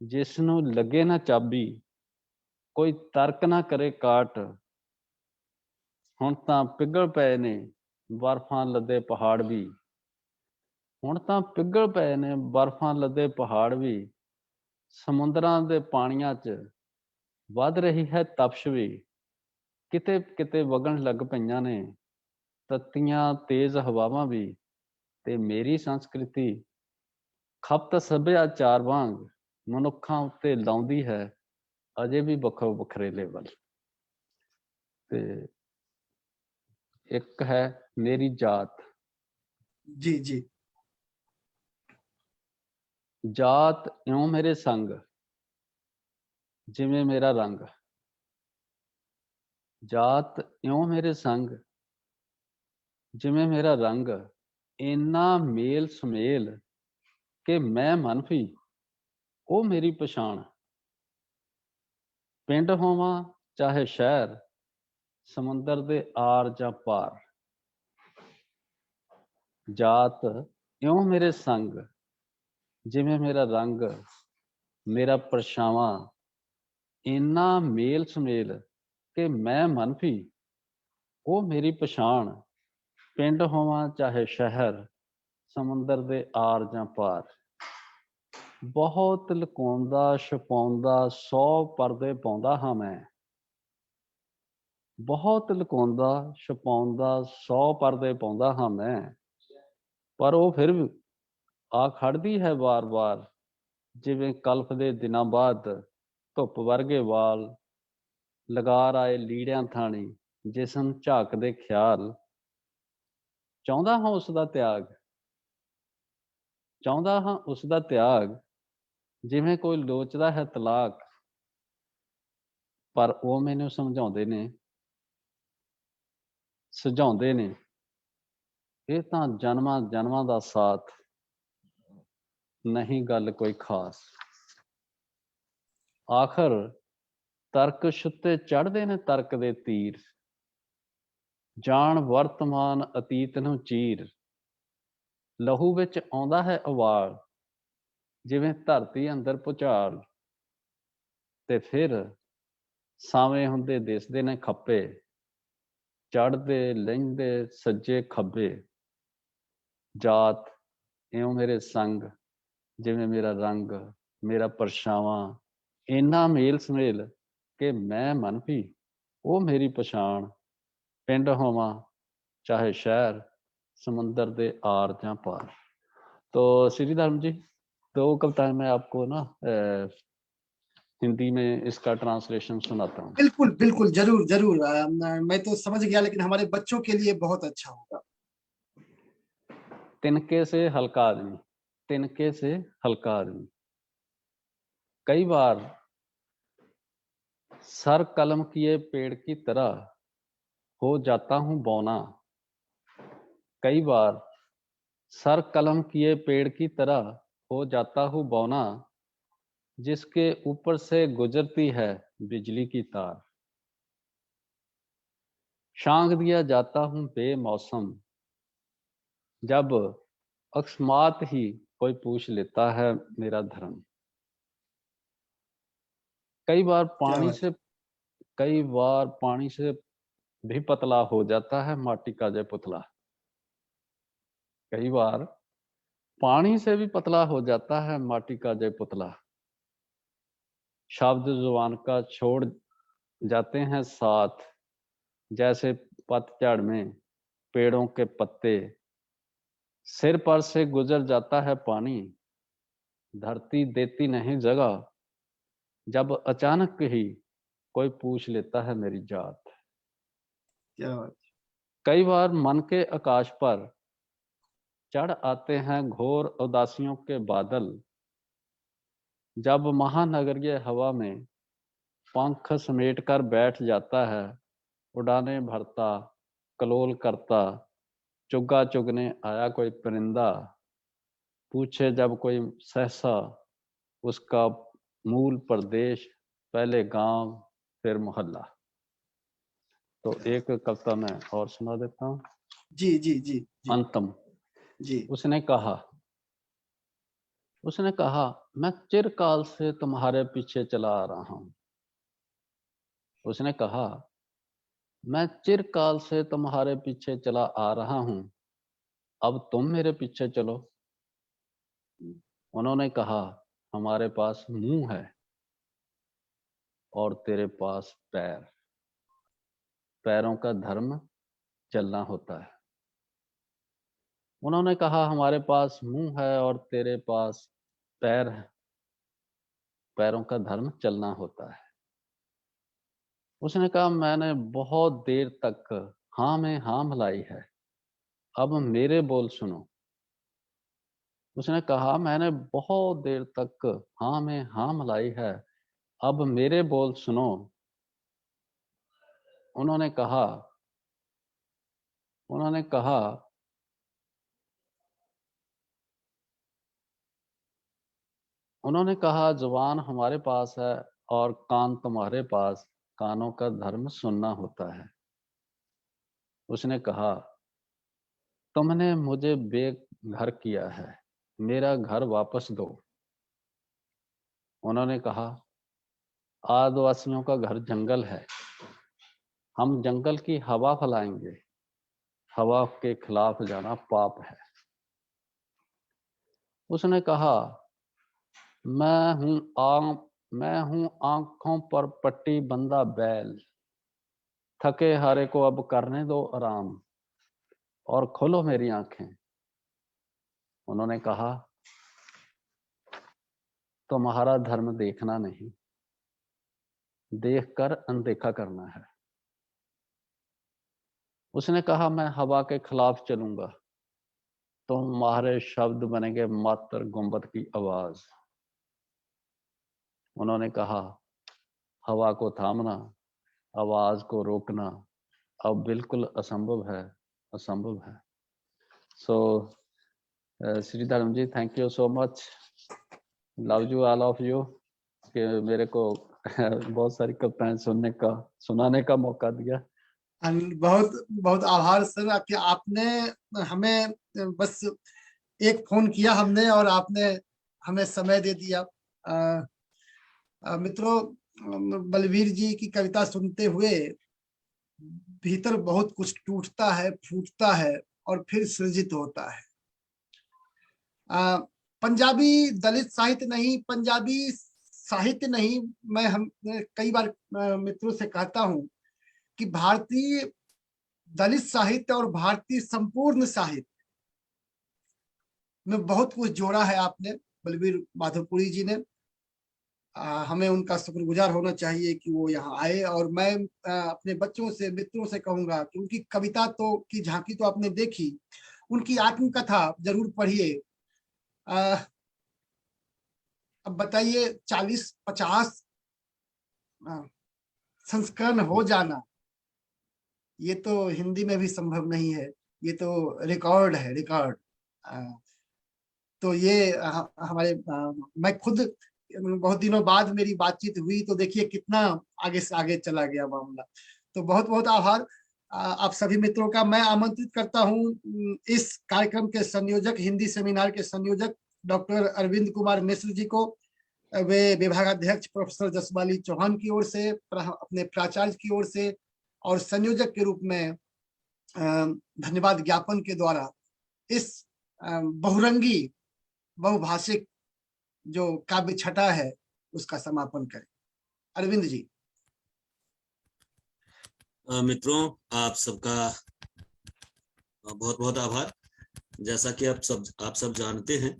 जिसनूं लगे ना चाबी, कोई ਤਰਕ ना करे काट। हुण तां पिघल पए ने बर्फां लदे पहाड़ भी। हुण तां पिघल पए ने बर्फां लदे पहाड़ भी। समुंदरां दे पाणियां च वध रही है तपश भी। किते किते वगण लग पईयां ने तत्तियां तेज हवावां भी। ते मेरी संस्कृति खपत सभ्याचार वांग मनुੱਖਾਂ ਉੱਤੇ ਲਾਉਂਦੀ ਹੈ ਅਜੇ ਵੀ ਵੱਖੋ ਵੱਖਰੇ ਲੇਵਲ। ਤੇ ਇੱਕ ਹੈ ਮੇਰੀ ਜਾਤ। ਜੀ ਜੀ। ਜਾਤ ਇਉਂ ਮੇਰੇ ਸੰਗ ਜਿਵੇਂ ਮੇਰਾ ਰੰਗ। ਜਾਤ ਇਉਂ ਮੇਰੇ ਸੰਗ ਜਿਵੇਂ ਮੇਰਾ ਰੰਗ, ਇੰਨਾ ਮੇਲ ਸੁਮੇਲ ਕਿ ਮੈਂ ਮਨਫੀ ਉਹ ਮੇਰੀ ਪਛਾਣ। ਪਿੰਡ ਹੋਵਾਂ ਚਾਹੇ ਸ਼ਹਿਰ, ਸਮੁੰਦਰ ਦੇ ਆਰ ਜਾਂ ਪਾਰ। ਜਾਤ ਇਉਂ ਮੇਰੇ ਸੰਗ ਜਿਵੇਂ ਮੇਰਾ ਰੰਗ, ਮੇਰਾ ਪਰਛਾਵਾਂ, ਇੰਨਾ ਮੇਲ ਸੁਮੇਲ ਕਿ ਮੈਂ ਮਨਫੀ ਉਹ ਮੇਰੀ ਪਛਾਣ। ਪਿੰਡ ਹੋਵਾਂ ਚਾਹੇ ਸ਼ਹਿਰ, ਸਮੁੰਦਰ ਦੇ ਆਰ ਜਾਂ ਪਾਰ। ਬਹੁਤ ਲੁਕਾਉਂਦਾ ਛੁਪਾਉਂਦਾ 100 ਪਰਦੇ ਪਾਉਂਦਾ ਹਾਂ ਮੈਂ। ਬਹੁਤ ਲੁਕਾਉਂਦਾ ਛੁਪਾਉਂਦਾ 100 ਪਰਦੇ ਪਾਉਂਦਾ ਹਾਂ ਮੈਂ, ਪਰ ਉਹ ਫਿਰ ਵੀ ਆ ਖੜਦੀ ਹੈ ਵਾਰ-ਵਾਰ, ਜਿਵੇਂ ਕਲਪ ਦੇ ਦਿਨਾਂ ਬਾਅਦ ਧੁੱਪ ਵਰਗੇ ਵਾਲ। ਲਗਾਰ ਆਏ ਲੀੜਿਆਂ ਥਾਣੀ ਜਿਸਮ ਝਾਕਦੇ ਖਿਆਲ। ਚਾਹੁੰਦਾ ਹਾਂ ਉਸਦਾ ਤਿਆਗ, ਚਾਹੁੰਦਾ ਹਾਂ ਉਸਦਾ ਤਿਆਗ, ਜਿਵੇਂ ਕੋਈ ਲੋਚਦਾ ਹੈ ਤਲਾਕ। ਪਰ ਉਹ ਮੈਨੂੰ ਸਮਝਾਉਂਦੇ ਨੇ, ਸੁਝਾਉਂਦੇ ਨੇ, ਇਹ ਤਾਂ ਜਨਮਾਂ ਜਨਮਾਂ ਦਾ ਸਾਥ ਨਹੀਂ ਗੱਲ ਕੋਈ ਖਾਸ। ਆਖਰ ਤਰਕ ਛੁੱਤੇ ਚੜ੍ਹਦੇ ਨੇ ਤਰਕ ਦੇ ਤੀਰ, ਜਾਣ ਵਰਤਮਾਨ ਅਤੀਤ ਨੂੰ ਚੀਰ। ਲਹੂ ਵਿੱਚ ਆਉਂਦਾ ਹੈ ਉਬਾਲ ਜਿਵੇਂ ਧਰਤੀ ਅੰਦਰ ਭੁਚਾਲ। ਤੇ ਫਿਰ ਸਾਵੇਂ ਹੁੰਦੇ ਦਿਸਦੇ ਨੇ ਖੱਪੇ, ਚੜ੍ਹਦੇ ਲਹਿੰਦੇ ਸੱਜੇ ਖੱਬੇ। ਜਾਤ ਇਉਂ ਮੇਰੇ ਸੰਗ ਜਿਵੇਂ ਮੇਰਾ ਰੰਗ, ਮੇਰਾ ਪਰਛਾਵਾਂ, ਇੰਨਾ ਮੇਲ ਸਮੇਲ ਕਿ ਮੈਂ ਮਨਫੀ ਉਹ ਮੇਰੀ ਪਛਾਣ। ਪਿੰਡ ਹੋਵਾਂ ਚਾਹੇ ਸ਼ਹਿਰ, ਸਮੁੰਦਰ ਦੇ ਆਰ ਜਾਂ ਪਾਰ। तो श्री धर्म जी, दो कविताएं मैं आपको ना हिंदी में इसका ट्रांसलेशन सुनाता हूँ। बिल्कुल बिल्कुल, जरूर जरूर। मैं तो समझ गया, लेकिन हमारे बच्चों के लिए बहुत अच्छा होगा। तिनके से हल्का आदमी, तिनके से हल्का आदमी। कई बार सर कलम किए पेड़ की तरह हो जाता हूँ बौना। कई बार सर कलम किए पेड़ की तरह हो जाता हूँ बौना, जिसके ऊपर से गुजरती है बिजली की तार। शांग दिया जाता हूँ बेमौसम, जब अकस्मात ही कोई पूछ लेता है मेरा धर्म। कई बार पानी से, कई बार पानी से भी पतला हो जाता है माटी का जय पुतला। कई बार पानी से भी पतला हो जाता है माटी का जय पुतला। शब्द जुबान का छोड़ जाते हैं साथ, जैसे पतझड़ में पेड़ों के पत्ते। सिर पर से गुजर जाता है पानी, धरती देती नहीं जगह, जब अचानक ही कोई पूछ लेता है मेरी जात। क्या बात। कई बार मन के आकाश पर चढ़ आते हैं घोर उदासियों के बादल, जब महानगरीय हवा में पंख समेट कर बैठ जाता है, उड़ाने भरता कलोल करता, चुग्गा चुगने आया कोई परिंदा, पूछे जब कोई सहसा उसका मूल प्रदेश, पहले गांव फिर मोहल्ला। तो एक कविता मैं और सुना देता हूँ। जी जी जी, जी। अंतम। जी। उसने कहा मैं चिरकाल से तुम्हारे पीछे चला आ रहा हूं। उसने कहा मैं चिरकाल से तुम्हारे पीछे चला आ रहा हूं, अब तुम मेरे पीछे चलो। उन्होंने कहा हमारे पास मुंह है और तेरे पास पैर, पैरों का धर्म चलना होता है। उन्होंने कहा हमारे पास मुंह है और तेरे पास पैर है, पैरों का धर्म चलना होता है। उसने कहा मैंने बहुत देर तक हाँ में हाँ मिलाई है, अब मेरे बोल सुनो। उसने कहा मैंने बहुत देर तक हाँ में हाँ मिलाई है, अब मेरे बोल सुनो। उन्होंने कहा उन्होंने कहा जुबान हमारे पास है और कान तुम्हारे पास, कानों का धर्म सुनना होता है। उसने कहा तुमने मुझे बेघर किया है, मेरा घर वापस दो। उन्होंने कहा आदिवासियों का घर जंगल है, हम जंगल की हवा फैलाएंगे, हवा के खिलाफ जाना पाप है। उसने कहा मैं हूं आंखों पर पट्टी बंधा बैल, थके हारे को अब करने दो आराम और खोलो मेरी आंखें। उन्होंने कहा तुम्हारा धर्म देखना नहीं, देखकर अनदेखा करना है। उसने कहा मैं हवा के खिलाफ चलूंगा, तुम्हारे शब्द बनेंगे मात्र गुंबद की आवाज। उन्होंने कहा हवा को थामना, आवाज को रोकना अब बिल्कुल असंभव है, असंभव है। So Shri Dharam ji, thank you so much, love you all of you, कि मेरे को बहुत सारी कविताएं सुनने का, सुनाने का मौका दिया। बहुत बहुत आभार सर कि आपने हमें बस एक फोन किया हमने और आपने हमें समय दे दिया। मित्रों, बलवीर जी की कविता सुनते हुए भीतर बहुत कुछ टूटता है, फूटता है और फिर सृजित होता है। पंजाबी दलित साहित्य नहीं, पंजाबी साहित्य नहीं, मैं हम कई बार मित्रों से कहता हूँ कि भारतीय दलित साहित्य और भारतीय संपूर्ण साहित्य में बहुत कुछ जोड़ा है आपने, बलबीर माधोपुरी जी ने। हमें उनका शुक्रगुजार होना चाहिए कि वो यहाँ आए। और मैं अपने बच्चों से, मित्रों से कहूँगा कि उनकी कविता तो की झांकी तो आपने देखी, उनकी आत्मकथा जरूर पढ़िए। अब बताइए, 40-50 संस्करण हो जाना, ये तो हिंदी में भी संभव नहीं है, ये तो रिकॉर्ड है, रिकॉर्ड। तो ये हमारे, मैं खुद बहुत दिनों बाद मेरी बातचीत हुई, तो देखिए कितना आगे से आगे चला गया मामला। तो बहुत बहुत आभार आप सभी मित्रों का। मैं आमंत्रित करता हूँ इस कार्यक्रम के संयोजक, हिंदी सेमिनार के संयोजक डॉक्टर अरविंद कुमार मिश्र जी को। वे विभागाध्यक्ष प्रोफेसर जसमाली चौहान की ओर से, अपने प्राचार्य की ओर से और संयोजक के रूप में धन्यवाद ज्ञापन के द्वारा इस बहुरंगी बहुभाषिक जो काव्य छटा है उसका समापन करें। अरविंद जी। मित्रों, आप सबका बहुत बहुत आभार। जैसा कि आप सब जानते हैं,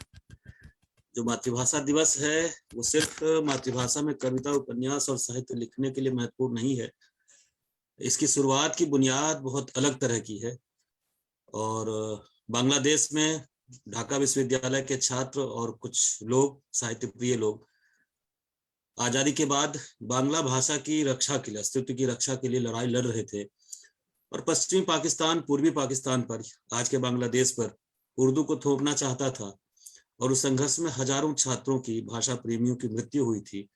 जो मातृभाषा दिवस है वो सिर्फ मातृभाषा में कविता, उपन्यास और साहित्य लिखने के लिए महत्वपूर्ण नहीं है। इसकी शुरुआत की बुनियाद बहुत अलग तरह की है। और बांग्लादेश में ढाका विश्वविद्यालय के छात्र और कुछ लोग, साहित्य प्रिय लोग, आजादी के बाद बांग्ला भाषा की रक्षा के लिए, अस्तित्व की रक्षा के लिए लड़ाई लड़ रहे थे। और पश्चिमी पाकिस्तान पूर्वी पाकिस्तान पर, आज के बांग्लादेश पर उर्दू को थोपना चाहता था। और उस संघर्ष में हजारों छात्रों की, भाषा प्रेमियों की मृत्यु हुई थी।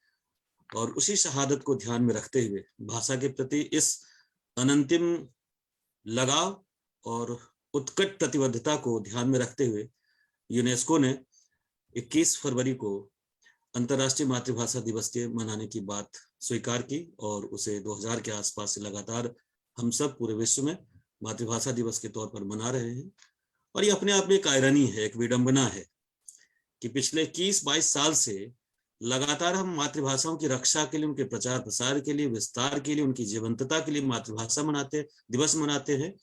और उसी शहादत को ध्यान में रखते हुए भाषा के प्रति इस अनंतिम लगाव और उत्कट प्रतिबद्धता को ध्यान में रखते हुए यूनेस्को ने 21 फरवरी को अंतर्राष्ट्रीय मातृभाषा दिवस के मनाने की बात स्वीकार की। और उसे 2000 के आसपास से लगातार हम सब पूरे विश्व में मातृभाषा दिवस के तौर पर मना रहे हैं। और ये अपने आप में एक आयरनी है, एक विडंबना है कि पिछले 21-22 साल से लगातार हम मातृभाषाओं की रक्षा के लिए, उनके प्रचार प्रसार के लिए, विस्तार के लिए, उनकी जीवंतता के लिए मातृभाषा मनाते, दिवस मनाते हैं।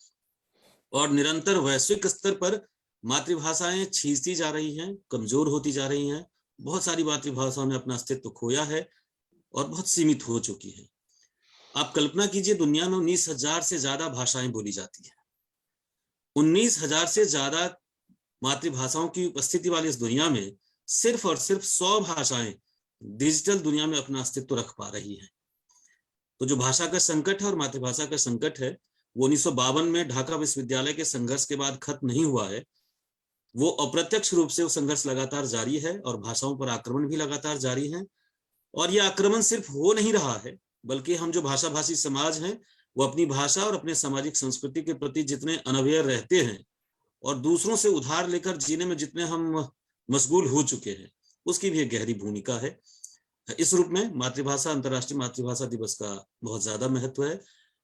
और निरंतर वैश्विक स्तर पर मातृभाषाएं छीनती जा रही हैं, कमजोर होती जा रही हैं। बहुत सारी मातृभाषाओं ने अपना अस्तित्व खोया है और बहुत सीमित हो चुकी है। आप कल्पना कीजिए, दुनिया में 19,000 से ज्यादा भाषाएं बोली जाती हैं। 19,000 से ज्यादा मातृभाषाओं की उपस्थिति वाली इस दुनिया में सिर्फ और सिर्फ 100 भाषाएं डिजिटल दुनिया में अपना अस्तित्व रख पा रही हैं। तो जो भाषा का संकट है और मातृभाषा का संकट है, वो 1952 में ढाका विश्वविद्यालय के संघर्ष के बाद खत्म नहीं हुआ है। वो अप्रत्यक्ष रूप से वो संघर्ष लगातार जारी है और भाषाओं पर आक्रमण भी लगातार जारी है। और ये आक्रमण सिर्फ हो नहीं रहा है, बल्कि हम जो भाषाभाषी समाज हैं वो अपनी भाषा और अपने सामाजिक संस्कृति के प्रति जितने अनअवेयर रहते हैं और दूसरों से उधार लेकर जीने में जितने हम मशगूल हो चुके हैं, उसकी भी एक गहरी भूमिका है। इस रूप में मातृभाषा, अंतर्राष्ट्रीय मातृभाषा दिवस का बहुत ज्यादा महत्व है।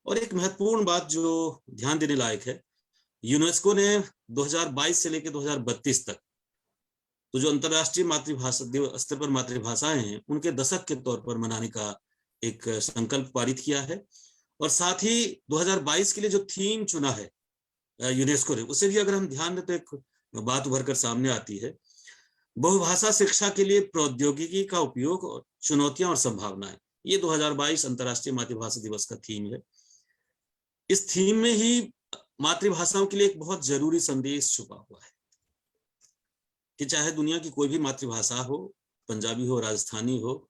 और एक महत्वपूर्ण बात जो ध्यान देने लायक है, यूनेस्को ने 2022 से लेकर 2032 तक तो जो अंतर्राष्ट्रीय मातृभाषा स्तर पर मातृभाषाएं हैं उनके दशक के तौर पर मनाने का एक संकल्प पारित किया है। और साथ ही 2022 के लिए जो थीम चुना है यूनेस्को ने, उसे भी अगर हम ध्यान दें तो एक बात उभर कर सामने आती है, बहुभाषा शिक्षा के लिए प्रौद्योगिकी का उपयोग और चुनौतियां और संभावनाएं। ये 2022 अंतर्राष्ट्रीय मातृभाषा दिवस का थीम है। इस थीम में ही मातृभाषाओं के लिए एक बहुत जरूरी संदेश छुपा हुआ है कि चाहे दुनिया की कोई भी मातृभाषा हो, पंजाबी हो, राजस्थानी हो,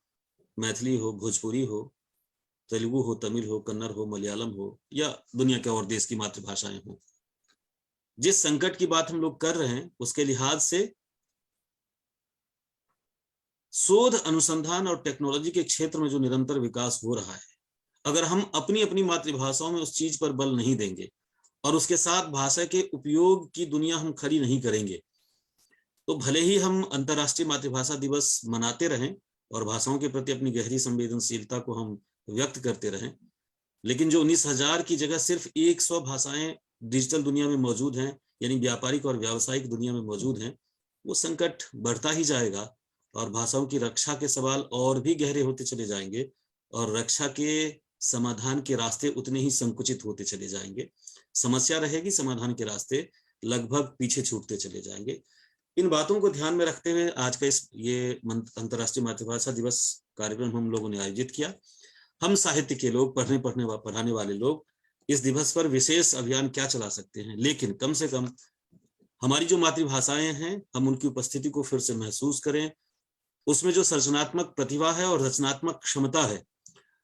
मैथिली हो, भोजपुरी हो, तेलुगु हो, तमिल हो, कन्नड़ हो, मलयालम हो, या दुनिया के और देश की मातृभाषाएं हो, जिस संकट की बात हम लोग कर रहे हैं उसके लिहाज से शोध, अनुसंधान और टेक्नोलॉजी के क्षेत्र में जो निरंतर विकास हो रहा है, अगर हम अपनी अपनी मातृभाषाओं में उस चीज पर बल नहीं देंगे और उसके साथ भाषा के उपयोग की दुनिया हम खड़ी नहीं करेंगे, तो भले ही हम अंतर्राष्ट्रीय मातृभाषा दिवस मनाते रहें और भाषाओं के प्रति अपनी गहरी संवेदनशीलता को हम व्यक्त करते रहें। लेकिन जो 19,000 की जगह सिर्फ 100 भाषाएं डिजिटल दुनिया में मौजूद हैं, यानी व्यापारिक और व्यावसायिक दुनिया में मौजूद हैं, वो संकट बढ़ता ही जाएगा और भाषाओं की रक्षा के सवाल और भी गहरे होते चले जाएंगे और रक्षा के समाधान के रास्ते उतने ही संकुचित होते चले जाएंगे। समस्या रहेगी, समाधान के रास्ते लगभग पीछे छूटते चले जाएंगे। इन बातों को ध्यान में रखते हुए आज का इस ये अंतर्राष्ट्रीय मातृभाषा दिवस कार्यक्रम हम लोगों ने आयोजित किया। हम साहित्य के लोग, पढ़ने पढ़ने पढ़ाने वाले लोग इस दिवस पर विशेष अभियान क्या चला सकते हैं, लेकिन कम से कम हमारी जो मातृभाषाएं हैं हम उनकी उपस्थिति को फिर से महसूस करें। उसमें जो सृजनात्मक प्रतिभा है और रचनात्मक क्षमता है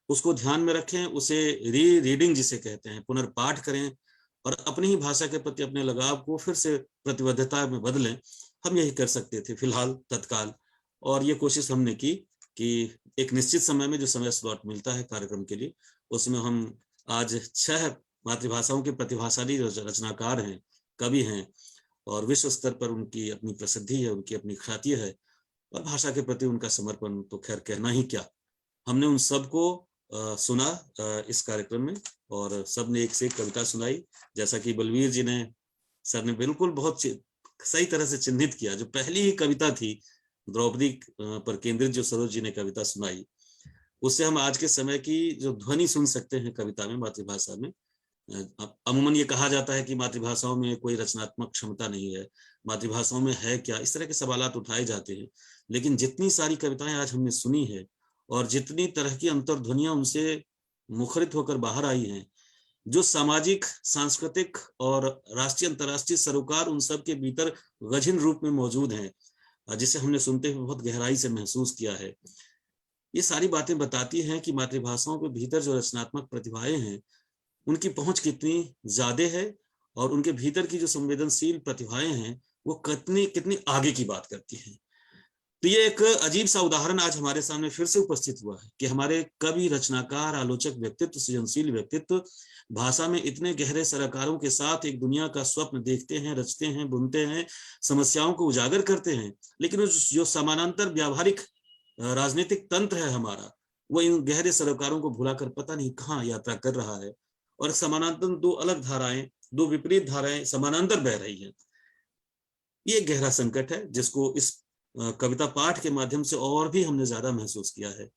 उसको ध्यान में रखें, उसे री रीडिंग जिसे कहते हैं, पुनर्पाठ करें और अपनी ही भाषा के प्रति अपने लगाव को फिर से प्रतिबद्धता में बदलें। हम यही कर सकते थे फिलहाल तत्काल, और ये कोशिश हमने की कि एक निश्चित समय में जो समय स्लॉट मिलता है कार्यक्रम के लिए उसमें हम आज 6 मातृभाषाओं के प्रतिभाशाली रचनाकार हैं, कवि हैं और विश्व स्तर पर उनकी अपनी प्रसिद्धि है, उनकी अपनी ख्याति है और भाषा के प्रति उनका समर्पण तो खैर कहना ही क्या। हमने उन सबको सुना इस कार्यक्रम में और सबने एक से एक कविता सुनाई। जैसा कि बलवीर जी ने, सर ने बिल्कुल बहुत सही तरह से चिन्हित किया, जो पहली ही कविता थी द्रौपदी पर केंद्रित जो सरोज जी ने कविता सुनाई, उससे हम आज के समय की जो ध्वनि सुन सकते हैं कविता में, मातृभाषा में। अमूमन ये कहा जाता है कि मातृभाषाओं में कोई रचनात्मक क्षमता नहीं है, मातृभाषाओं में है क्या, इस तरह के सवालात उठाए जाते हैं। लेकिन जितनी सारी कविताएं आज हमने सुनी है और जितनी तरह की अंतर्ध्वनियां उनसे मुखरित होकर बाहर आई हैं, जो सामाजिक, सांस्कृतिक और राष्ट्रीय अंतर्राष्ट्रीय सरोकार उन सब के भीतर गझिन रूप में मौजूद हैं, जिसे हमने सुनते हुए बहुत गहराई से महसूस किया है, ये सारी बातें बताती हैं कि मातृभाषाओं के भीतर जो रचनात्मक प्रतिभाएं हैं उनकी पहुंच कितनी ज्यादा है और उनके भीतर की जो संवेदनशील प्रतिभाएं हैं वो कितनी कितनी आगे की बात करती हैं। तो ये एक अजीब सा उदाहरण आज हमारे सामने फिर से उपस्थित हुआ है कि हमारे कवि, रचनाकार, आलोचक व्यक्तित्व, सृजनशील व्यक्तित्व भाषा में इतने गहरे सरोकारों के साथ एक दुनिया का स्वप्न देखते हैं, रचते हैं, बुनते हैं, समस्याओं को उजागर करते हैं, लेकिन जो समानांतर व्यावहारिक राजनीतिक तंत्र है हमारा, वो इन गहरे सरोकारों को भुलाकर पता नहीं कहाँ यात्रा कर रहा है और समानांतर दो अलग धाराएं, दो विपरीत धाराएं समानांतर बह रही हैं। ये गहरा संकट है जिसको इस कविता पाठ के माध्यम से और भी हमने ज्यादा महसूस किया है।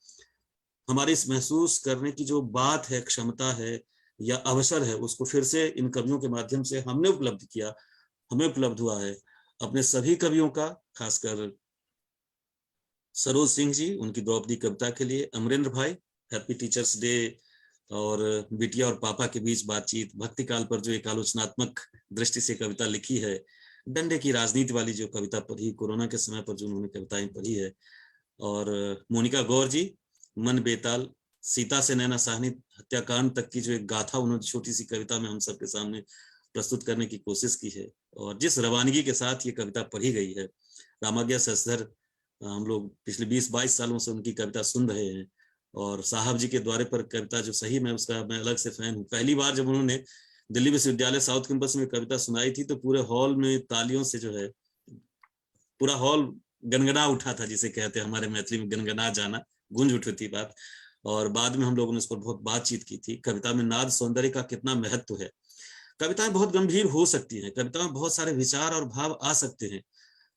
हमारे इस महसूस करने की जो बात है, क्षमता है या अवसर है, उसको फिर से इन कवियों के माध्यम से हमने उपलब्ध किया, हमें उपलब्ध हुआ है। अपने सभी कवियों का, खासकर सरोज सिंह जी, उनकी द्रौपदी कविता के लिए, अमरेंद्र भाई, हैप्पी टीचर्स डे और बिटिया और पापा के बीच बातचीत, भक्तिकाल पर जो एक आलोचनात्मक दृष्टि से कविता लिखी है, डंडे की राजनीति वाली जो कविता पढ़ी, कोरोना के समय पर जो उन्होंने कविताएं पढ़ी है, और मोनिका गौर जी, मन बेताल, सीता से नैना साहनी हत्याकांड तक की जो एक गाथा उन्होंने छोटी सी कविता में हम सबके सामने प्रस्तुत करने की कोशिश की है और जिस रवानगी के साथ ये कविता पढ़ी गई है। रामाज्ञा शशधर, हम लोग पिछले 20-22 सालों से उनकी कविता सुन रहे हैं और साहब जी के द्वारे पर कविता जो सही में उसका मैं अलग से फैन हूँ। पहली बार जब उन्होंने दिल्ली विश्वविद्यालय साउथ कैंपस में कविता सुनाई थी तो पूरे हॉल में तालियों से जो है पूरा हॉल गनगना उठा था, जिसे कहते हैं हमारे मैथिली में गनगना जाना, गूंज उठी थी बात। और बाद में हम लोगों ने उस पर बहुत बातचीत की थी। कविता में नाद सौंदर्य का कितना महत्व है। कविताएं बहुत गंभीर हो सकती हैं, कविता में बहुत सारे विचार और भाव आ सकते हैं,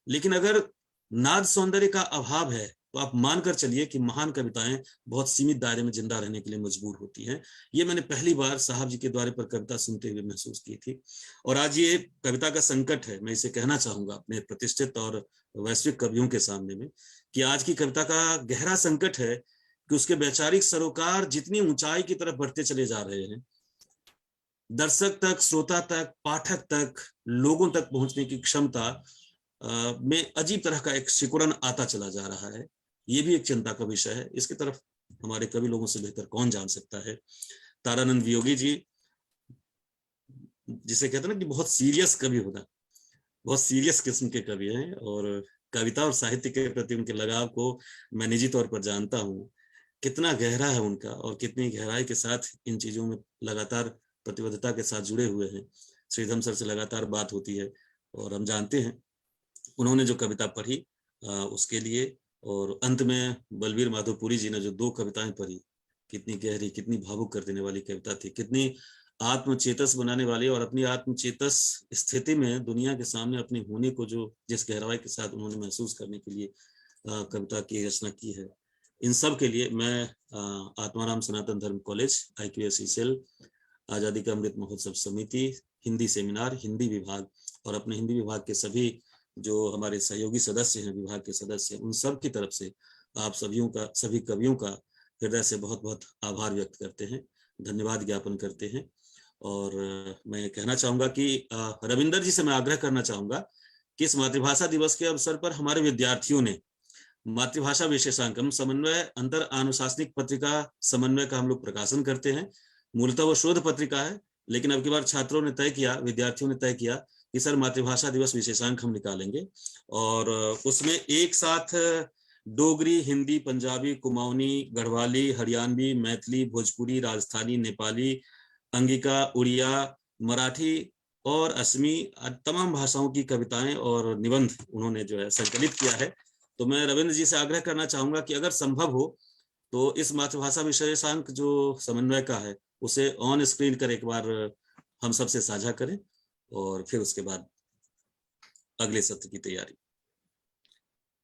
लेकिन अगर नाद सौंदर्य का अभाव है तो आप मानकर चलिए कि महान कविताएं बहुत सीमित दायरे में जिंदा रहने के लिए मजबूर होती हैं। ये मैंने पहली बार साहब जी के द्वारे पर कविता सुनते हुए महसूस की थी। और आज ये कविता का संकट है, मैं इसे कहना चाहूंगा अपने प्रतिष्ठित और वैश्विक कवियों के सामने में कि आज की कविता का गहरा संकट है कि उसके वैचारिक सरोकार जितनी ऊंचाई की तरफ बढ़ते चले जा रहे हैं, दर्शक तक, श्रोता तक, पाठक तक, लोगों तक पहुंचने की क्षमता में अजीब तरह का एक सिकुड़न आता चला जा रहा है। ये भी एक चिंता का विषय है। इसकी तरफ हमारे कवि लोगों से बेहतर कौन जान सकता है। तारानंद वियोगी जी, जिसे कहते हैं ना कि बहुत सीरियस कवि होना, बहुत सीरियस किस्म के कवि हैं और कविता और साहित्य के प्रति उनके लगाव को मैं निजी तौर पर जानता हूँ, कितना गहरा है उनका और कितनी गहराई के साथ इन चीजों में लगातार प्रतिबद्धता के साथ जुड़े हुए हैं। श्रीधम सर से लगातार बात होती है और हम जानते हैं उन्होंने जो कविता पढ़ी उसके लिए, और अंत में बलबीर माधोपुरी जी ने जो 2 कविताएं पढ़ी, कितनी गहरी, कितनी भावुक कर देने वाली कविता थी, कितनी आत्मचेतस बनाने वाली, और अपनी आत्मचेतस स्थिति में दुनिया के सामने अपने होने को जो जिस गहराई के साथ उन्होंने महसूस करने के लिए कविता की रचना की है। इन सब के लिए मैं आत्माराम सनातन धर्म कॉलेज, IQAC cell, आज़ादी का अमृत महोत्सव समिति, हिंदी सेमिनार, हिंदी विभाग और अपने हिंदी विभाग के सभी जो हमारे सहयोगी सदस्य हैं, विभाग के सदस्य, उन सब की तरफ से आप सभी का, सभी कवियों का हृदय से बहुत बहुत आभार व्यक्त करते हैं, धन्यवाद ज्ञापन करते हैं। और मैं कहना चाहूंगा कि रविंदर जी से मैं आग्रह करना चाहूंगा कि इस मातृभाषा दिवस के अवसर पर हमारे विद्यार्थियों ने मातृभाषा विशेषांक, हम समन्वय अंतर अनुशासनिक पत्रिका समन्वय का हम लोग प्रकाशन करते हैं। मूलतः वो शोध पत्रिका है, लेकिन अब की बार छात्रों ने तय किया, विद्यार्थियों ने तय किया कि सर मातृभाषा दिवस विशेषांक हम निकालेंगे, और उसमें एक साथ डोगरी, हिंदी, पंजाबी, कुमाऊनी, गढ़वाली, हरियाणवी, मैथिली, भोजपुरी, राजस्थानी, नेपाली, अंगिका, उड़िया, मराठी और असमी तमाम भाषाओं की कविताएं और निबंध उन्होंने जो है संकलित किया है। तो मैं रविंद्र जी से आग्रह करना चाहूंगा कि अगर संभव हो तो इस मातृभाषा विशेषांक जो समन्वय का है उसे ऑन स्क्रीन कर एक बार हम सबसे साझा करें, और फिर उसके बाद अगले सत्र की तैयारी।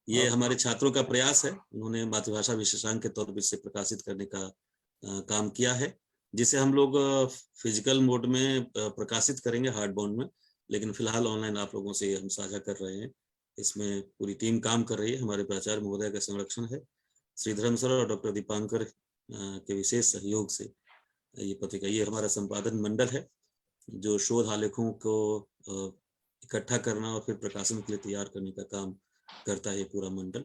ये हमारे छात्रों का प्रयास है, उन्होंने मातृभाषा विशेषांक के तौर पर इसे प्रकाशित करने का काम किया है, जिसे हम लोग फिजिकल मोड में प्रकाशित करेंगे, हार्ड बाउंड में, लेकिन फिलहाल ऑनलाइन आप लोगों से हम साझा कर रहे हैं। इसमें पूरी टीम काम कर रही है, हमारे प्राचार्य महोदय का संरक्षण है, श्रीधरम सर और डॉक्टर दीपांकर के विशेष सहयोग से ये पत्रिका, ये हमारा संपादन मंडल है जो शोध आलेखों को इकट्ठा करना और फिर प्रकाशन के लिए तैयार करने का काम करता है पूरा मंडल।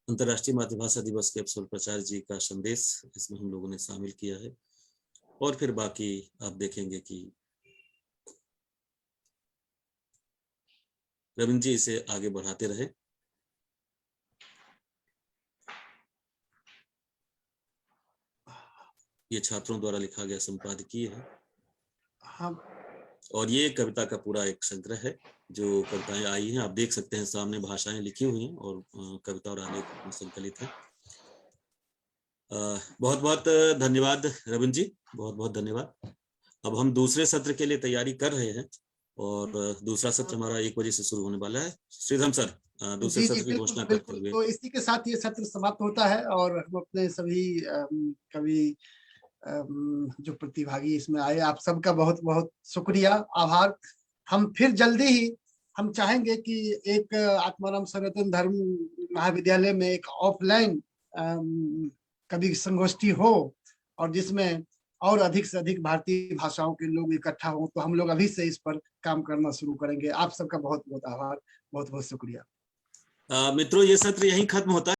अंतर्राष्ट्रीय मातृभाषा दिवस के अवसर प्राचार्य जी का संदेश इसमें हम लोगों ने शामिल किया है, और फिर बाकी आप देखेंगे कि रविंद्र जी इसे आगे बढ़ाते रहे। ये छात्रों द्वारा लिखा गया संपादकीय है। हाँ। और ये कविता का पूरा एक संग्रह है, जो कविताएं आई हैं आप देख सकते हैं, सामने भाषाएं लिखी हुई हैं और कविता और आलेख संकलित है। बहुत बहुत धन्यवाद रविंद्र जी, बहुत बहुत धन्यवाद। अब हम दूसरे सत्र के लिए तैयारी कर रहे हैं और दूसरा सत्र हमारा 1 बजे से शुरू होने वाला है। श्रीधम सर, दूसरे सत्र की घोषणा करते हुए। तो इसी के साथ ये सत्र समाप्त होता है और हम अपने सभी कवि जो प्रतिभागी इसमें आए, आप सबका बहुत बहुत शुक्रिया, आभार। हम फिर जल्दी ही हम चाहेंगे कि एक आत्माराम सनातन धर्म महाविद्यालय में एक ऑफलाइन कवि संगोष्ठी हो और जिसमें और अधिक से अधिक भारतीय भाषाओं के लोग इकट्ठा हों, तो हम लोग अभी से इस पर काम करना शुरू करेंगे। आप सबका बहुत बहुत आभार, बहुत बहुत शुक्रिया। मित्रों, ये सत्र यहीं खत्म होता है।